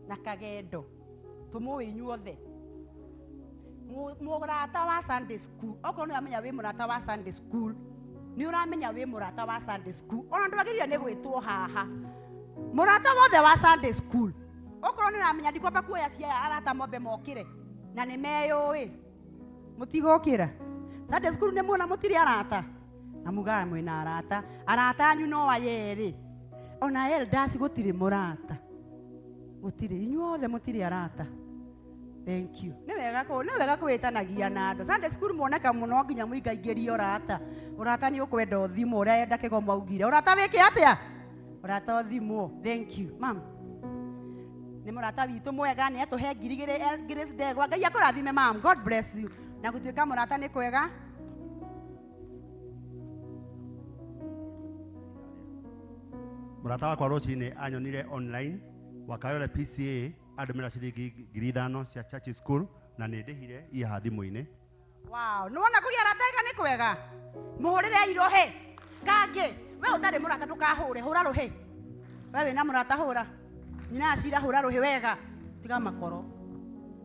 na Kagendo tũmũĩ inyuothe. Mũrata wa Sunday school, okorwo nĩ ũramenya wĩ mũrata wa Sunday school, nĩ ũramenya wĩ mũrata wa Sunday school, ona ndwagĩrĩire nĩ gwĩtwo haha. Mũrata wothe wa Sunday school, okorwo nĩ ũramenya ndikwamba kuoya ciaya arata mombe mokĩre na nĩ meyũĩ, mũtigũkĩra. Sunday school nĩ muona mũtirĩ arata na mugaga mwĩna arata, arata anyu no aya erĩ, ona elders gũtirĩ mũrata, gũtirĩ, inyuothe mũtirĩ arata. Thank you. Nĩ wega kwĩtanagia na andũ. Sunday school muoneka mũno nginya mũingaingĩrie ũrata. Ũrata nĩ ũkwenda ũthimwo ũrĩa enda Kĩgoma augire. Ũrata wĩke atĩa? Ũrata ũthimwo. Thank you. Ma'am. Nĩ mũrata witũ mwega nĩ atũhe 2,000 Grace Ndegwa. Ngai akũrathime ma'am. God bless you. Na gũtuĩka mũrata nĩ kwega. Mũrata wakwa rũcinĩ anyonire online Wakayole PCA andũmĩra ciringi 5,000 cia church school na nĩ ndĩhire iya haha thimũ-inĩ. Wow, nĩ wona kũgĩa arata ega nĩ kwega. Mũhũrĩre irohe kangĩ we ũtarĩ mũrata ndũkahũre, hũra rũhĩ. We wĩna mũrata hũra. Nyina acira hũra rũhĩ wega tiga makoro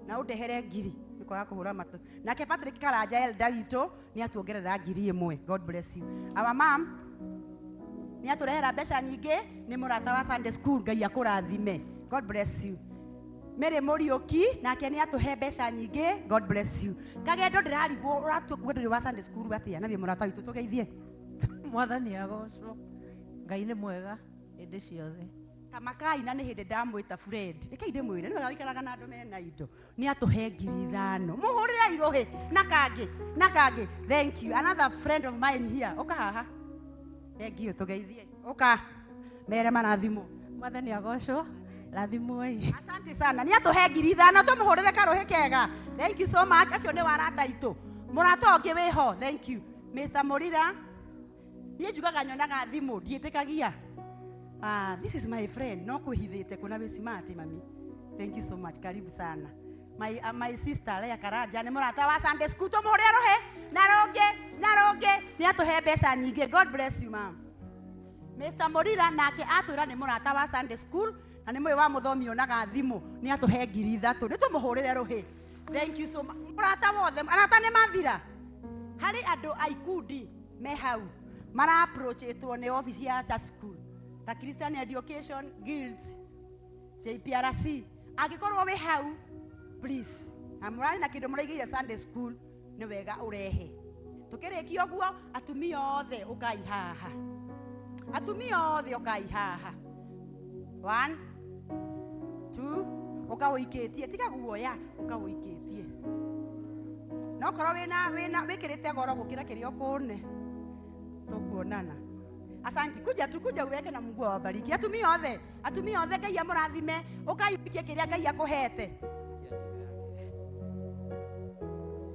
na ũndehere 1,000 nĩ kwaga kũhũra matũ. Nake Patrick Karanja elder witũ nĩ atuongerera 1,000. God bless you. Our mom nĩ atũrehera mbeca nyingĩ, nĩ mũrata wa Sunday school. Ngai akũrathime. God bless you. Mary Mũriũki nake nĩ atũhe mbeca nyingĩ. God bless you. Kagendo ndĩrarigwo ũratua kuga ndũrĩ wa Sunday school atĩa na wĩ mũrata witũ tũgeithie. Mwathani agocwo. Ngai nĩ mwega hĩndĩ ciothe. Kamakai na nĩ hĩndĩ ndamwĩta Fred. Rekei ndĩmwĩre nĩ wega wĩikaraga na andũ mena indo. Nĩ atũhe 5,000. Mũhũrĩre irohĩ na kangĩ na kangĩ. Thank you. Another friend of mine here. Ũka haha. Thank you tũgeithie. Ũka. Mere marathimwo. Mwathani agocwo. Rathimwoi. Asante sana. Nĩ atũhe 5,000 tũmũhũrĩre karũhĩ kega. Thank you so much. Acio nĩ warata aitũ. Mũrata ũngĩ wĩho. Thank you. Mr. Mũrira. Niĩ njugaga nyonaga thimũ ndiĩtĩkagia. This is my friend. No kwĩhithĩte kuna wĩ smart mami. Thank you so much. Karibu sana. My sister Lea Karanja nĩ mũrata wa Sunday school. Tũmũhũrĩre rũhĩ na rũngĩ na rũngĩ. Nĩ atũhe mbeca nyingĩ. God bless you ma'am. Mr. Mũrira nake atwĩra nĩ mũrata wa Sunday school na nĩ mũĩ wa mũthomi onaga thimũ nĩ atũhe 3,000. Nĩ tũmũhũrĩre rũhĩ. Thank you so much. Mũrata wothe, arata nĩ mathira. Harĩ andũ a ikundi me hau mara approachĩtwo nĩ office ya church school ta Christian Education Guild, JPRC. Angĩkorwo wĩ hau please, na mũrarĩ na kĩndũ mũraigĩire Sunday school nĩ wega ũrehe. Tũkĩrĩkia ũguo atumia othe ũkai haha. Atumia othe ũkai haha. 1 2 ũka ũikĩtie, tiga guoya, ũka ũikĩtie. No korwo wina wina wikirite goro gukira kiria ukune tukuonana. Asanti, kuja tu, kuja uweke na Mungu awabariki. Atumia othe, atumia othe Ngai amurathime, ukaikie kiria Ngai akuhete.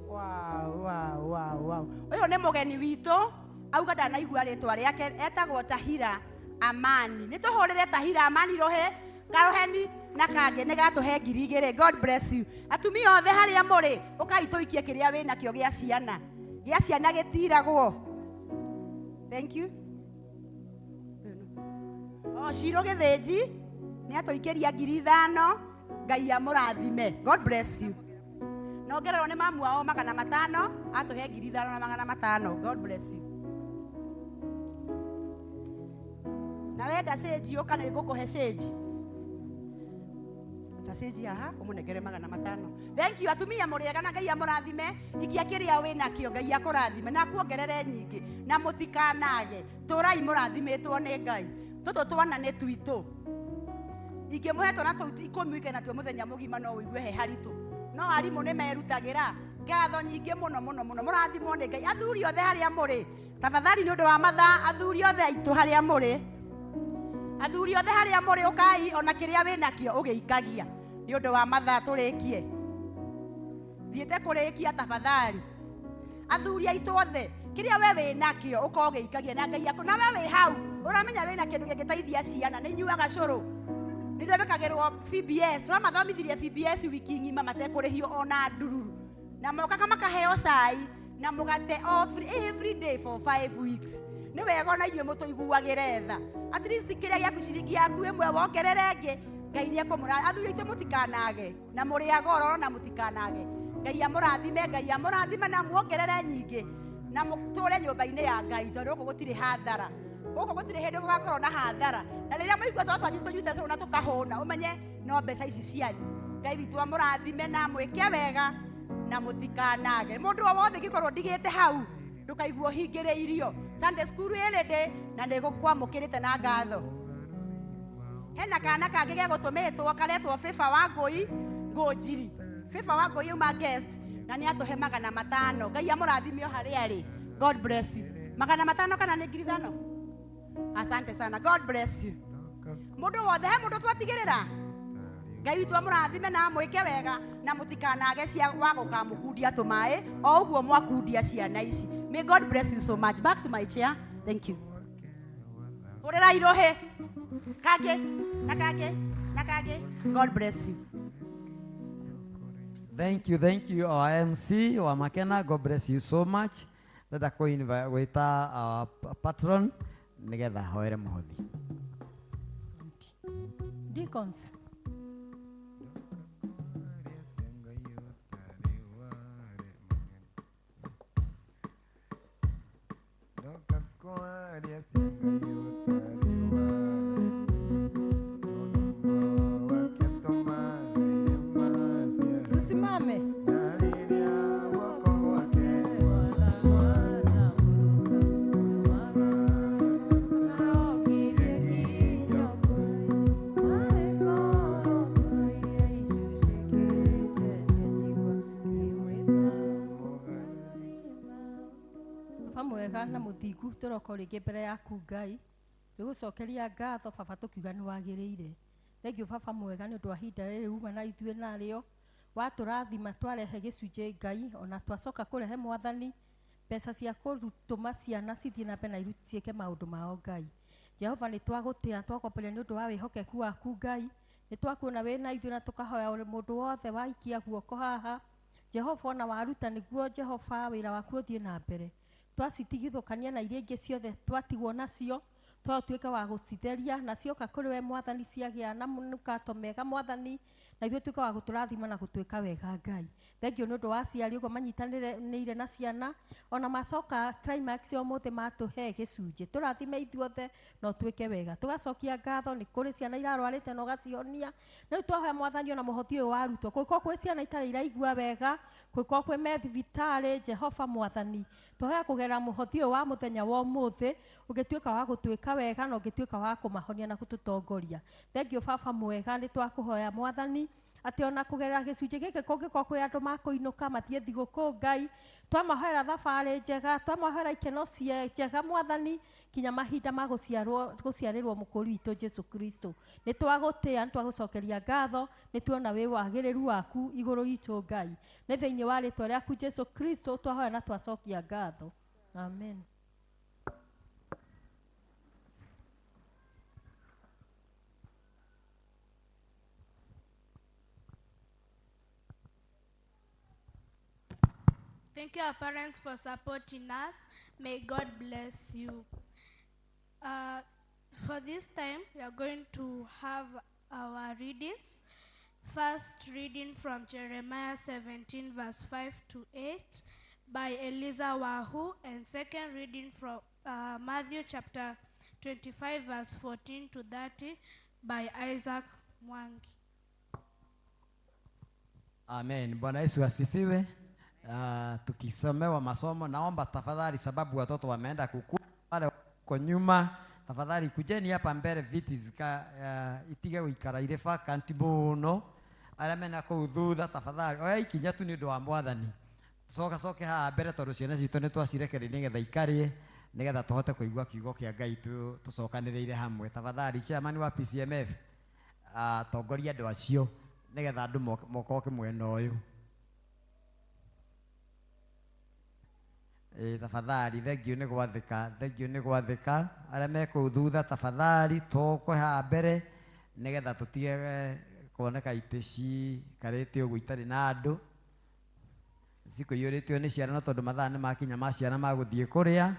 Wow, wow, wow, wow. Uyu ni mugeni witu, auga ndanaigua ritwa riake, etagwo Tahira Amani. Ni tuhurire Tahira Amani rohe, karoheni na kange ni gatuhe 2000. God bless you. Atumia othe haria muri, ukai tuikie kiria winakio gia ciana. Gia ciana gitiragwo. Thank you. O Shiro Githinji ni atuikiria 5,000. Ngai amurathime. God bless you. Na ongererwo ni mamu wao 500, atuhe 5,500. God bless you. Na wenda cenji uka ni ngukuhe cenji. Ta cenji haha umunengere 500. Thank you atumia muriega na Ngai amurathime. Ikia kiria winakio Ngai akurathime na akuongerere nyingi na mutikanage. Turai murathimitwo ni Ngai. Tutu twana ni twitu. Ingĩmũhe twana tũu 10 wike natuo mũthenya mũgima no ũigue he haritũ. No arimũ nĩ merutagĩra ngatho nyingĩ mũno mũno mũno. Mũrathimwo nĩ Ngai. Athuri othe harĩa mũrĩ, tafadhali nĩ ũndũ wa mathaa, athuri othe aitũ harĩa mũrĩ, athuri othe harĩa mũrĩ, ũkai ona kĩrĩa wĩnakĩo ũgĩikagia nĩ ũndũ wa mathaa tũrĩkie. Thiĩte kũrĩkia tafadhali. Athuri aitũ othe kĩrĩa we wĩnakĩo ũkorwo ũgĩikagia na Ngai aku. Na we wĩ hau ũramenya wĩna kĩndũ kĩngĩteithia ciana, nĩ inyuaga cũrũ, nĩ ithondekagĩrwo VBS. Tũramathomithirie VBS wiki ng'ima matekũrĩhio ona ndururu, na mokaga makaheo cai na mũgate every day for 5 weeks. Nĩ wega ona inyuĩ mũtũiguagĩre tha, at least kĩrĩa gĩaku ciringi yaku ĩmwe wongerere ĩngĩ, Ngai nĩ ekũmũra. Athuri aitũ mũtikanage, na mũrĩ a goro na mũtikanage. Ngai amũrathime, Ngai amũrathime na muongerere nyingĩ, na mũtũre nyũmba-inĩ ya Ngai, tondũ gũkũ gũtirĩ hathara. Gũkũ gũtirĩ hĩndĩ gũgakorwo na hathara. Na rĩrĩa mũigua twana twanyu tũnyuĩte cũrũ na tũkahũna, ũmenye no mbeca ici cianyu. Ngai witũ amũrathime na amwĩke wega na mũtikanage. Mũndũ o wothe ingĩkorwo ndigĩte hau, ndũkaigua ũhingĩrĩirio. Sunday school ĩrĩ ndĩ na nĩ gũkwamũkĩrĩte na ngatho. Hena kana kangĩ gegũtũmĩtwo karetwo Favor wa Ngũi Ngũnjiri. Favor wa Ngũi auma guest na nĩ atũhe 500. Ngai amũrathime o harĩa arĩ. God bless you. 500 kana nĩ 5,000? Asante sana. God bless you. Mũndũ wothe, he mũndũ twatigĩrĩra? Ngai witũ amũrathime na amwĩke wega na mũtikanage cia wa gũkamũkundia tũmaĩ o ũguo mwakundia ciana ici. May God bless you so much. Back to my chair. Thank you. Hũrĩra irohe. Kangĩ na kangĩ na kangĩ. God bless you. Thank you, thank you, our MC wa Makena. God bless you so much. Ndenda gwĩta our patron nĩgetha ahoere mũhothi. Deacons. Tusimame. Baba mwega na mũthingu, tũroka o rĩngĩ mbere yaku Ngai, tũgũcokeria ngatho baba, tũkiuga nĩ wagĩrĩire. Thank you baba mwega nĩ ũndũ wa ihinda rĩrĩ uma na ithuĩ narĩo, watũrathima twarehe gĩcunjĩ Ngai, ona twacoka kũrehe mwathani mbeca cia kũrutũma ciana cithiĩ na mbere na ciĩke maũndũ mao Ngai. Jehova nĩ twagũtĩa, twakwambĩrĩria nĩ ũndũ wa wĩhokeku waku Ngai, nĩ twakuona wĩ na ithuĩ na tũkahoya ũrĩ mũndũ wothe waikia guoko haha Jehova, ona waruta nĩguo Jehova wĩra waku ũthiĩ na mbere. Twacitigithũkania na iria ingĩ ciothe twatigwo nacio, twatuĩka wa gũcitheria na cioka kũrĩ we mwathani, ciagĩa na manukato mega mwathani, na ithuĩ tuĩke wa gũtũrathima na gũtuĩka wega Ngai. Thank you nĩ ũndũ wa aciari ũguo manyitanĩire na ciana, ona macoka climax ũmũthĩ matũhe gĩcunjĩ. Tũrathime ithuothe na ũtuĩke wega. Tũgacokia ngatho nĩ kũrĩ ciana irarwarĩte na ũgacihonia. Rĩu twahoya mwathani ona mũhothi ũyũ warutwo, kũngĩkorwo kwĩ ciana itarĩ iraigua wega, kũngĩkorwo kwĩ me thibitarĩ, Jehova mwathani, twahoya kũgerera mũhothi ũyũ wa mũthenya wa ũmũthĩ, ũngĩtuĩka wa gũtuĩka wega na ũngĩtuĩka wa kũmahonia na gũtũtongoria. Thank you baba mwega, nĩ twakũhoya mwathani Atĩ ona kũgerera gĩcunjĩ gĩkĩ kũngĩkorwo kwĩ andũ makũinũka mathiĩ thigũkũ Ngai, twamahoera thabarĩ njega, twamahoera ikeno njega Mwathani, kinya mahinda ma gũciarĩrwo mũkũri witũ Jesu Kristo. Nĩ twagũtĩa, nĩ twagũcokeria ngatho, nĩ tuona wĩ wagĩrĩru waku igũrũ ritũ Ngai. Nĩ thĩinĩ wa rĩtwa rĩaku Jesu Kristo twahoya na twacokia ngatho. Amen. Thank you, our parents, for supporting us. May God bless you. For this time, we are going to have our readings. First reading from Jeremiah 17, verse 5 to 8 by Eliza Wahu, and second reading from Matthew chapter 25, verse 14 to 30 by Isaac Mwangi. Amen. Bwana Yesu asifiwe. Tukisomewa masomo, naomba tafadhali, sababu watoto wameenda kukula pale kwa nyuma, tafadhali kujeni hapa mbele viti zika itige guikara ire vacant muno. Aria mena kuu thutha tafadhali oya ikinya tu ni undu wa Mwathani, coka coke haha mbere tondu ciana citũ nĩ twacirekereria nĩgetha ikarie, nĩgetha tũhote kũigua kiugo kĩa Ngai tũcokanĩrĩire hamwe. Tafadhali chairman wa PCMF tongoria andũ acio nĩgetha andũ mokoke mwena ũyũ. Tafadhali thengiũ nĩ gwathĩka, thengiũ nĩ gwathĩka. Arĩa me kũu thutha tafadhali tũkwe haha mbere nĩgetha tũtige kuoneka itĩ cikarĩte ũguo itarĩ na andũ, cikũiyũrĩtio nĩ ciana, no tondũ mathaa nĩ makinya ma ciana ma gũthiĩ kũrĩa.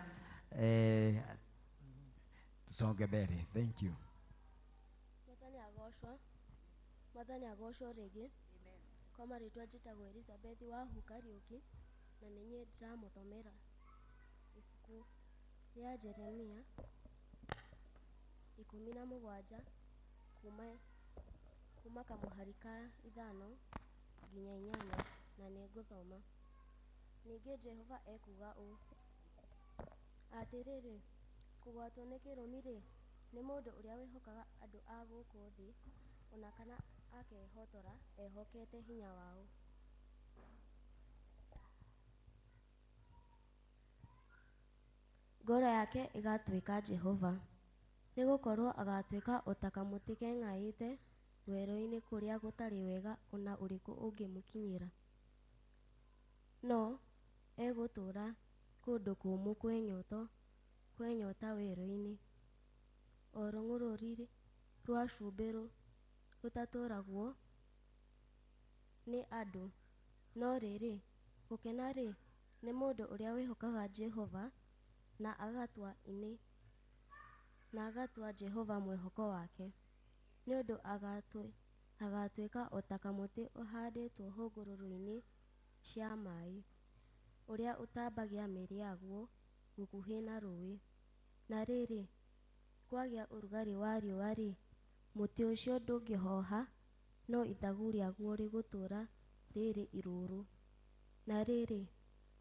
Tusonge mbere. Thank you. Mwathani agocwo. Mwathani agocwo rĩngĩ. Kwa marĩtwa njĩtagwo Elizabeth Wahu Kariũki, na nĩ niĩ ndĩramũthomera ibuku rĩa Jeremia 17 kuma kamũhari ka 5 nginya 8, na nĩ ngũthoma. Ningĩ Jehova ekuuga ũũ: Atĩrĩrĩ, kũgwatwo nĩ kĩrumi-rĩ, nĩ mũndũ ũrĩa wĩhokaga andũ a gũkũ thĩ, ona kana akehotora ehokete hinya wao. Ngoro yake ĩgatuĩka Jehova, nĩgũkorwo agatuĩka o ta kamũtĩ keng'aĩte werũ-inĩ kũrĩa gũtarĩ wega ona ũrĩkũ ũngĩmũkinyĩra. No egũtũũra kũndũ kũũmũ kwĩ nyota werũ-inĩ, o rũng'ũrĩ rwa cumbĩ rũtatũũragwo nĩ andũ. No rĩrĩ, gũkena-rĩ, nĩ mũndũ ũrĩa wĩhokaga Jehova, na agatua Jehova mwĩhoko wake, nĩ ũndũ agatuĩka o ta kamũtĩ ũhandĩtwo hũgũrũrũ-inĩ cia maaĩ, ũrĩa ũtambagia mĩri yaguo gũkuhĩ na rũũĩ. Na rĩrĩ, kwagĩa ũrugarĩ wa riũa-rĩ, mũtĩ ũcio ndũngĩhoha, no ithagu rĩaguo rĩgũtũũra rĩrĩ irũrũ. Na rĩrĩ,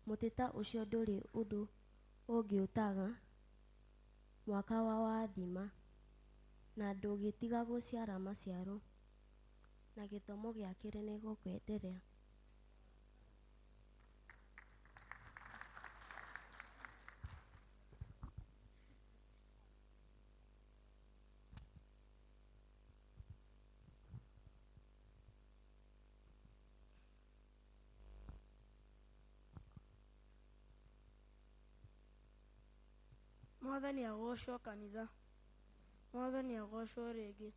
mũtĩ ta ũcio ndũrĩ ũndũ ũngĩũtaga mwaka wa wathima, na ndũngĩtiga gũciara maciaro. Na gĩthomo gĩa kerĩ nĩ gũkwenderea. Mwathani agocwo kanitha. Mwathani agocwo rĩngĩ.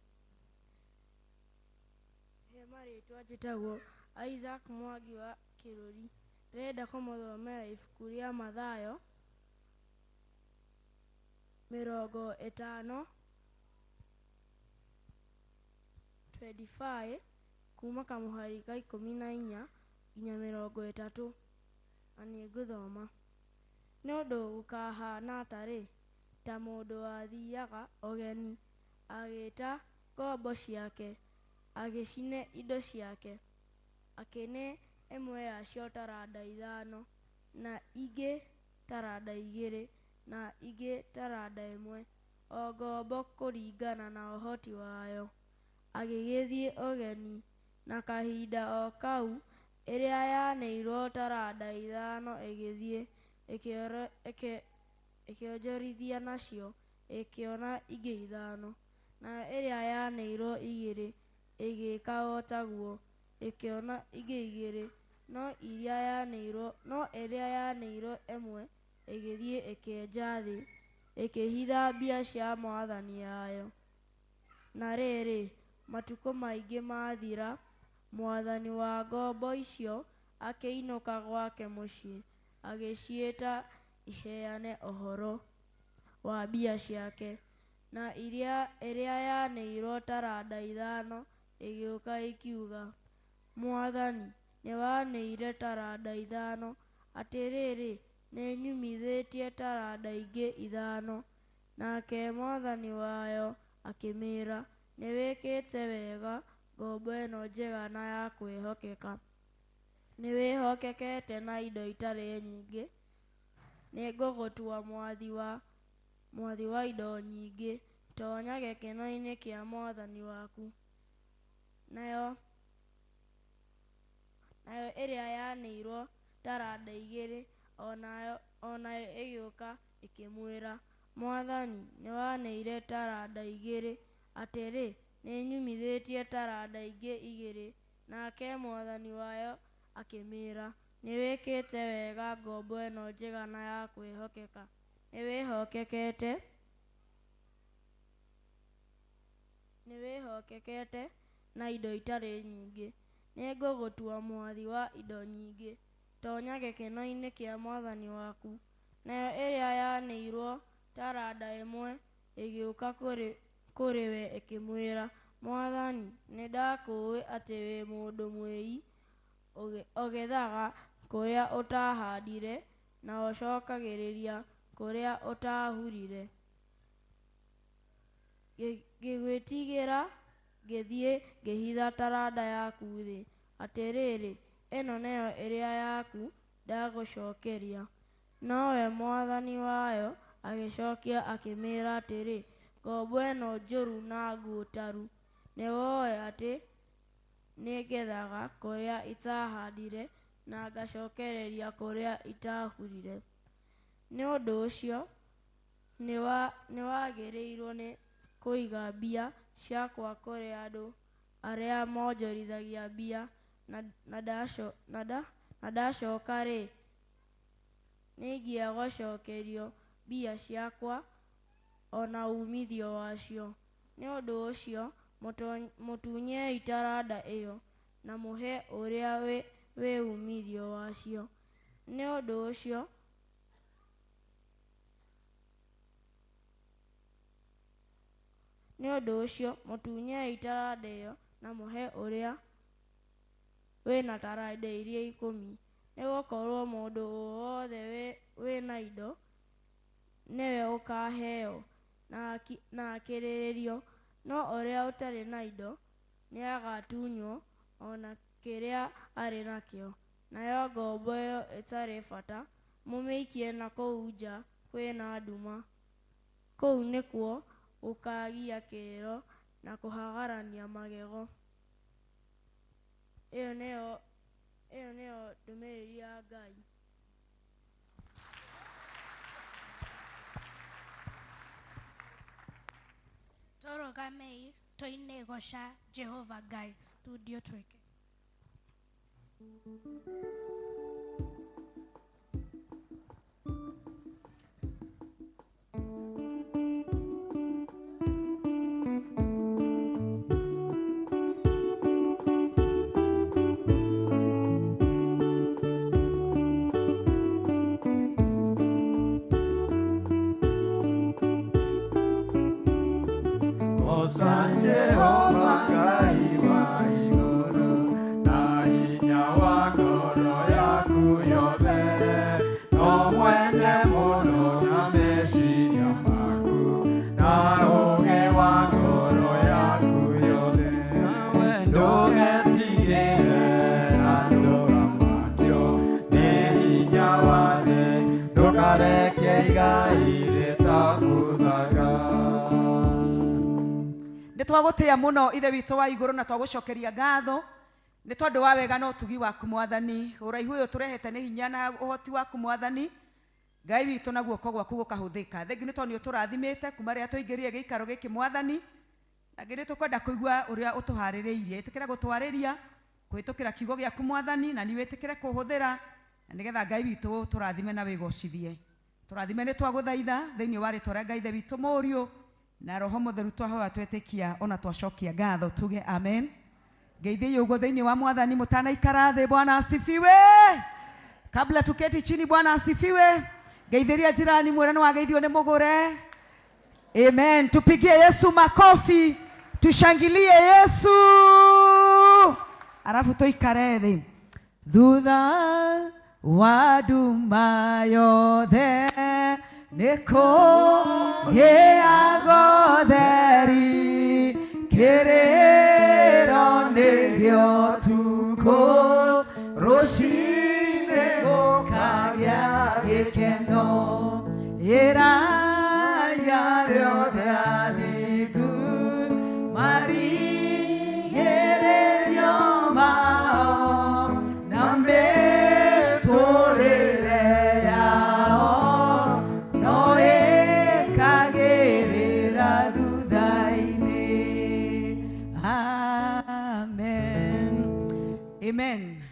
He marĩtwa njĩtagwo Isaac Mwangi wa Kĩrũri. Ndĩrenda kũmũthomera ibuku rĩa Mathayo 50 25 kuma kamũhari ka 14 nginya 30, na nĩ ngũthoma. Nĩ ũndũ gũkahana atarĩ ta mũndũ wathiaga ũgeni, agĩĩta ngombo ciake, agĩcine indo ciake, akĩne ĩmwe yacio taranda 5, na ingĩ taranda 2, na ingĩ taranda 1, o ngombo kũringana na ũhoti wayo. Agĩgĩthiĩ ũgeni. Na kahinda o kau ĩrĩa yaneirwo taranda ithano ĩgĩthiĩ, ĩkĩonjorithia nacio, ĩkĩona ingĩ ithano. Nayo ĩrĩa yaneirwo igĩrĩ ĩgĩĩka o taguo, ĩkĩona ingĩ igĩrĩ. No ĩrĩa yaneirwo ĩmwe ĩgĩthiĩ ĩkĩenja thĩ, ĩkĩhitha mbia cia mwathani wayo. Na rĩrĩ, matukũ maingĩ maathira, mwathani wa ngombo icio akĩinũka gwake mũciĩ, agĩciĩta iheane ũhoro wa mbia ciake. Na ĩrĩa yaneirwo taranda ithano ĩgĩũka ĩkiuga, 'Mwathani, nĩwaneire taranda ithano, atĩrĩrĩ, nĩnyumithĩtie taranda ingĩ ithano.' Nake mwathani wayo akĩmĩĩra, 'Nĩwĩkĩte wega, ngombo ĩno njega na ya kwĩhokeka. Nĩwĩhokekete na indo itarĩ nyingĩ, nĩngũgũtua mwathi wa indo nyingĩ. Toonya gĩkeno-inĩ kĩa mwathani waku.' Nayo ĩrĩa yaneirwo taranda igĩrĩ o nayo ĩgĩũka ĩkĩmwĩra, 'Mwathani, nĩwaneire taranda igĩrĩ, atĩrĩ, nĩnyumithĩtie taranda ingĩ igĩrĩ.' Nake mwathani wayo akĩmĩĩra, 'Nĩwĩkĩte wega, ngombo ĩno njega na ya kwĩhokeka. Nĩwĩhokekete na indo itarĩ nyingĩ, nĩngũgũtua mwathi wa indo nyingĩ. Toonya gĩkeno-inĩ kĩa mwathani waku.' Nayo ĩrĩa yaneirwo taranda ĩmwe ĩgĩũka kũrĩ we ĩkĩmwĩra, 'Mwathani, nĩndakũũĩ atĩ wĩ mũndũ mwĩĩi, ũgethaga kũrĩa ũtaahandire, na ũcookagĩrĩria kũrĩa ũtaahurire. Ngĩgwĩtigĩra, ngĩthiĩ ngĩhitha taranda yaku thĩ. Atĩrĩrĩ, ĩno nĩyo ĩrĩa yaku ndagũcookeria.' Nowe mwathani wayo agĩcookia akĩmĩĩra atĩrĩ, 'Ngombo ĩno njũru na ngũũtaru, nĩwooĩ atĩ nĩngethaga kũrĩa itaahandire na ngacookereria kũrĩa itaahurire. Nĩ ũndũ ũcio nĩwagĩrĩirwo nĩ kũiga mbia ciakwa kũrĩ andũ arĩa monjorithagia mbia, na ndacooka-rĩ, nĩingĩagũcookerio mbia ciakwa o na uumithio wacio. Nĩ ũndũ ũcio mũtunyei taranda ĩyo, na mũhe ũrĩa wĩ uumithio wacio. Nĩ ũndũ ũcio mũtunyei taranda ĩyo, na mũhe ũrĩa wĩ na taranda iria ikũmi. Nĩgũkorwo mũndũ o wothe wĩ na indo nĩwe ũkaaheo, na akĩrĩrĩrio; no ũrĩa ũtarĩ na indo nĩagatunywo o na kĩrĩa arĩ nakĩo. Nayo ngombo ĩyo ĩtarĩ bata mũmĩikie na kũu nja kwĩ na nduma. Kũu nĩkuo gũkaagĩa kĩrĩro na kũhagarania magego." Ĩyo nĩyo ndũmĩrĩri ya Ngai. Tũrũgamei tũine goca Jehova Ngai studio twĩke. Goca Jehova Ngai wa igũrũ na hinya wa ngoro yaku yothe, no mwende mũno na meciria maku na ũũgĩ wa ngoro yaku yothe. Nawe ndũgetigĩre na ndũkamakio nĩ hinya wa thĩ, ndũkareke igai rĩtabuthaga. Nĩ twagũtĩa mũno ithe witũ wa igũrũ na twagũcokeria ngatho Nĩ tondũ wa wega na ũtugi waku Mwathani. Ũraihu ũyũ tũrehete nĩ hinya na ũhoti waku Mwathani. Ngai witũ na guoko gwaku gũkahũthĩka. Thengiũ nĩ tondũ nĩ ũtũrathimĩte kuma rĩrĩa twaingĩrire gĩikaro gĩkĩ Mwathani. Na ngai nĩ tũkwenda kũigua ũrĩa ũtũharĩrĩirie. Ĩtĩkĩra gũtwarĩria kũhĩtũkĩra kiugo gĩaku Mwathani, na niĩ wĩtĩkĩre kũhũthĩra, na nĩgetha Ngai witũ ũtũrathime na wĩgocithie. Tũrathime nĩ twagũthaitha thĩinĩ wa rĩtwa rĩa Ngai Ithe witũ Mũriũ na Roho Mũtheru twahoya twetĩkia ona twacokia ngatho tuge amen. Ngeithiei ũguo thĩinĩ wa Mwathani mũtanaikara thĩ. Bwana asifiwe. Kabla tuketi chini, Bwana asifiwe. Ngeithĩria jirani mwĩre nĩ wageithio nĩ mũgũre. Amen. Tupigie Yesu makofi, tushangilie Yesu, alafu tuikare thĩ. Thutha wa nduma yothe nĩ kũgĩaga ũtheri, kĩrĩro nĩ gĩa ũtukũ, rũcinĩ gũkagĩa gĩkeno. Ĩrai arĩa othe athingu marigĩrĩrio mao, na mĩtũrĩre yao no ĩkagĩrĩra thutha-inĩ. Amen. Amen.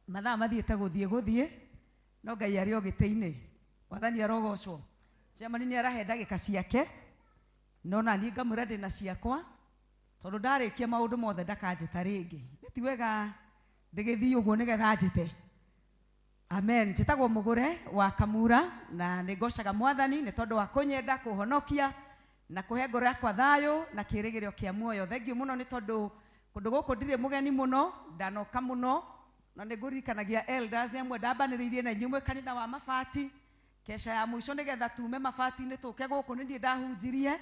Mathaa mathiĩte gũthiĩ gũthiĩ, no Ngai arĩ o gĩtĩ-inĩ. Mwathani arogocwo. Chairman nĩ arahe ndagĩka ciake, no na niĩ ngamwĩra ndĩna ciakwa, tondũ ndarĩkia maũndũ mothe ndakanjĩta rĩngĩ. Nĩ ti wega ndĩgĩthiĩ ũguo nĩgetha anjĩte. Amen. Njĩtagwo Mũgũre wa Kamura, na nĩ ngocaga Mwathani nĩ tondũ wa kũnyenda, kũhonokia, na kũhe ngoro yakwa thayũ na kĩĩrĩgĩrĩro kĩa muoyo. Thengiũ mũno nĩ tondũ kũndũ gũkũ ndirĩ mũgeni mũno, ndanoka mũno, na nĩ ngũririkanagia elders amwe ndambanĩrĩirie na inyuĩ mwĩ kanitha wa mabati, kesha ya mũico nĩgetha tume mabati-inĩ tũke gũkũ nĩ niĩ ndahunjirie.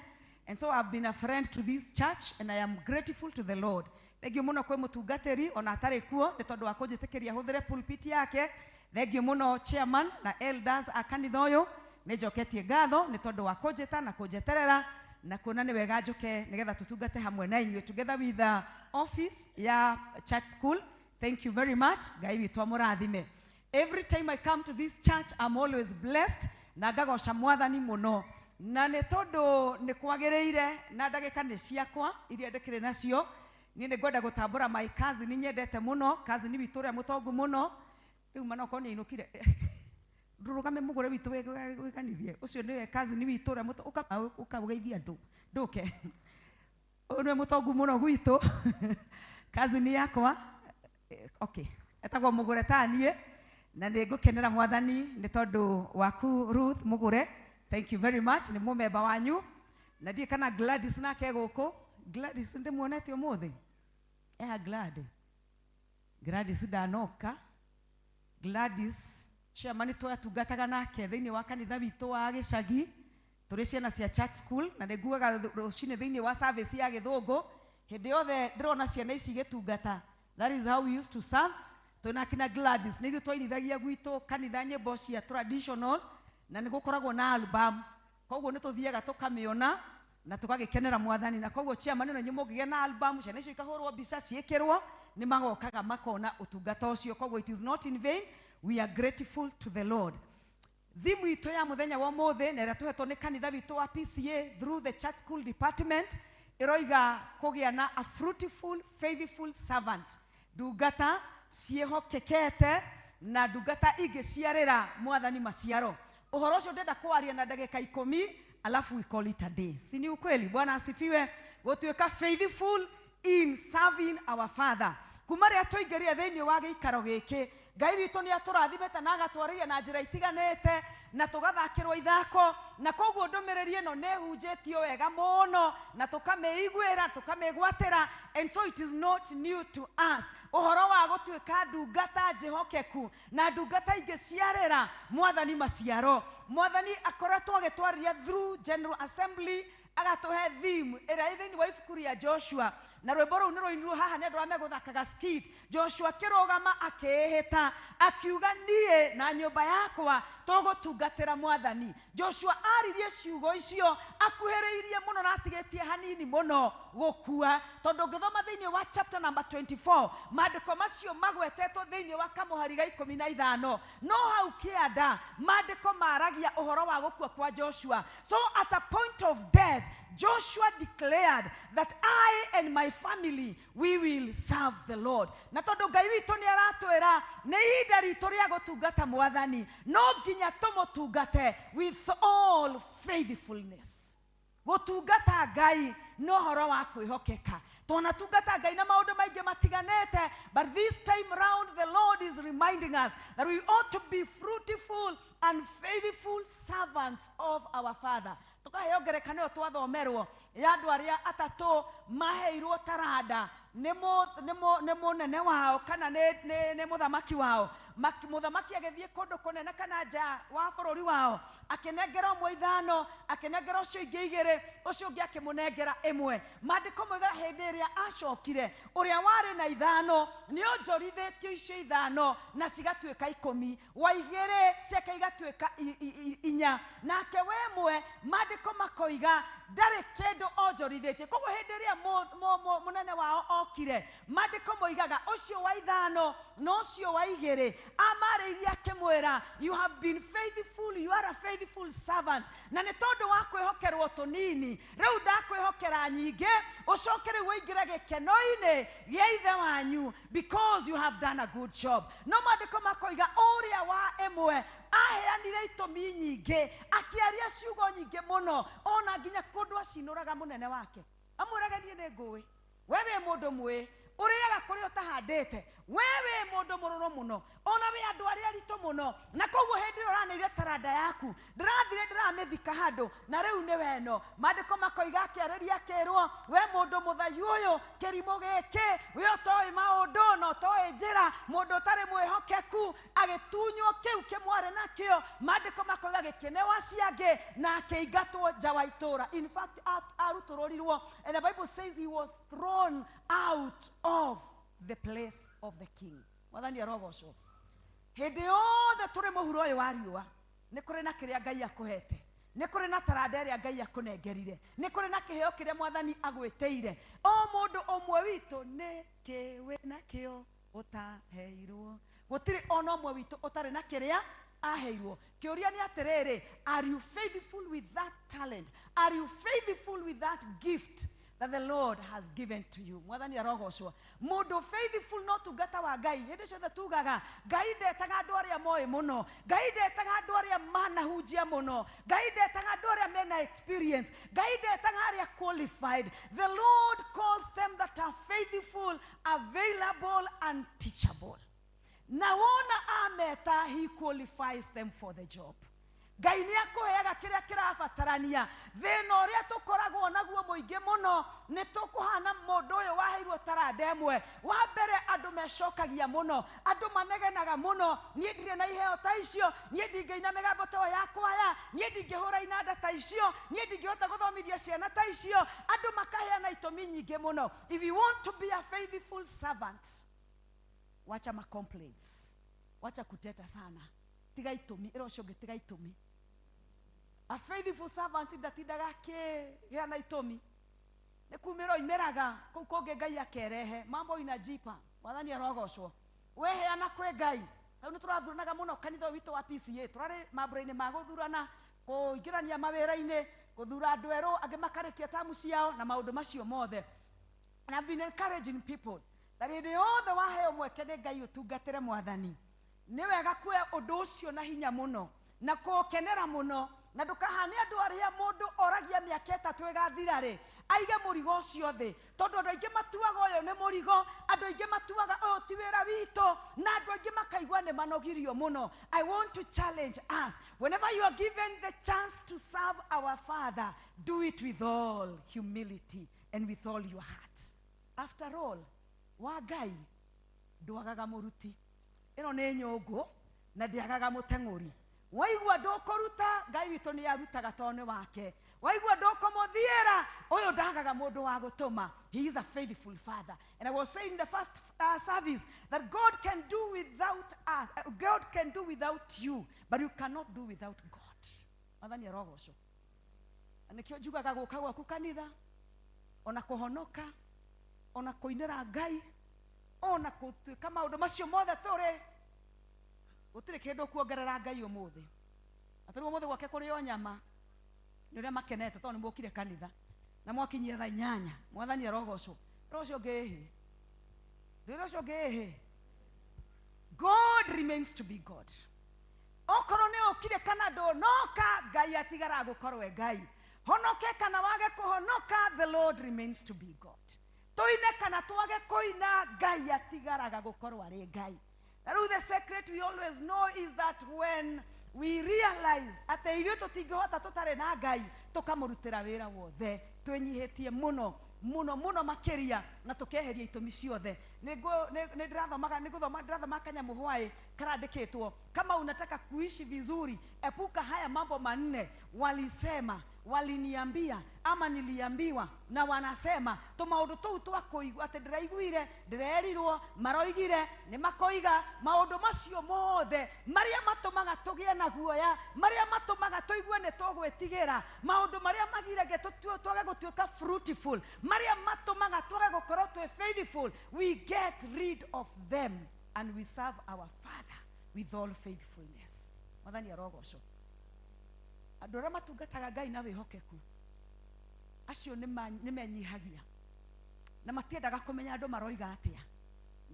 And so I've been a friend to this church and I am grateful to the Lord. Thengiũ mũno kwĩ mũtungatĩri ona atarĩ kuo nĩ tondũ wa kũnjĩtĩkĩria hũthĩre pulpit yake. Thengiũ mũno chairman na elders a kanitha ũyũ, nĩ njoketie ngatho nĩ tondũ wa kũnjĩta na kũnjeterera na kuona nĩ wega njũke nĩgetha tũtungate hamwe na inyuĩ together with the office ya church school. Thank you very much. Ngai witũ amũrathime. Every time I come to this church, I'm always blessed na ngagoca Mwathani mũno. Na nĩ tondũ nĩ kwagĩrĩire na ndagĩka nĩ ciakwa iria ndĩkĩrĩ nacio, niĩ nĩ ngwenda gũtambũra my cousin nyendete mũno, cousin witũ ũrĩa mũtongu mũno. Rĩu mana okorwo nĩ ainũkire, ndũrũgame mũgũre witũ wĩganithie. Ũcio nĩwe cousin witũ ũrĩa ũka ũgeithie andũ. Ndũke. Ũyũ nĩwe mũtongu mũno gwitũ, cousin yakwa. Okay, etagwo Mũgũre ta niĩ, na nĩ ngũkenera Mwathani nĩ tondũ waku Ruth Mũgũre. Thank you very much, nĩ mũmemba wanyu. Na ndiũĩ kana Gladys nake gũkũ. Gladys ndĩmuonete ũmũthĩ? Eha Glad. Gladys ndanoka. Gladys chairman twatungataga nake thĩinĩ wa kanitha witũ wa gĩcagi tũrĩ ciana cia church school, na nĩ nguaga rũcinĩ thĩinĩ wa service ya gĩthũngũ hĩndĩ yothe ndĩrona ciana ici igĩtungata. That is how we used to serve. Twĩna akina Gladys nĩ ithuĩ twainithagia gwitũ kanitha nyĩmbo cia traditional, na nĩ gũkoragwo na album, koguo nĩ tũthiaga tũkamĩona na tũgagĩkenera Mwathani. Na koguo chairman na inyuĩ mũngĩgĩa na album, ciana icio ikahũrwo mbica ciĩkĩrwo, nĩ magokaga makona ũtungata ũcio. Koguo it is not in vain, we are grateful to the Lord. Thimu itũ ya mũthenya wa ũmũthĩ na ĩrĩa tũhetwo nĩ kanitha witũ wa PCA through the church school department ĩroiga kũgĩa na a fruitful faithful servant, ndungata ciĩhokekete na ndungata ingĩciarĩra Mwathani maciaro. Ũhoro ũcio ndĩrenda kwaria na ndagĩka 10, alafu we call it a day. Si ni ukweli? Bwana asifiwe. Gũtuĩka faithful in serving our Father. Kuma rĩrĩa twaingĩrire thĩinĩ wa gĩikaro gĩkĩ, Ngai witũ nĩ atũrathimĩte na agatwarĩria na njĩra itiganĩte na tũgathakĩrwo ithako, na koguo ndũmĩrĩri ĩno nĩ ĩhunjĩtio wega mũno na tũkamĩiguĩra, tũkamĩgwatĩra, and so it is not new to us ũhoro wa gũtuĩka ndungata njĩhokeku na ndungata ingĩciarĩra Mwathani maciaro. Mwathani akoretwo agĩtwarĩria through General Assembly. Agatũhe theme ĩrĩa ĩ thĩinĩ wa ibuku rĩa Joshua, na rwĩmbo rũu nĩ rũinirwo haha nĩ andũ arĩa megũthakaga skit. Joshua akĩrũgama akĩĩhĩta akiuga, niĩ na nyũmba yakwa tũgũtungatĩra Mwathani. Joshua aririe ciugo icio akuhĩrĩirie mũno na atigĩtie hanini mũno gũkua, tondũ ũngĩthoma thĩinĩ wa chapter number 24, maandĩko macio magwetetwo thĩinĩ wa kamũhari ga 15, no hau kĩanda maandĩko maragia ũhoro wa gũkua kwa Joshua. So at a point of death, Joshua declared that I and my family, we will serve the Lord. Na tondũ Ngai witũ nĩ aratwĩra nĩ ihinda ritũ rĩa gũtungata Mwathani, no nginya tũmũtungate with all faithfulness. Gũtungata Ngai nĩ ũhoro wa kwĩhokeka. Twanatungata Ngai na maũndũ maingĩ matiganĩte, but this time round the Lord is reminding us that we ought to be fruitful and faithful servants of our Father. Tũkaheo ngerekano ĩyo twathomerwo ya andũ arĩa atatũ maheirwo taranda nĩ mũnene wao kana nĩ mũthamaki wao. Mũthamaki agĩthiĩ kũndũ kũnene kana nja wa bũrũri wao, akĩnengera ũmwe 5, akĩnengera ũcio ingĩ 2, ũcio ũngĩ akĩmũnengera 1. Maandĩko moiga hĩndĩ ĩrĩa acokire, ũrĩa warĩ na 5 nĩ onjorithĩtio icio 5 na cigatuĩka 10, wa 2 ciake igatuĩka 4, nake we ĩmwe maandĩko makoiga ndarĩ kĩndũ onjorithĩtie. Koguo hĩndĩ ĩrĩa mũnene wao okire, maandĩko moigaga ũcio wa 5 na ũcio wa 2 amarĩirie akĩmwĩra, you have been faithful, you are a faithful servant, na nĩ tondũ wa kwĩhokerwo tũnini rĩu ndakwĩhokera nyingĩ, ũcoke rĩu ũingĩre gĩkeno-inĩ gĩa ithe wanyu because you have done a good job. No maandĩko makoiga ũrĩa wa 1 aheanire itũmi nyingĩ, akĩaria ciugo nyingĩ mũno, ona nginya kũndũ acinũraga mũnene wake, amwĩraga niĩ nĩ ngũĩ, we wĩ mũndũ mwĩ ũrĩaga kũrĩa ũtahandĩte, we wĩ mũndũ mũrũrũ mũno, ona wĩ andũ arĩa aritũ mũno, na koguo hĩndĩ ĩrĩa ũraneire taranda yaku ndĩrathire ndĩramĩthika handũ na rĩu nĩ weno. Maandĩko makoiga akĩarĩria akĩrwo, we mũndũ mũthayu ũyũ, kĩrimũ gĩkĩ, we ũtoĩ maũndũ na ũtoĩ njĩra, mũndũ ũtarĩ mwĩhokeku, agĩtunywo kĩu kĩmwarĩ nakĩo. Maandĩko makoiga gĩkĩnewa ciangĩ na akĩingatwo nja wa itũũra. In fact, arutũrũrirwo, and the Bible says he was thrown out of the place of the king. Mwathani arogocwo. Hĩndĩ yothe tũrĩ mũhuro ũyũ wa riũa, nĩ kũrĩ na kĩrĩa Ngai akũhete, nĩ kũrĩ na taranda ĩrĩa Ngai akũnengerire, nĩ kũrĩ na kĩheo kĩrĩa Mwathani agwĩtĩire. O mũndũ ũmwe witũ nĩ kĩ wĩ nakĩo ũtaheirwo. Gũtirĩ ona ũmwe witũ ũtarĩ na kĩrĩa aheirwo. Kĩũria nĩ atĩrĩrĩ, are you faithful with that talent? Are you faithful with that gift that the Lord has given to you? Mwathani arogocwo. Mũndũ faithful no tungata wa Ngai. Hĩndĩ ciothe tugaga Ngai ndetaga andũ arĩa moĩ mũno, Ngai ndetaga andũ arĩa manahunjia mũno, Ngai ndetaga andũ arĩa mena experience, Ngai ndetaga arĩa qualified. The Lord calls them that are faithful, available and teachable. Na wona ameta, he qualifies them for the job. Ngai nĩ akũheaga kĩrĩa kĩrabatarania. Thĩna ũrĩa tũkoragwo naguo mũingĩ mũno nĩ tũkũhana mũndũ ũyũ waheirwo taranda ĩmwe. Wa mbere andũ mecokagia mũno, andũ manegenaga mũno, niĩ ndirĩ na iheo ta icio, niĩ ndingĩina mĩgambo ta ĩyo ya kwaya, niĩ ndingĩhũra inanda ta icio, niĩ ndingĩhota gũthomithia ciana ta icio. Andũ makaheana itũmi nyingĩ mũno. If you want to be a faithful servant, wacha ma complaints, wacha kuteta sana, tiga itũmi, ĩra ũcio ũngĩ tiga itũmi. A faithful servant ndatindaga akĩgĩa na itũmi, nĩ kumĩra oimĩraga kũu kũngĩ Ngai akerehe mambo inajipa. Mwathani arogocwo. Weheana kwĩ Ngai. Rĩu nĩ tũrathuranaga mũno kanitha ũyũ witũ wa PCA, tũrarĩ mambũra-inĩ ma gũthurana, kũingĩrania mawĩra-inĩ, gũthura andũ erũ, angĩ makarĩkia tamu ciao na maũndũ macio mothe. And I've been encouraging people that hĩndĩ yothe waheo mweke nĩ Ngai ũtungatĩre Mwathani, nĩ wega kuoya ũndũ ũcio na hinya mũno na kũũkenera mũno, na ndũkahane andũ arĩa mũndũ oragia mĩaka 3 ĩgathira rĩ aige mũrigo ũcio thĩ, tondũ andũ aingĩ matuaga ũyũ nĩ mũrigo, andũ aingĩ matuaga ũyũ ti wĩra witũ, na andũ aingĩ makaigua nĩ manogirio mũno. I want to challenge us, whenever you are given the chance to serve our Father, do it with all humility and with all your heart. After all, wa Ngai ndwagaga mũruti. Ĩno nĩ nyũngũ na ndĩagaga mũteng'ũri. Waigua ndũkũruta, Ngai witũ nĩ arutaga tondũ nĩ wake. Waigua ndũkũmũthiĩra, ũyũ ndagaga mũndũ wa gũtũma. He is a faithful father. And I was saying in the first service that God can do without us, God can do without you, but you cannot do without God. Mwathani arogocwo. Na nĩkĩo njugaga gũka gwaku kanitha, ona kũhonoka, ona kũinĩra Ngai, ona gũtuĩka maũndũ macio mothe tũrĩ, gũtirĩ kĩndũ kuongerera Ngai ũmũthĩ. Na tarĩu ũmũthĩ gwake kũrĩ o nyama, nĩ ũrĩa makenete tondũ nĩ mokire kanitha na mwakinyia thaa inyanya. Mwathani arogocwo. Wĩra ũcio ũngĩ ĩhĩ, wĩra ũcio ũngĩ ĩhĩ. God remains to be God. Okorwo nĩ ũkire kana ndũnoka, Ngai atigaraga gũkorwo e Ngai. Honoke kana wage kũhonoka, the Lord remains to be God. Tũine kana twage kũina, Ngai atigaraga gũkorwo arĩ Ngai. Na rĩu the secret we always know is that when we realize atĩ ithuĩ tũtingĩhota tũtarĩ na Ngai, tũkamũrutĩra wĩra wothe twĩnyihĩtie mũno mũno mũno makĩria, na tũkeheria itũmi ciothe. Nĩ ndĩrathomaga, nĩ gũthoma ndĩrathoma kanyamũ hwaĩ karandĩkĩtwo, kama unataka kuishi vizuri epuka haya mambo manne: walisema, waliniambia, ama niliambiwa, na wanasema. Tũmaũndũ tũu twa kũigua atĩ ndĩraiguire, ndĩrerirwo, maroigire, nĩ makoiga, maũndũ macio mothe marĩa matũmaga tũgĩe na guoya, marĩa matũmaga tũigue nĩ tũgwĩtigĩra, maũndũ marĩa magiragia twage gũtuĩka fruitful, marĩa matũmaga twage gũkorwo twĩ faithful, we get rid of them and we serve our Father with all faithfulness. Mwathani arogocwo. Andũ arĩa matungataga Ngai na wĩhokeku, acio nĩ menyihagia na matiendaga kũmenya andũ maroiga atĩa,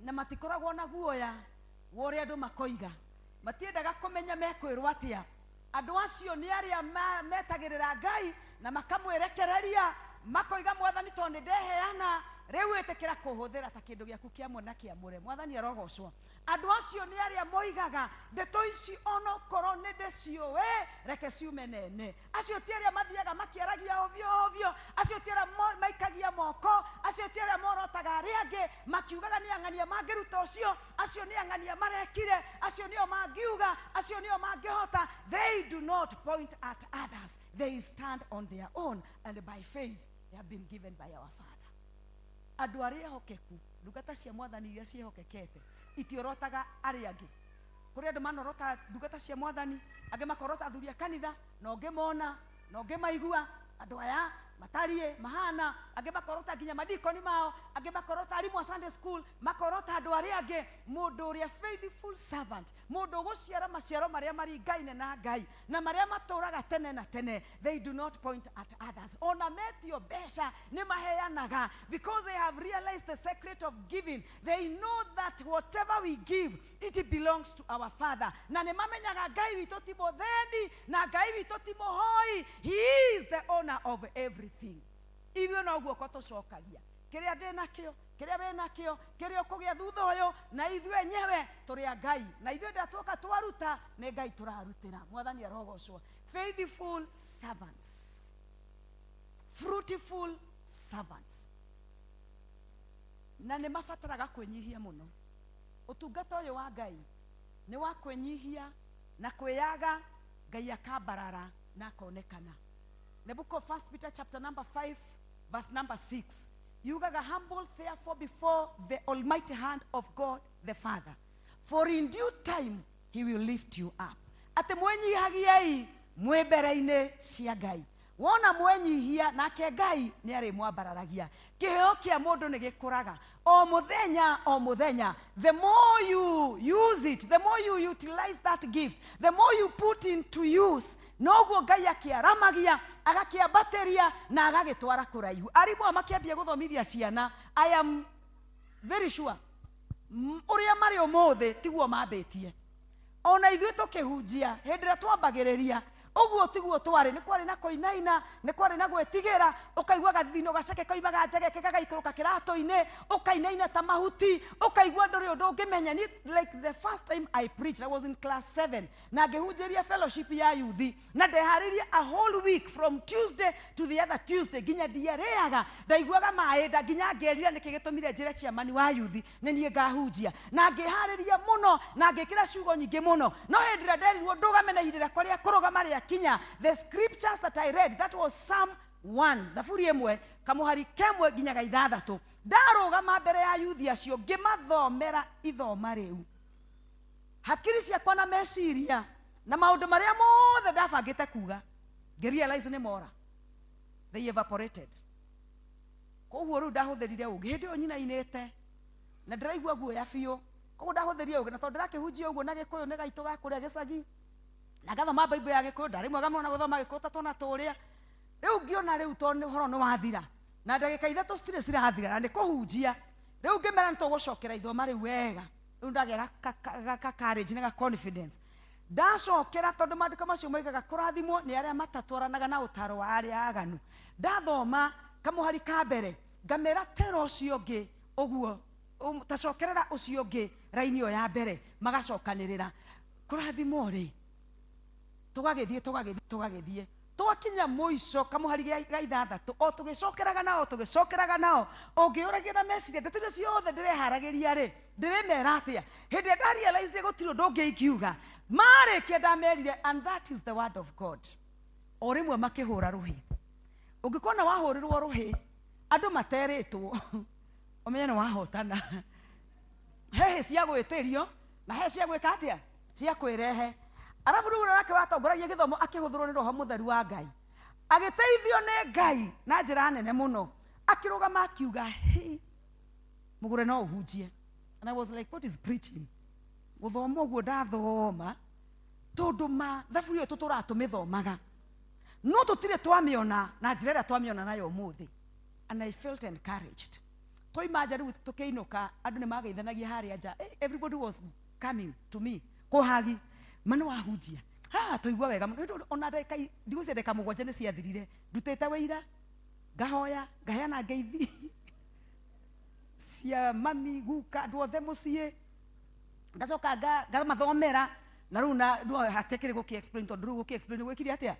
na matikoragwo na guoya wa ũrĩa andũ makoiga, matiendaga kũmenya mekwĩrwo atĩa. Andũ acio nĩ arĩa metagĩrĩra Ngai na makamwĩrekereria, makoiga Mwathani tondũ nĩ ndeheana, rĩu ĩtĩkĩra kũhũthĩra ta kĩndũ gĩaku kĩamwe na kĩamũre. Mwathani arogocwo. Andũ acio nĩ arĩa moigaga ndeto ici onokorwo nĩ ndĩciũĩ, reke ciume nene. Acio ti arĩa mathiaga makĩaragia ovyo ovyo, acio ti arĩa maikagia moko, acio ti arĩa morotaga arĩa angĩ makiugaga nĩ ang'ania mangĩruta ũcio, acio nĩ ang'ania marekire, acio nĩo mangiuga, acio nĩo mangĩhota. They do not point at others, they stand on their own, and by faith they have been given by our Father. Andũ arĩa ehokeku, ndungata cia Mwathani iria ciĩhokekete, itiorotaga arĩa angĩ. Kũrĩ andũ manorota ndungata cia Mwathani, angĩ makorota athuri a kanitha, na ũngĩmona na ũngĩmaigua andũ aya matariĩ mahana, angĩ makorota nginya madikoni mao, angĩ makorota arimũ a Sunday school, makorota andũ arĩa angĩ. Mũndũ ũrĩa faithful servant, mũndũ ũgũciara maciaro marĩa maringaine na Ngai na marĩa matũraga tene na tene, they do not point at others. Ona metio mbeca nĩ maheanaga, because they have realized the secret of giving. They know that whatever we give, it belongs to our Father. Na nĩ mamenyaga Ngai witũ ti mũthĩni na Ngai witũ ti mũhoi. He is the owner of everything. Ithuĩ no guoko tũcokagia kĩrĩa ndĩ nakĩo, kĩrĩa wĩ nakĩo, kĩrĩa ũkũgĩa thutha ũyũ, na ithuĩ enyewe tũrĩ a Ngai, na ithuĩ ndĩa tuoka twaruta nĩ Ngai tũrarutĩra. Mwathani arogocwo. Faithful servants, fruitful servants, na nĩ mabataraga kwĩnyihia mũno. Ũtungata ũyũ wa Ngai nĩ wa kwĩnyihia na kwĩyaga, Ngai akambarara na akonekana. The book of 1 Peter chapter number 5 verse number 6 yugaga, humble therefore before the almighty hand of God the Father, for in due time he will lift you up. Atĩ mwĩnyihagiei mwĩ mbere-inĩ cia Ngai. Wona mwenyihia, nake Ngai nĩ arĩmwambararagia. Kĩheo kĩa mũndũ nĩ gĩkũraga o mũthenya o mũthenya. The more you use it, the more you utilize that gift, the more you put into use, noguo Ngai akĩaramagia, agakĩambatĩria na agagĩtwara kũraihu. Arimũ aya makĩambia gũthomithia ciana, I am very sure ũrĩa marĩ ũmũthĩ tiguo mambĩtie. Ona ithuĩ tũkĩhunjia hĩndĩ ĩrĩa twambagĩrĩria, ũguo tiguo twarĩ. Nĩ kwarĩ na kũinaina, nĩ kwarĩ na gwĩtigĩra, ũkaigua gathithino gaceke koimaga njegeke gagaikũrũka kĩratũ-inĩ, ũkainaina ta mahuti, ũkaigua ndũrĩ ũndũ ũngĩmenya. Ni like the first time I preached, I was in class 7, na ngĩhunjĩria fellowship ya youth, na ndeharĩirie a whole week from Tuesday to the other Tuesday, nginya ndiarĩaga, ndaiguaga maĩ nda, nginya ngerira nĩkĩ gĩtũmire njĩre chairman wa youth nĩ niĩ ngahunjia, na ngĩharĩria mũno na ngĩkĩra ciugo nyingĩ mũno. No hĩndĩ ĩrĩa nderirwo ndũgame na ihinda rĩakwa rĩa kũrũgama rĩakinya, Ndakinya the scriptures that I read, that was Psalm 1, thaburi ĩmwe kamũhari kemwe nginya ga ithathatũ. Ndarũgama mbere ya yuthi acio ngĩmathomera ithoma rĩu, hakiri ciakwa na meciria na maũndũ marĩa mothe ndabangĩte kuga, ngĩrealize nĩ mora, they evaporated. Koguo rĩu ndahũthĩrire ũgĩ hĩndĩ ĩyo nyinainĩte na ndĩraigua guoya biũ. Koguo ndahũthĩrire ũgĩ, na tondũ ndĩrakĩhunjia ũguo na gĩkũyũ nĩ gaitũ ga kũrĩa gĩcagi, na ngathoma Bible ya gĩkũyũ, ndarĩ mwega mũno na gũthoma gĩkũyũ ta twana tũrĩa. Rĩu ngĩona rĩu tondũ ũhoro nĩ wathira na ndagĩka ithatũ citirĩ cirathira na nĩ kũhunjia, rĩu ngĩmera nĩ tũgũcokera ithoma rĩu wega. Rĩu ndagĩa ga courage na ga confidence, ndacokera, tondũ maandĩko macio moigaga kũrathimwo nĩ arĩa matatwaranaga na ũtaro wa arĩa aganu. Ndathoma kamũhari ka mbere, ngamera tera ũcio ũngĩ ũguo, tacokerera ũcio ũngĩ raini ĩyo ya mbere, magacokanĩrĩra kũrathimwo rĩ, tũgagĩthiĩ tũgagĩthiĩ tũgagĩthiĩ, twakinya mũico kamũhari ga ithathatũ, o tũgĩcokeraga nao, tũgĩcokeraga nao, ũngĩũragia na meciria ndeto iria ciothe ndĩreharagĩria rĩ, ndĩrĩmera atĩa? Hĩndĩ ĩrĩa ndarealize gũtirĩ ũndũ ũngĩ ingiuga, marĩkia ndamerire, "And that is the word of God." O rĩmwe makĩhũra rũhĩ. Ũngĩkona wahũrĩrwo rũhĩ andũ materĩtwo, ũmenye nĩ wahotana. He hĩ cia gwĩtĩrio na he cia gwĩka atĩa, cia kwĩrehe. Arabu rĩu ũrĩa nake watongoragia gĩthomo akĩhũthĩrwo nĩ roho mũtheru wa Ngai, agĩteithio nĩ Ngai na njĩra nene mũno, akĩrũgama akiuga, "Hi, mũgũre no ũhunjie." And I was like, "What is preaching?" Gũthoma ũguo ndathoma, tondũ ma thaburi ĩyo tũtũraga tũmĩthomaga, no tũtirĩ twamĩona na njĩra ĩrĩa twamĩona nayo ũmũthĩ. And I felt encouraged. Twaima nja rĩu tũkĩinũka, andũ nĩ mageithanagia harĩa nja. Eh, everybody was coming to me kũhagi ma nĩ wahunjia ha tũigua wega mũno. Nĩ ona ndagĩka ndigũcia ndagĩka 7 nĩ ciathirire ndutĩte wĩira, ngahoya, ngaheana ngeithi cia mami, guka, andũ othe mũciĩ, ngacoka ngamathomera, na rĩu na no hatikĩrĩ gũkĩ explain, tondũ rĩu gũkĩ explain gwĩkire atĩa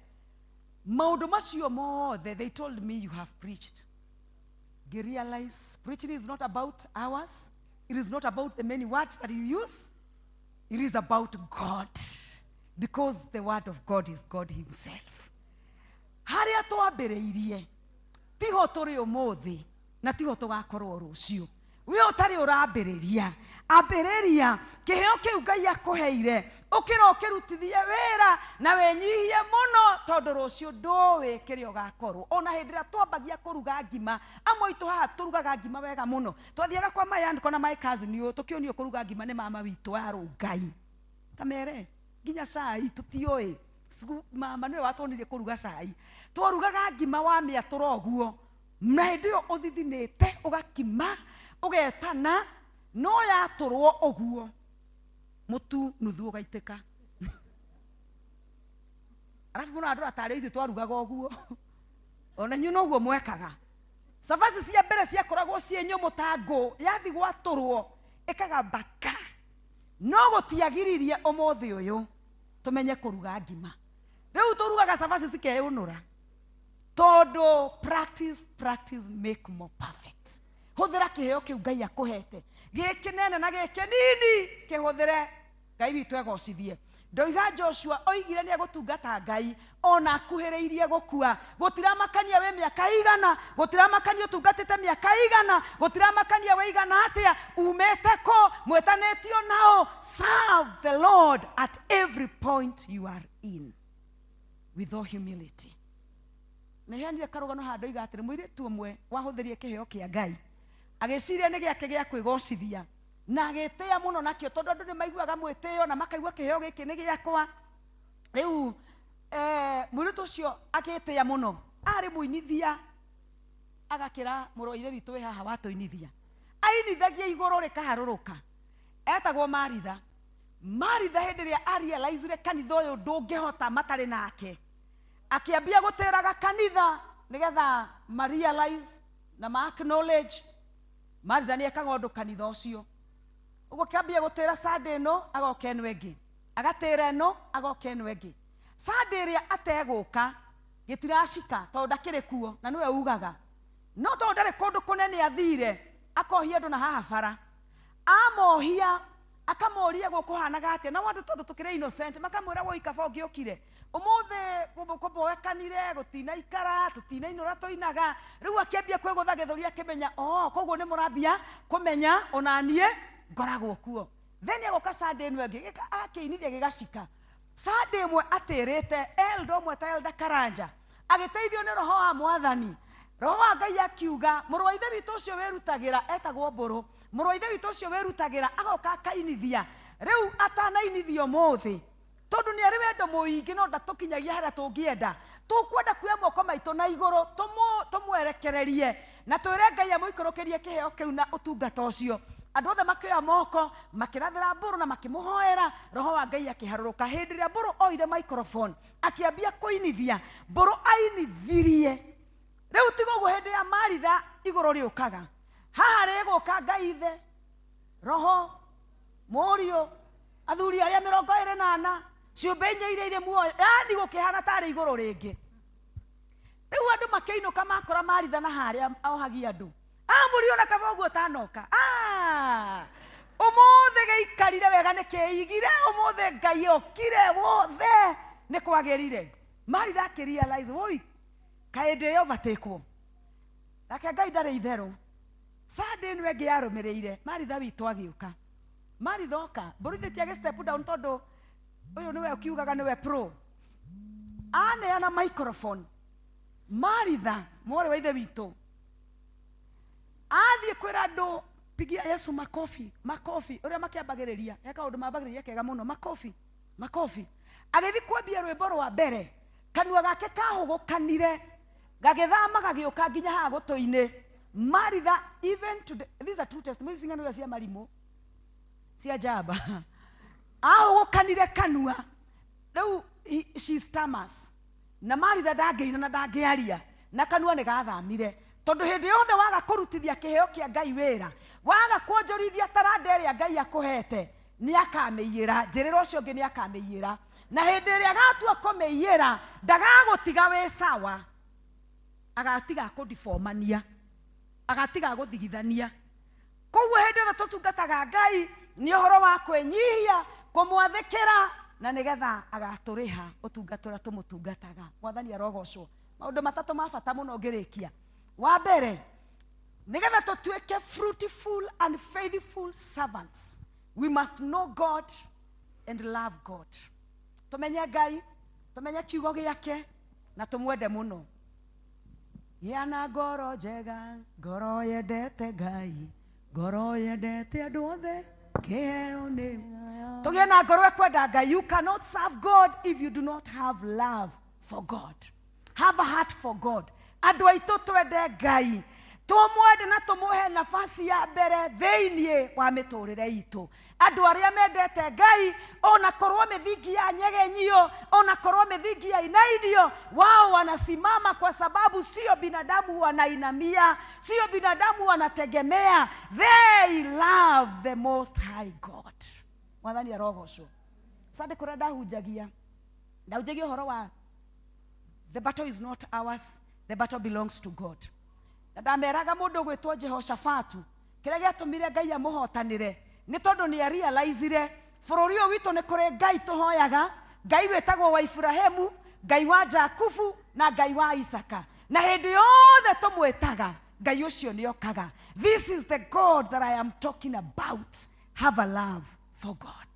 maũndũ macio mothe. They told me, "You have preached." Realize preaching is not about hours, it is not about the many words that you use, it is about God, because the word of God is God himself. Harĩa twambĩrĩirie tiho tũrĩ ũmũthĩ na tiho tũgakorwo rũciũ. We ũtarĩ ũrambĩrĩria, ambĩrĩria. Kĩheo kĩu Ngai akũheire, ũkĩra ũkĩrutithie wĩra na wĩnyihie mũno, tondũ rũciũ ndũĩ kĩrĩa ũgakorwo. Ona hĩndĩ ĩrĩa twambagia kũruga ngima, amwe aitũ haha tũrugaga ngima wega mũno, twathiaga kwa my aunt na my cousin, ũyũ tũkĩonio kũruga ngima nĩ mama witũ wa Rũngai. Ta mere nginya cai tũtiũĩ. Mama nĩwe watuonirie kũruga cai. Twarugaga ngima, wamĩatũra ũguo, na hĩndĩ ĩyo ũthithinĩte ũgakima ũgetana, no yatũrwo ũguo mũtu nuthu ũgaitĩka. Arabu mũno andũ atarĩ ithuĩ twarugaga ũguo, ona inyuĩ noguo mwekaga. Cabaci cia mbere ciakoragwo ciĩ nyũmũ ta ngũ, yathi gwatũrwo ĩkagambaka, no gũtiagiririe ũmũthĩ ũyũ tũmenye kũruga ngima. Rĩu tũrugaga cabaci cikeyũnũra, tondũ practice, practice make more perfect. Hũthĩra kĩheo kĩu Ngai akũhete, gĩkĩ nene na gĩkĩ nini, kĩhũthĩre Ngai witũ egocithie. Ndoiga Joshua oigire nĩ egũtungata Ngai ona akuhĩrĩirie gũkua. Gũtiramakania wĩ mĩaka igana, gũtiramakania ũtungatĩte mĩaka igana, gũtiramakania wĩ igana atĩa, umĩte kũ, mwĩtanĩtio nao. Serve the Lord at every point you are in with all humility. Nĩheanire karũgano handũ iga atĩrĩ, mũirĩtu ũmwe wahũthĩrie kĩheo kĩa Ngai agĩciria nĩ gĩake gĩa kwĩgocithia na agĩtĩĩa mũno nakĩo, tondũ andũ nĩ maiguaga mwĩtĩo na makaigua kĩheo gĩkĩ nĩ gĩakwa. Rĩu mũirĩtu ũcio agĩtĩĩa mũno, arĩ mũinithia, agakĩra mũrũ wa ithe witũ wĩ haha watũinithia, ainithagia igũrũ rĩkaharũrũka, etagwo Maritha. Maritha hĩndĩ ĩrĩa arealizire kanitha ũyũ ndũngĩhota matarĩ nake, akĩambia gũtĩraga kanitha nĩgetha ma realize na ma acknowledge Maritha nĩ ekaga ũndũ kanitha ũcio. Ũguo kĩambia gũtĩra Sunday ĩno, agoka ĩno ĩngĩ, agatĩra ĩno, agoka ĩno ĩngĩ. Sunday ĩrĩa ategũka gĩtiracika, tondũ ndakĩrĩ kuo na nĩwe ugaga, no tondũ ndarĩ kũndũ kũnene athire, akohia andũ na haha bara, amohia. Akamoria gũkũhanaga atĩa, nao andũ tondũ tũkĩrĩ innocent makamwĩra woi kaba ũngĩokire ũmũthĩ kũboekanire gũtinaikara tũtinainũra tũinaga. Rĩu akĩambia kwĩgũtha gĩthũri akĩmenya oh, koguo nĩ mũrambia kũmenya ona niĩ ngoragwo kuo. Then agoka Sunday ĩno ĩngĩ akĩinithia gĩgacika. Sunday ĩmwe atĩrĩte elder ũmwe ta Elder Karanja agĩteithio nĩ roho wa mwathani, roho wa Ngai akiuga mũrũ wa ithe witũ ũcio wĩrutagĩra etagwo Mbũrũ, mũrũ wa ithe witũ ũcio wĩrutagĩra agoka akainithia. Rĩu atanainithia ũmũthĩ tondũ nĩ arĩ wendo mũingĩ no ndatũkinyagia harĩa tũngĩenda, tũkwenda kuoya moko maitũ na igũrũ tũmwerekererie na twĩre Ngai amũikũrũkĩrie kĩheo kĩu na ũtungata ũcio. Andũ othe makĩoya moko makĩrathĩra Mbũrũ na makĩmũhoera, roho wa Ngai akĩharũrũka. Hĩndĩ ĩrĩa Mbũrũ oire microphone akĩambia kũinithia, Mbũrũ ainithirie. Rĩu tiga ũguo hĩndĩ ya Maritha igũrũ rĩũkaga, haha rĩgũka Ngai ithe, roho, mũriũ, athuri arĩa 24, ciũmbe inya iria irĩ muoyo, yaani gũkĩhana tarĩ igũrũ rĩngĩ. Rĩu andũ makĩinũka makora Maritha na harĩa ohagia andũ, amũriũ na kaba ũguo ũtanoka, ũmũthĩ gĩikarire wega nĩ kĩigire, ũmũthĩ Ngai okire wothe nĩ kwagĩrire. Maritha akĩrealize woi kaĩ ndĩ overtakewo, nake Ngai ndarĩ itherũ. Sunday ĩno ĩngĩ yarũmĩrĩire Maritha witũ agĩũka. Maritha oka mbũrithĩtie agĩ step down tondũ ũyũ nĩwe ũkiugaga nĩwe pro, aneana microphone. Maritha mwarĩ wa ithe witũ athiĩ kwĩra andũ pigia Yesu makofi makofi, ũrĩa makĩambagĩrĩria he kaũndũ mambagĩrĩria kega mũno, makofi makofi. Agĩthiĩ kwambia rwĩmbo rwa mbere, kanua gake kahũgũkanire gagĩthama gagĩũka nginya haha gũtũ-inĩ. Maritha even today, these are true testimonies, ng'ano iria cia marimũ cia njamba, ahũgũkanire kanua rĩu she stammers, na Maritha ndangĩina na ndangĩaria na kanua nĩ gathamire, tondũ hĩndĩ yothe waga kũrutithia kĩheo kĩa Ngai wĩra, waga kuonjorithia taranda ĩrĩa Ngai akũhete, nĩ akamĩiyĩra. Njĩrĩra ũcio ũngĩ nĩ akamĩiyĩra, na hĩndĩ ĩrĩa agatua kũmĩiyĩra ndagagũtiga wĩ sawa, agatiga akũdifomania, agatiga agũthigithania. Koguo hĩndĩ ĩyo tũtungataga Ngai nĩ ũhoro wa kwĩnyihia, kũmwathĩkĩra, na nĩgetha agatũrĩha ũtungata ũrĩa tũmũtungataga. Mwathani arogocwo. Maũndũ matatũ ma bata mũno ngĩrĩkia. Wa mbere, nĩgetha tũtuĩke fruitful and faithful servants, we must know God and love God. Tũmenye Ngai, tũmenye kiugo gĩake, na tũmwende mũno. Gĩa na ngoro njega, ngoro yendete Ngai, ngoro yendete andũ othe, kĩheo nĩ tũgĩe na ngoro ĩkwenda Ngai. You cannot serve God if you do not have love for God. Have a heart for God. Andũ aitũ twende Ngai, tũmwende na tũmũhe nafasi ya mbere thĩinĩ wa mĩtũrĩre itũ. Andũ arĩa mendete Ngai, ona korwo mĩthingi ya nyegenyio, ona korwo mĩthingi ya inainio, wao wanasimama kwa sababu sio binadamu wanainamia, sio binadamu wanategemea. They love the most high God. Mwathani arogocwo. Sunday kũrĩa ndahunjagia, ndahunjagia ũhoro wa the battle is not ours, the battle belongs to God. Na ndameraga mũndũ ũgwĩtwo Jehoshafatu, kĩrĩa gĩatũmire Ngai amũhotanĩre nĩ tondũ nĩ arealizire bũrũri ũyũ witũ nĩ kũrĩ Ngai tũhoyaga, Ngai wĩtagwo wa Iburahĩmu, Ngai wa Jakubu na Ngai wa Isaka, na hĩndĩ yothe tũmwĩtaga Ngai ũcio nĩ okaga. This is the God that I am talking about. Have a love for God.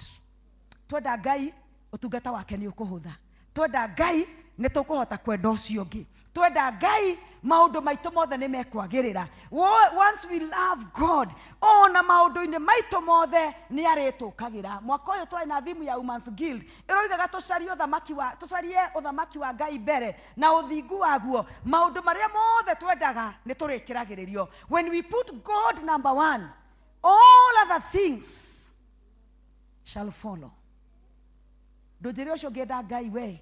Twenda Ngai, ũtungata wake nĩ ũkũhũtha. Twenda Ngai, nĩ tũkũhota kwenda ũcio ũngĩ. Twenda Ngai, maũndũ maitũ mothe nĩ mekwagĩrĩra. Once we love God, ona maũndũ-inĩ maitũ mothe nĩ arĩtũkagĩra. Mwaka ũyũ twarĩ na theme ya Women's Guild ĩroigaga tũcarie ũthamaki wa, tũcarie ũthamaki wa Ngai mbere na ũthingu waguo, maũndũ marĩa mothe twendaga nĩ tũrĩkĩragĩrĩrio. When we put God number one, all other things shall follow. Ndũnjĩre ũcio ũngĩenda Ngai we,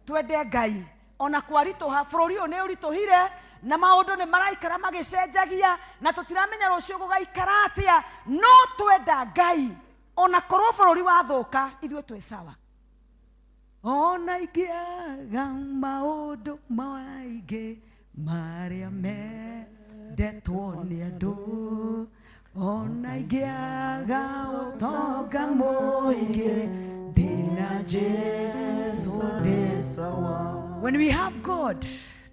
twende Ngai ona kwaritũha. Bũrũri ũyũ nĩ ũritũhire na maũndũ nĩ maraikara magĩcenjagia na tũtiramenya rũciũ gũgaikara atĩa, no twenda Ngai ona korwo bũrũri wathũka ithuĩ twĩ sawa. Ona ingĩaga maũndũ maingĩ marĩa mendetwo nĩ andũ, Ona ingĩaga ũtonga mũingĩ ndĩna Jesu ndĩ sawa. When we have God,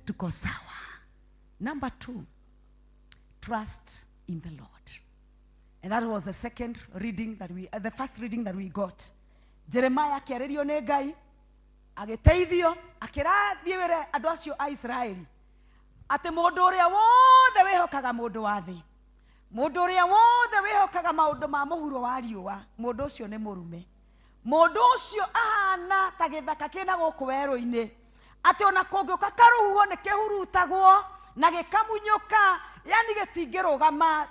tuko sawa. Number two, trust in the Lord. And that was the second reading that we, the first reading that we got. Jeremiah akĩarĩrio nĩ Ngai, agĩteithio, akĩrathiĩ wĩre andũ acio a Isiraeli atĩ mũndũ ũrĩa wothe wĩhokaga mũndũ wa thĩ, mũndũ ũrĩa wothe wĩhokaga maũndũ ma mũhuro wa riũa, mũndũ ũcio nĩ mũrume. Mũndũ ũcio ahana ta gĩthaka kĩna gũkũ werũ-inĩ, atĩ ona kũngĩũka karũhuho nĩ kĩhurutagwo na gĩkamunyũka, yani gĩtingĩrũgama,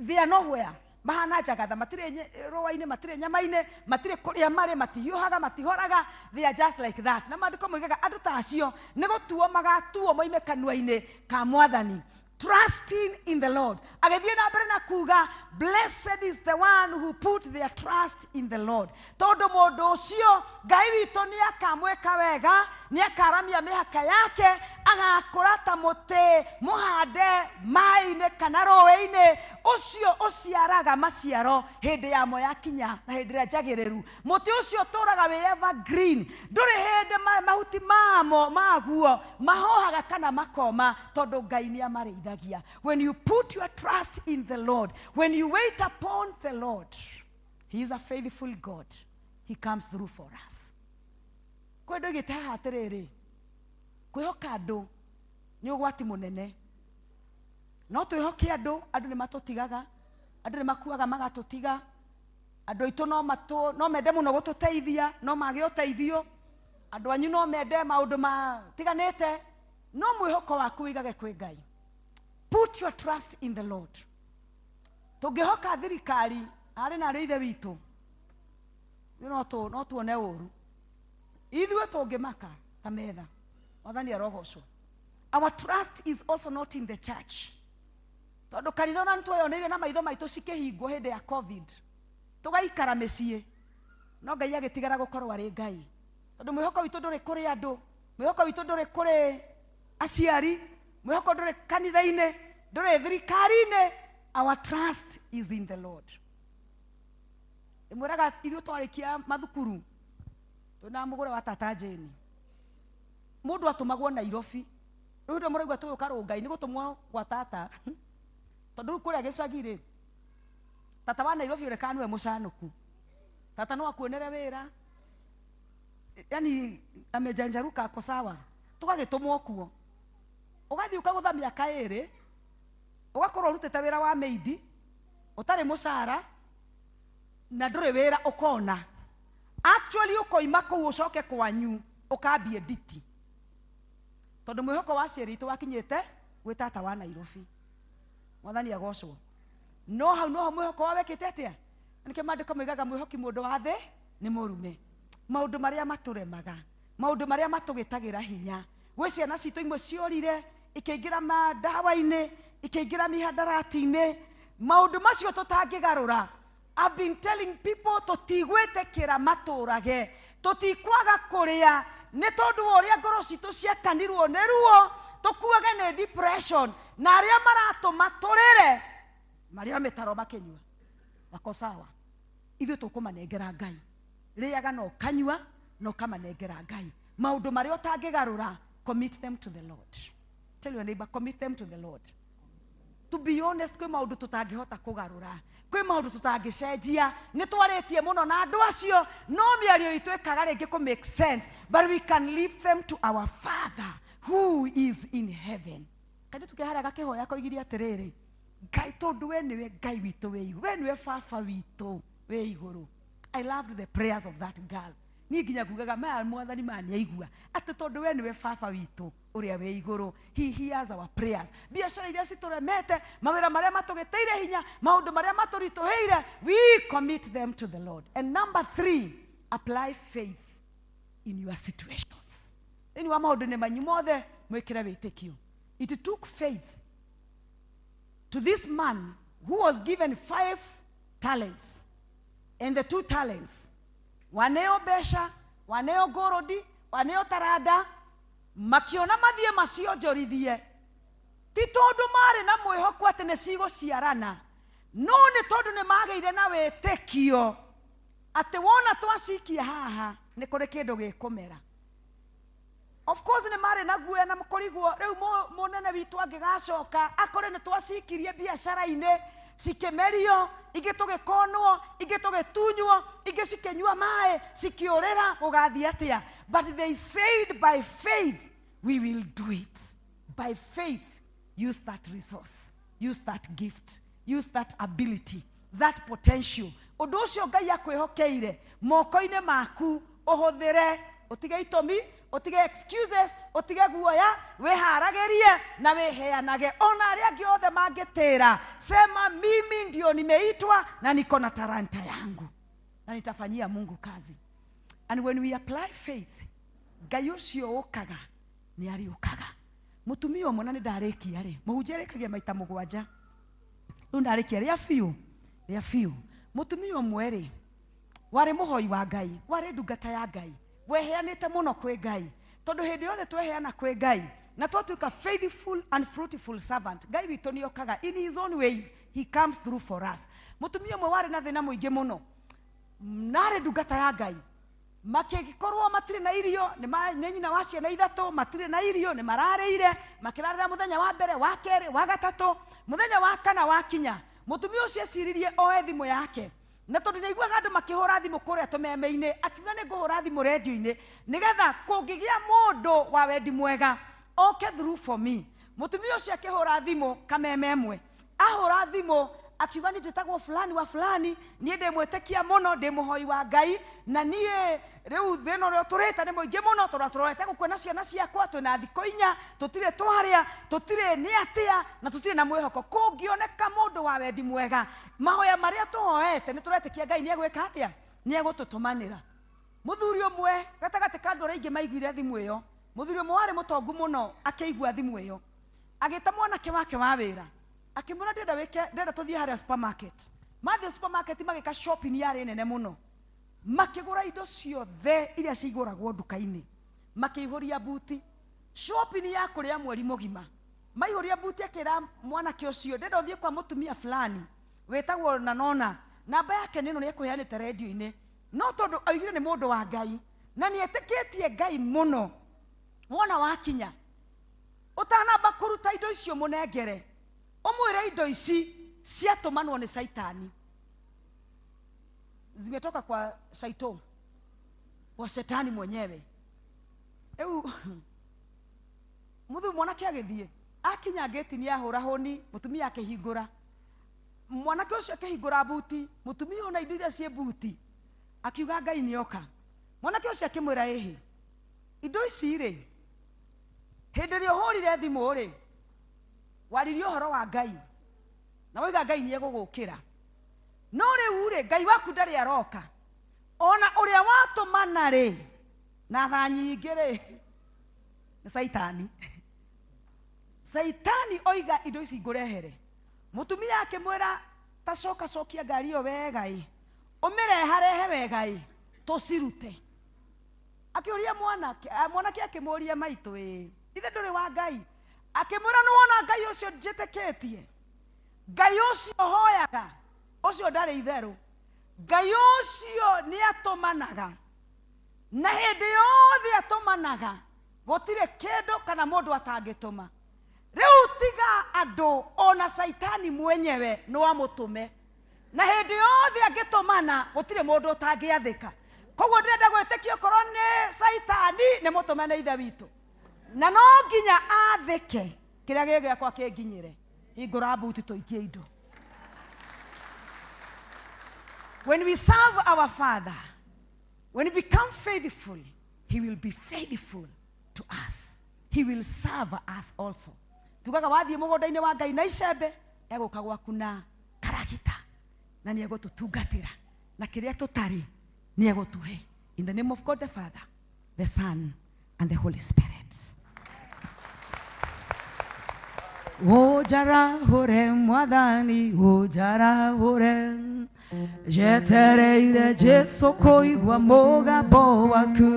they are nowhere. Mahana njagatha, matirĩ rũa-inĩ, matirĩ nyama-inĩ, matirĩ kũrĩa marĩ, matihiũhaga, matihoraga, they are just like that. Na maandĩko moigaga andũ ta acio nĩ gũtuo magatuo moime kanua-inĩ ka Mwathani. Trusting in the Lord. Agĩthiĩ na mbere na kuga, blessed is the one who put their trust in the Lord. Tondũ mũndũ ũcio Ngai witũ nĩ akamwĩka wega, nĩ akaramia mĩhaka yake, agakũra ta mũtĩ mũhande maĩ-inĩ kana rũĩ-inĩ, ũcio ũciaraga maciaro hĩndĩ yamo yakinya na hĩndĩ ĩrĩa njagĩrĩru. Mũtĩ ũcio ũtũraga wĩ evergreen, ndũrĩ hĩndĩ mahuti mamo maguo mahohaga kana makoma, tondũ Ngai nĩ amarĩithagia. When you put your trust in the Lord, when you wait upon the Lord, he is a faithful God. He comes through for us. Kwĩ ndũ igĩte haha atĩrĩrĩ, kwĩhoka andũ nĩ ũgwati mũnene. No twĩhoke andũ, andũ nĩ matũtigaga, andũ nĩ makuaga magatũtiga, andũ aitũ no mende mũno gũtũteithia, no mage ũteithio, andũ anyu no mende maũndũ matiganĩte, no mwĩhoko waku wĩigage kwĩ Ngai. Put your trust in the Lord. Tũngĩhoka thirikari, arĩ na arĩ ithe witũ, no tuone ũru. Ithuĩ tũngĩmaka ta metha, Mwathani arogocwo. Our trust is also not in the church. Tondũ kanitha ona nĩtweyoneire na maitho maitũ cikĩhingwo hĩndĩ ya COVID, tũgaikara mĩciĩ, no Ngai agĩtigara gũkorwo arĩ Ngai. Tondũ mwĩhoko witũ ndũrĩ kũrĩ andũ, mwĩhoko witũ ndũrĩ kũrĩ aciari, mwĩhoko ndũrĩ kanitha-inĩ, ndũrĩ thirikari-inĩ. Our trust is in the Lord. Ndĩmwĩraga ithuĩ twarĩkia mathukuru, twĩna mũgũre wa tata Jane, mũndũ atũmagwo Nairobi. Rĩu ndũ mũraigua tũgĩũka Rũngai nĩ gũtũmwo gwa tata. Tondũ rĩu kũrĩa gĩcagi rĩ, tata wa Nairobi ũrekaga nĩwe mũcanũku. Tata no akuonere wĩra, yani amejanjaruka ako sawa. Tũgagĩtũmwo kuo, ũgathiĩ ũkagũtha mĩaka ĩrĩ, ũgakorwo ũrutĩte wĩra wa maid, ũtarĩ mũcara na ndũrĩ wĩra ũkona. Actually ũkoima kũu ũcoke kwanyu ũkambie nditi, tondũ mwĩhoko wa aciari aitũ wakinyĩte gwĩ tata wa Nairobi. Mwathani agocwo. No hau noho mwĩhoko wao wekĩte atĩa? Nĩkĩo maandĩko moigaga mwĩhoki mũndũ wa thĩ nĩ mũrume. Maũndũ marĩa matũremaga, maũndũ marĩa matũgĩtagĩra hinya. Gwĩ ciana citũ imwe ciorire ikĩingĩra mandawa-inĩ, ikĩingĩra mihadarati-inĩ, maũndũ macio tũtangĩgarũra. I've been telling people tũtigwĩtĩkĩra matũrage, tũtikwaga kũrĩa nĩ tondũ wa ũrĩa ngoro citũ ciakanirwo nĩ ruo, tũkuage nĩ depression, na arĩa maratũma tũrĩre marĩ o mĩtaro makĩnyua wako sawa. Ithuĩ tũkũmanengera Ngai. Rĩaga na ũkanyua na ũkamanengera Ngai. Maũndũ marĩa ũtangĩgarũra, commit them to the Lord. Tell your neighbor, commit them to the Lord. To be honest, kwĩ maũndũ tũtangĩhota kũgarũra, kwĩ maũndũ tũtangĩcenjia. Nĩ twarĩtie mũno na andũ acio, no mĩario itũ ĩkaga rĩngĩ kũ make sense, but we can leave them to our Father who is in heaven. Kairĩtu ke harĩa gakĩhoya koigire atĩrĩrĩ, Ngai, tondũ we nĩwe Ngai witũ wĩ igũrũ, we nĩwe baba witũ wĩ igũrũ. I loved the prayers of that girl. Niĩ nginya ngugaga maya Mwathani maya nĩaigua, atĩ tondũ we nĩwe baba witũ ũrĩa wĩ igũrũ. He hears our prayers. Biacara iria citũremete, mawĩra marĩa matũgĩtĩire hinya, maũndũ marĩa matũritũhĩire, we commit them to the Lord. And number 3, apply faith in your situations. Thĩinĩ wa maũndũ-inĩ manyu mothe, mwĩkĩre wĩtĩkio. It took faith to this man who was given 5 talents and the 2 talents. Waneo mbeca, waneo ngũrũndi, waneo taranda, makiona mathiĩ macionjorithie. Ti tondũ marĩ na mwĩhoko atĩ nĩ cigũciarana, No nĩ tondũ nĩ magĩire na wĩtĩkio atĩ wona twacikia haha nĩ kũrĩ kĩndũ gĩkũmera. Of course nĩ marĩ na guoya na kũrigwo rĩu mũnene witũ angĩgacoka akore nĩ twacikirie biacara-inĩ cikĩmerio, ingĩ tũgĩkonwo, ingĩ tũgĩtunywo, ingĩ cikĩnyua maĩ cikĩũrĩra, gũgathiĩ atĩa? But they said by faith we will do it. By faith use that resource, use that gift, use that ability, that potential. Ũndũ ũcio Ngai akwĩhokeire moko-inĩ maku ũhũthĩre, ũtige itũmi, ũtige excuses, ũtige guoya, wĩharagĩrie na wĩheanage. Ona arĩa angĩ othe mangĩtĩra, sema mimi ndio nimeitwa na niko na talanta yangu na nitafanyia Mungu kazi. And when we apply faith, Ngai ũcio ũkaga nĩ arĩũkaga. Mũtumia ũmwe, na nĩ ndarĩkia rĩ, mũhunjia arĩkagia maita mũgwanja, rĩu ndarĩkia rĩa biũ rĩa biũ. Mũtumia ũmwe rĩ, warĩ mũhoi wa Ngai, warĩ ndungata ya Ngai, weheanĩte mũno kwĩ Ngai, tondũ hĩndĩ yothe tweheana kwĩ Ngai na twatuĩka faithful and fruitful servant, Ngai witũ nĩ okaga in his own ways, he comes through for us. Mũtumia ũmwe warĩ na thĩna mũingĩ mũno, narĩ ndungata ya Ngai, makĩkorwo matirĩ na irio, nĩ nyina wa ciana ithatũ, matirĩ na irio, nĩ mararĩire, makĩrarĩra mũthenya wa mbere, wa kerĩ, wa gatatũ. Mũthenya wa kana wakinya, mũtumia ũcio eciririe oe thimũ yake, na tondũ nĩaiguaga andũ makĩhũra thimũ kũrĩa tũmeme-inĩ, akiuga nĩ ngũhũra thimũ rendio-inĩ nĩgetha kũngĩgĩa mũndũ wa wendi mwega oke through for me. Mũtumia ũcio akĩhũra thimũ kameme ĩmwe, ahũra thimũ akiuga niĩ njĩtagwo fulani wa fulani, niĩ ndĩ mwĩtĩkia mũno, ndĩ mũhoi wa Ngai, na niĩ rĩu thĩna ũrĩa ũtũrĩte nĩ mũingĩ mũno, tondũ tũrorete gũkua na ciana ciakwa, twĩna thikũ inya tũtirĩ twarĩa, tũtirĩ nĩ atĩa, na tũtirĩ na mwĩhoko. Kũngĩoneka mũndũ wa wendi mwega, mahoya marĩa tũhoete nĩ tũretĩkia Ngai nĩ egwĩka atĩa, nĩ egũtũtũmanĩra. Mũthuri ũmwe gatagatĩ ka andũ arĩa aingĩ maiguire thimũ ĩyo, mũthuri ũmwe warĩ mũtongu mũno akĩigua thimũ ĩyo, agĩta mwanake wake wa wĩra, akĩmwĩra ndĩrenda wĩke, ndĩrenda tũthiĩ harĩa supermarket. Mathiĩ supermarket magĩka shopping yarĩ nene mũno, makĩgũra indo ciothe iria cigũragwo nduka-inĩ, makĩihũria buti, shopping ya kũrĩa mweri mũgima. Maihũria buti, akĩra mwanake ũcio ndĩrenda ũthiĩ kwa mũtumia fulani wĩtagwo Nanona, namba yake nĩ ĩno, nĩ ekũheanĩte rendio-inĩ. No tondũ oigire nĩ mũndũ wa Ngai na nĩ etĩkĩtie Ngai mũno, wona wakinya ũtanamba kũruta indo icio mũnengere, ũmwĩre indo ici ciatũmanwo nĩ Caitani, zimetoka kwa shaito, kwa shetani mwenyewe. Rĩu mũthuri mwanake agĩthiĩ, akinya ngĩti nĩ ahũra hũni, mũtumia akĩhingũra. Mwanake ũcio akĩhingũra buti, mũtumia ona indo iria ciĩ buti, akiuga Ngai nĩoka. Mwanake ũcio akĩmwĩra ĩhĩ, indo ici rĩ, hĩndĩ ĩrĩa ũhũrire thimũ rĩ, waririe ũhoro wa Ngai na wauga Ngai nĩ egũgũkĩra, no rĩu rĩ, Ngai waku ndarĩ aroka, ona ũrĩa watũmana rĩ, na tha nyingĩ rĩ, nĩ Caitani. Caitani oiga indo ici ngũrehere. Mũtumia akĩmwĩra ta coka cokia ngari ĩyo wega ĩ, ũmĩreharehe wega ĩ, tũcirute. Akĩũria mwanake, mwanake akĩmũria maitũ ĩ, ithe ndũrĩ wa Ngai? Akĩmwĩra nĩ wona Ngai ũcio njĩtĩkĩtie, Ngai ũcio hoyaga, ũcio ndarĩ itherũ, Ngai ũcio nĩ atũmanaga, na hĩndĩ yothe atũmanaga gũtirĩ kĩndũ kana mũndũ atangĩtũma. Rĩu tiga andũ, ona Caitani mwenyewe no amũtũme, na hĩndĩ yothe angĩtũmana gũtirĩ mũndũ ũtangĩathĩka. Koguo ndĩrenda gwĩtĩkia okorwo nĩ Caitani nĩ mũtũme nĩ Ithe witũ, na no nginya athĩke kĩrĩa gĩ gĩakwa kĩnginyĩre. Hingũra buti tũikie indo. When we serve our Father, when we become faithful, he will be faithful to us. He will serve us also. Tugaga wathiĩ mũgũnda-inĩ wa Ngai na icembe, egũka gwaku na karagita, na nĩ egũtũtungatĩra, na kĩrĩa tũtarĩ nĩ egũtũhe. In the name of God the Father, the Son, and the Holy Spirit. Ũnjarahũre Mwathani, ũnjarahũre, njetereire Jesu kũigua mũgambo waku.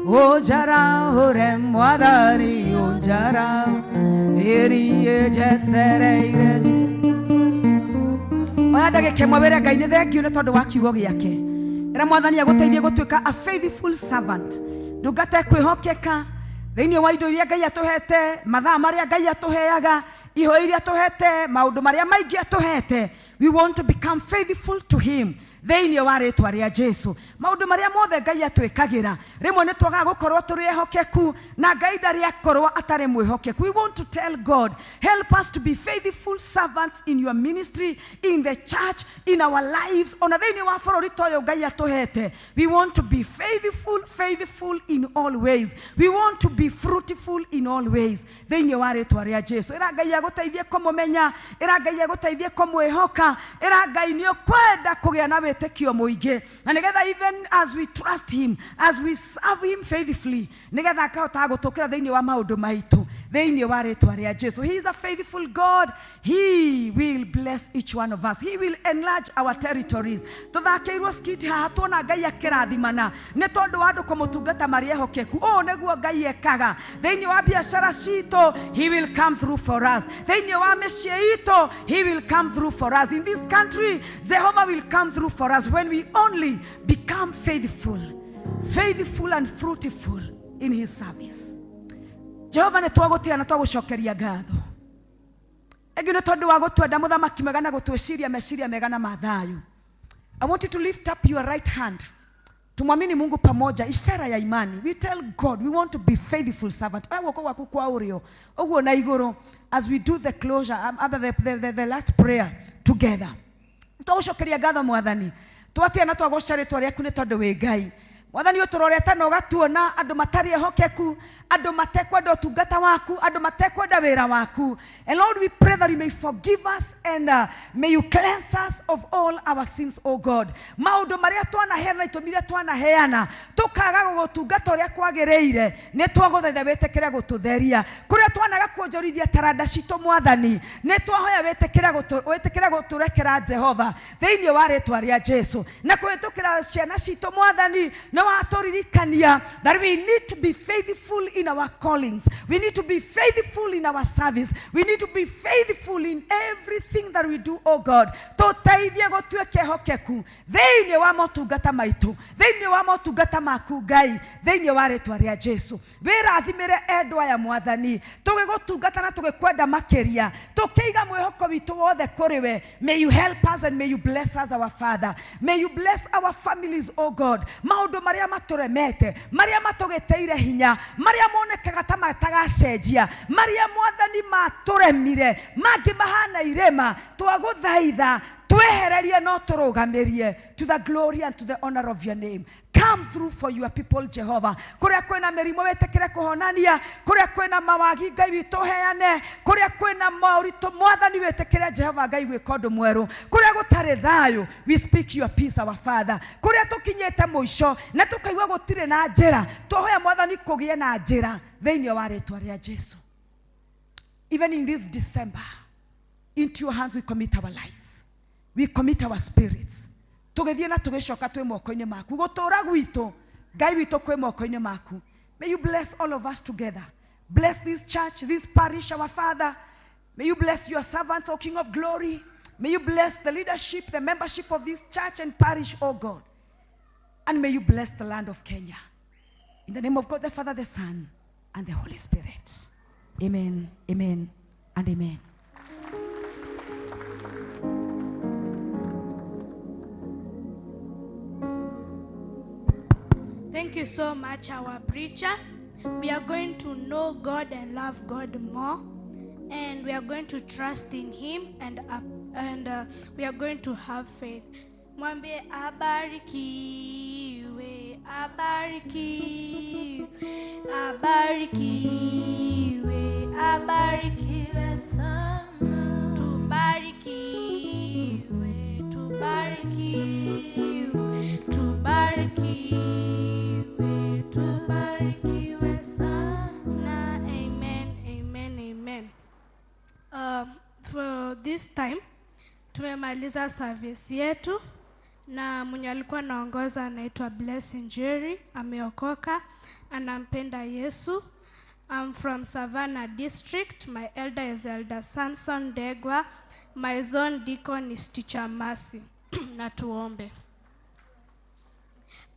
Ũnjarahũre Mwathani, ũnjarahũre, njetereire Jesu. Oya ndagĩka ĩmwe wĩre Ngai nĩ thengiũ nĩ tondũ wa kiugo gĩake. Ĩra Mwathani agũteithie gũtuĩka a faithful servant, ndungata ĩkwĩhokeka thĩinĩ wa indo iria Ngai atũhete, mathaa marĩa Ngai atũheaga, ihoya iria atũhete, maũndũ marĩa maingĩ atũhete. We want to become faithful to him thĩinĩ wa rĩtwa rĩa Jesu. Maũndũ marĩa mothe Ngai atwĩkagĩra, rĩmwe nĩ twagaga gũkorwo tũrĩ ehokeku, na Ngai ndarĩ akorwo atarĩ mwĩhokeku. We want to tell God, help us to be faithful servants in your ministry, in the church, in our lives, ona thĩinĩ wa bũrũri ta ũyũ Ngai atũhete. We want to be faithful, faithful in all ways. We want to be fruitful in all ways. Thĩinĩ wa rĩtwa rĩa Jesu. Ĩra Ngai agũteithie kũmũmenya, ĩra Ngai agũteithie kũmwĩhoka, ĩra Ngai nĩ ũkwenda kũgĩa na wĩtĩkio mũingĩ, na nĩgetha even as we trust him, as we serve him faithfully, nĩgetha akahotaga gũtũkĩra thĩinĩ wa maũndũ maitũ thĩinĩ wa rĩtwa rĩa Jesu. He is a faithful God. He will bless each one of us. He will enlarge our territories. Tũthakĩirwo skit haha tuona Ngai akĩrathimana nĩ tondũ wa andũ kũmũtungata marĩ ehokeku. Ũũ nĩguo Ngai ekaga thĩinĩ wa biacara citũ. He will come through for us. Thĩinĩ wa mĩciĩ itũ, he will come through for us. In this country, Jehovah will come through for us when we only become faithful, faithful and fruitful in his service. Jehova, nĩ twagũtĩa na twagũcokeria ngatho ĩngĩ nĩ tondũ wa gũtwenda mũthamaki mwega na gũtwĩciria meciria mega na mathayo. I want you to lift up your right hand. Tumwamini Mungu pamoja, ishara ya imani. We tell God we want to be faithful servant. Oya guoko gwaku kwa ũrĩo ũguo na igũrũ as we do the closure, the last prayer together. Twagũcokeria ngatho Mwathani, twatia na twagoca rĩtwa rĩaku nĩ tondũ wĩ Ngai. Mwathani, ũtũrorete na ũgatuona andũ matarĩ ehokeku, andũ matekwenda ũtungata waku, andũ matekwenda wĩra waku. And Lord, we pray that you may forgive us and may you cleanse us of all our sins, O God. Maũndũ marĩa twanaheana, itũmi iria twanaheana tũkaga gũgũtungata ũrĩa kwagĩrĩire, nĩ twagũthaitha wĩtĩkĩre gũtũtheria. Kũrĩa twanaga kuonjorithia taranda citũ, Mwathani, nĩ twahoya wĩtĩkĩre gũtũrekera, Jehova, thĩinĩ wa rĩtwa rĩa Jesu. Na kũhĩtũkĩra ciana citũ, Mwathani, nĩ watũririkania that we need to be faithful in our callings, we need to be faithful in our service, we need to be faithful in everything that we do. Oh God, tũteithie gũtuĩka ehokeku thĩinĩ wa motungata maitũ, thĩinĩ wa motungata maku, Ngai, thĩinĩ wa rĩtwa rĩa Jesu. Wĩrathimĩre endwa aya, Mwathani, tũgĩgũtungata na tũgĩkwenda makĩria, tũkĩiga mwĩhoko witũ wothe kũrĩ we. May you help us and may you bless us, our Father. May you bless our families, oh God. Maũndũ marĩa matũremete, marĩa matũgĩteire hinya, marĩa monekaga ta matagacenjia, marĩa, Mwathani, matũremire, mangĩ mahana irĩma, twagũthaitha twehererie no tũrũgamĩrie to the glory and to the honor of your name. Come through for your people, Jehovah. Kũrĩa kwĩna mĩrimũ, wĩtĩkĩre kũhonania. Kũrĩa kwĩna mawagi, Ngai witũ, heane. Kũrĩa kwĩna moritũ, Mwathani, wĩtĩkĩre, Jehova Ngai, gwĩka ũndũ mwerũ. Kũrĩa gũtarĩ thayũ, we speak your peace, our Father. Kũrĩa tũkinyĩte mũico na tũkaigua gũtirĩ na njĩra, twahoya, Mwathani, kũgĩe na njĩra thĩinĩ wa rĩtwa rĩa Jesu. Even in this December, into your hands we commit our lives, we commit our spirits. Tũgĩthiĩ na tũgĩcoka, twĩ moko-inĩ maku. Gũtũũra gwitũ, Ngai witũ, kwĩ moko-inĩ maku. May you bless all of us together. Bless this church, this parish, our Father. May you bless your servants, O King of Glory. May you bless the leadership, the membership of this church and parish, O God. And may you bless the land of Kenya. In the name of God the Father, the Son, and the Holy Spirit. Amen, amen, and amen. Thank you so much, our preacher. We are going to know God and love God more, and we are going to trust in Him, and we are going to have faith. Mwambie abarikiwe, abarikiwe, abarikiwe, abarikiwe sana. Tubarikiwe, tubarikiwe, tubarikiwe, tubarikiwe sana. Amen, amen, amen. For this time tumemaliza service yetu na mwenye alikuwa anaongoza anaitwa Blessing Jerry, ameokoka, anampenda Yesu. I'm from Savannah District. My elder is Elder Samson Degwa. My zone deacon is Teacher Mercy. Na tuombe.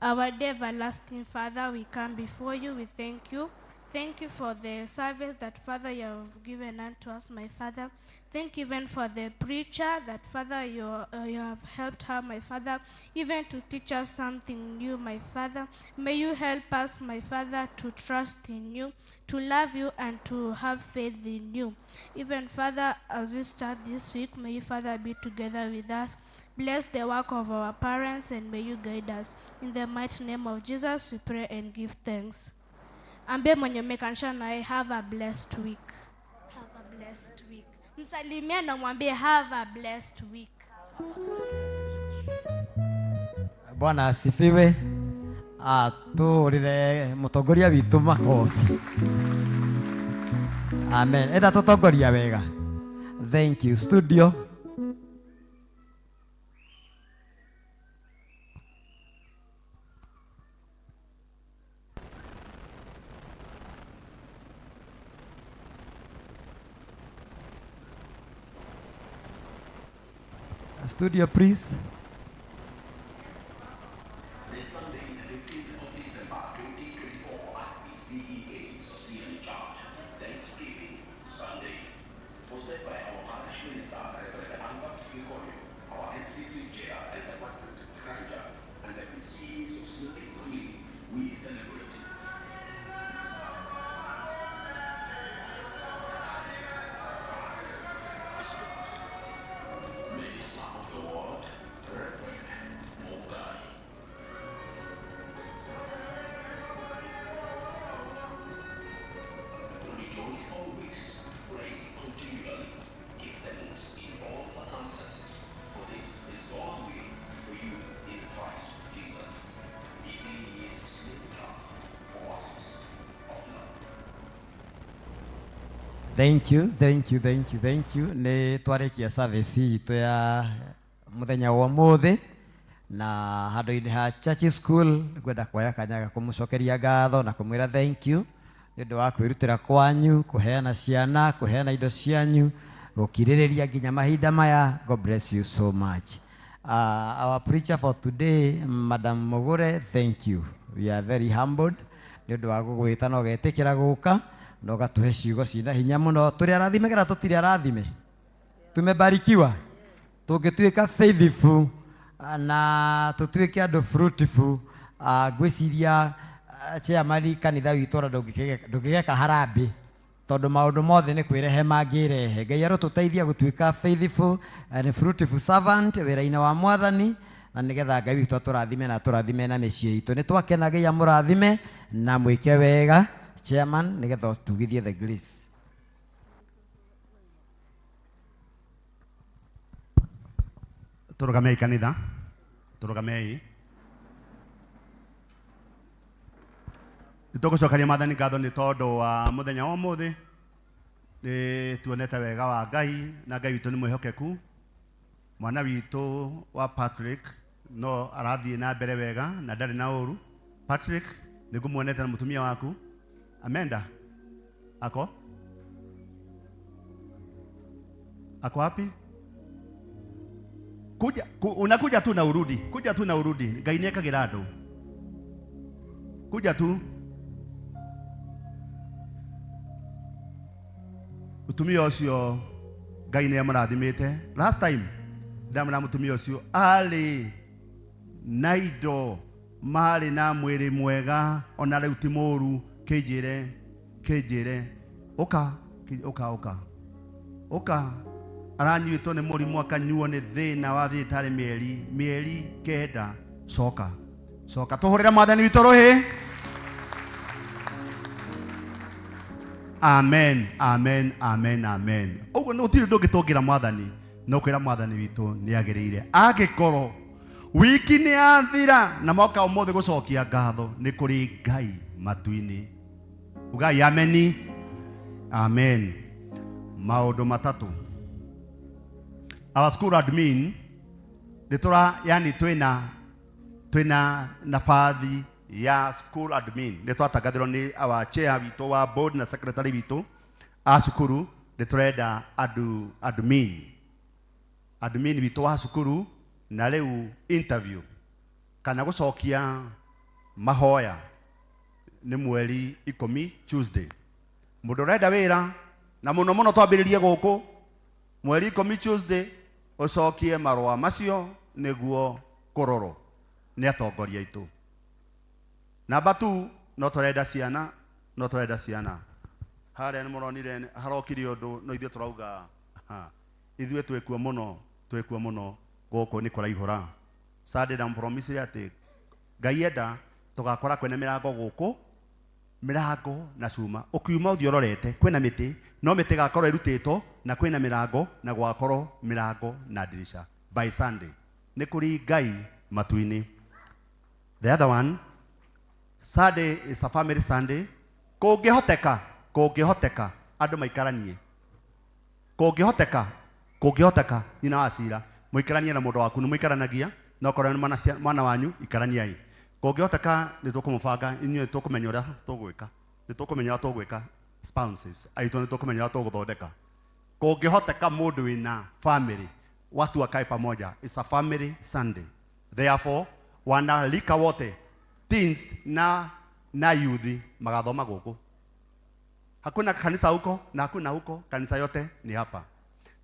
Our dear everlasting Father, we come before you. We thank you. Thank you for the service that, Father, you have given unto us, my Father. Thank you even for the preacher that, Father, you have helped her, my Father, even to teach us something new, my Father. May you help us, my Father, to trust in you, to love you, and to have faith in you. Even, Father, as we start this week, may you, Father, be together with us. Bless the work of our parents, and may you guide us. In the mighty name of Jesus, we pray and give thanks. Ambie mwenye mmekanisha naye, have a blessed week. Have a blessed week. Msalimie na mwambie have a blessed week. Bwana asifiwe. Atũhũrĩre mũtongoria witũ makobi. Amen. Enda tũtongoria wega. Thank you. Studio. Studio, please. This Sunday, 15th of December 2024 at PCEA Sosian Church, Thanksgiving Sunday. Hosted by our parish minister, Reverend Albert Gikoyo, our NCC chair, Elder Patrick Karanja, and the PCEA Sosian family, we celebrate. Minister of the Word, Reverend Mogai. Rejoice always, pray continually, give thanks in all circumstances, for this is God's will for you in Christ Jesus. PCEA Sosian Church, Oasis of Love. Thank you, thank you, thank you, thank you. Nĩ twarĩkia service itũ ya mũthenya wa ũmũthĩ na handũ-inĩ ha church school ngwenda kuoya kanya ga kũmũcokeria ngatho na kũmwĩra thank you nĩ ũndũ wa kwĩrutĩra kwanyu, kũheana ciana, kũheana indo cianyu, gũkirĩrĩria nginya mahinda maya. God bless you so much. Our preacher for today, Madam Mugure, thank you. We are very humbled nĩ ũndũ wa gũgwĩta na ũgetĩkĩra gũka na ũgatũhe ciugo ciĩna hinya mũno. Tũrĩ arathime kana tũtirĩ arathime? Tumebarikiwa. Tũngĩtuĩka faithful na tũtuĩke andũ fruitful, ngwĩciria chairman kanitha witũ ona ndũngĩgeka harambĩ tondũ maũndũ mothe nĩ kwĩrehe mangĩrehe. Ngai arotũteithia gũtuĩka faithful and fruitful servant wĩra-inĩ wa mwathani na nĩgetha Ngai witũ atũrathime na atũrathime na mĩciĩ itũ. Nĩ twakena, Ngai amũrathime na mwĩke wega. Chairman, nĩgetha ũtugithie the grace. Tũrũgamei kanitha, tũrũgamei. Nĩ tũgũcokeria mwathani ngatho nĩ tondũ wa mũthenya wa ũmũthĩ. Nĩ tuonete wega wa Ngai na Ngai witũ nĩ mwĩhokeku. Mwana witũ wa Patrick no arathiĩ na mbere wega na ndarĩ na ũru. Patrick, nĩ ngũmuonete na mũtumia waku Amenda. Ako? Ako wapi? Kuja, unakuja tu na urudi. Kuja tu na urudi. Ngai nĩekagĩra andũ. Kuja tu. Mũtumia ũcio Ngai nĩamũrathimĩte. Last time ndamũra mũtumia ũcio arĩ na indo, marĩ na mwĩrĩ mwega, ona rĩu ti mũru. Kĩnjĩre, kĩnjĩre. Ũka, ũka, ũka. Ũka. Aranyuĩtwo nĩ mũrimũ, akanyuo nĩ thĩna wa thibitarĩ mĩeri 9. Coka, coka. Tũhũrĩre mwathani witũ rũhĩ. Amen, amen, amen, amen. Ũguo nĩ gũtirĩ ũndũ ũngĩ tũngĩra mwathani, no kwĩra mwathani witũ nĩ agĩrĩire. Angĩkorwo wiki nĩ yathira na moka ũmũthĩ gũcokia ngatho nĩ kũrĩ Ngai matu-inĩ. Ugai ameni. Amen. Maũndũ matatũ. Our school admin nĩ yani twĩna nabathi ya school admin. Nĩ twatangathĩrwo nĩ our chair witũ wa board na secretary witũ a cukuru, nĩ tũrenda andũ admin. Admin witũ wa cukuru na rĩu interview kana gũcokia mahoya nĩ mweri 10 Tuesday. Mũndũ ũrenda wĩra na mũno mũno twambĩrĩrie gũkũ mweri 10 Tuesday ũcokie marũa macio nĩguo kũrorwo nĩ atongoria aitũ. Namba 2, no tũrenda ciana, no tũrenda ciana. Harĩa nĩ mũronire harokire ũndũ, no ithuĩ tũrauga ha, ithuĩ twĩkuo mũno, twĩkuo mũno gũkũ nĩ kũraihũra. Sunday ndamũpromisire atĩ Ngai enda tũgakora kwĩna mĩrango gũkũ, mĩrango na cuma. Ũkiuma ũthiĩ ũrorete kwĩna mĩtĩ, no mĩtĩ ĩgakorwo ĩrutĩtwo na kwĩna mĩrango na gũgakorwo mĩrango na ndirica by Sunday. Nĩ kũrĩ Ngai matu-inĩ. The other one, Sunday is a family Sunday. Kũngĩhoteka, kũngĩhoteka andũ maikaranie. Kũngĩhoteka, kũngĩhoteka nyina wa cira mũikaranie na mũndũ waku, nĩ mũikaranagia, no korwo nĩ mwana wanyu ikaraniai. Kũngĩhoteka nĩ tũkũmũbanga inyuĩ, nĩ tũkũmenya ũrĩa tũgwĩka, nĩ tũkũmenya ũrĩa tũgwĩka spouses aitũ, nĩ tũkũmenya ũrĩa tũgũthondeka. Kũngĩhoteka mũndũ wĩna family, watu wakae pamoja. It's a family Sunday. Therefore wanalika wote, teens na youth magathoma gũkũ. Hakuna kanisa huko na hakuna huko, kanisa yote ni hapa.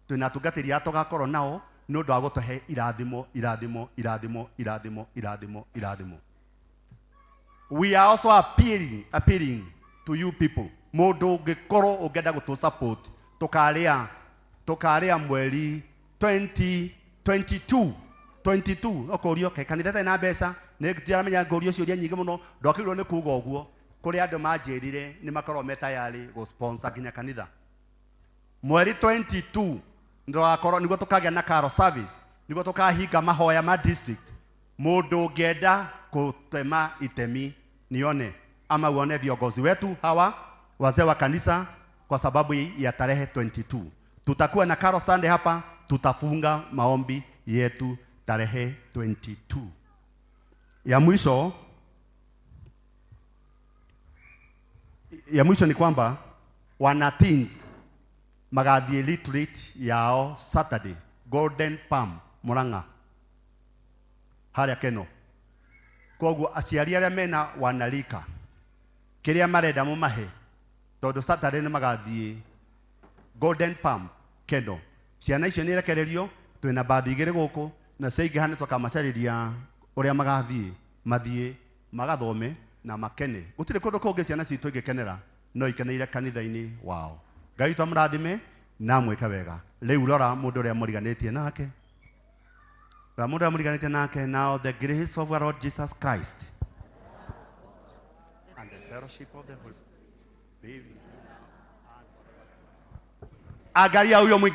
Twina atungatĩri aya tũgakorwo nao nĩ ũndũ wa gũtũhe irathimo, irathimo, irathimo, irathimo, irathimo, irathimo. We are also appealing to you people. Mũndũ ũngĩkorwo ũngĩenda gũtũ support, tũkarĩa mweri 2022, 22. No kũrio ke kanitha ĩtarĩ na mbeca, nĩ ndiramenya ngũrio ciũria nyingĩ mũno, ndwakĩrwo nĩ kuga ũguo. Kũrĩ andũ manjĩrire nĩ makorwo me tayari gũ sponsor nginya kanitha. Mweri 22 ndũgakorwo nĩguo tũkagĩa na carol service, nĩguo tũkahinga mahoya ma district. Mũndũ ũngĩenda kũtema itemi nione ama uone viongozi wetu hawa wazee wa kanisa, kwa sababu ya tarehe 22 tutakuwa na carol Sunday hapa, tutafunga maombi yetu tarehe 22. Ya mwisho ni kwamba wana teens magathiĩ retreat yao Saturday, Golden Palm Murang'a harĩa Keno. Koguo aciari arĩa mena wanarika kĩrĩa marenda mũmahe, tondũ Saturday nĩ magathiĩ Golden Palm Keno. Ciana icio nĩ irekererio, twĩna bathi igĩrĩ gũkũ na ciaingĩha nĩ tũkamacarĩria ũrĩa magathiĩ, mathiĩ magathome na makene. Gũtirĩ kũndũ kũngĩ ciana citũ ingĩkenera no ikeneire kanitha-inĩ wao. Ngai witũ amũrathime na amwĩke wega. Rĩu rora mũndũ ũrĩa mũriganĩtie nake. Rora mũndũ ũrĩa mũriganĩtie nake. Now the grace of our Lord Jesus Christ and the fellowship of the Holy Spirit be with you. Angalia huyo mwingine.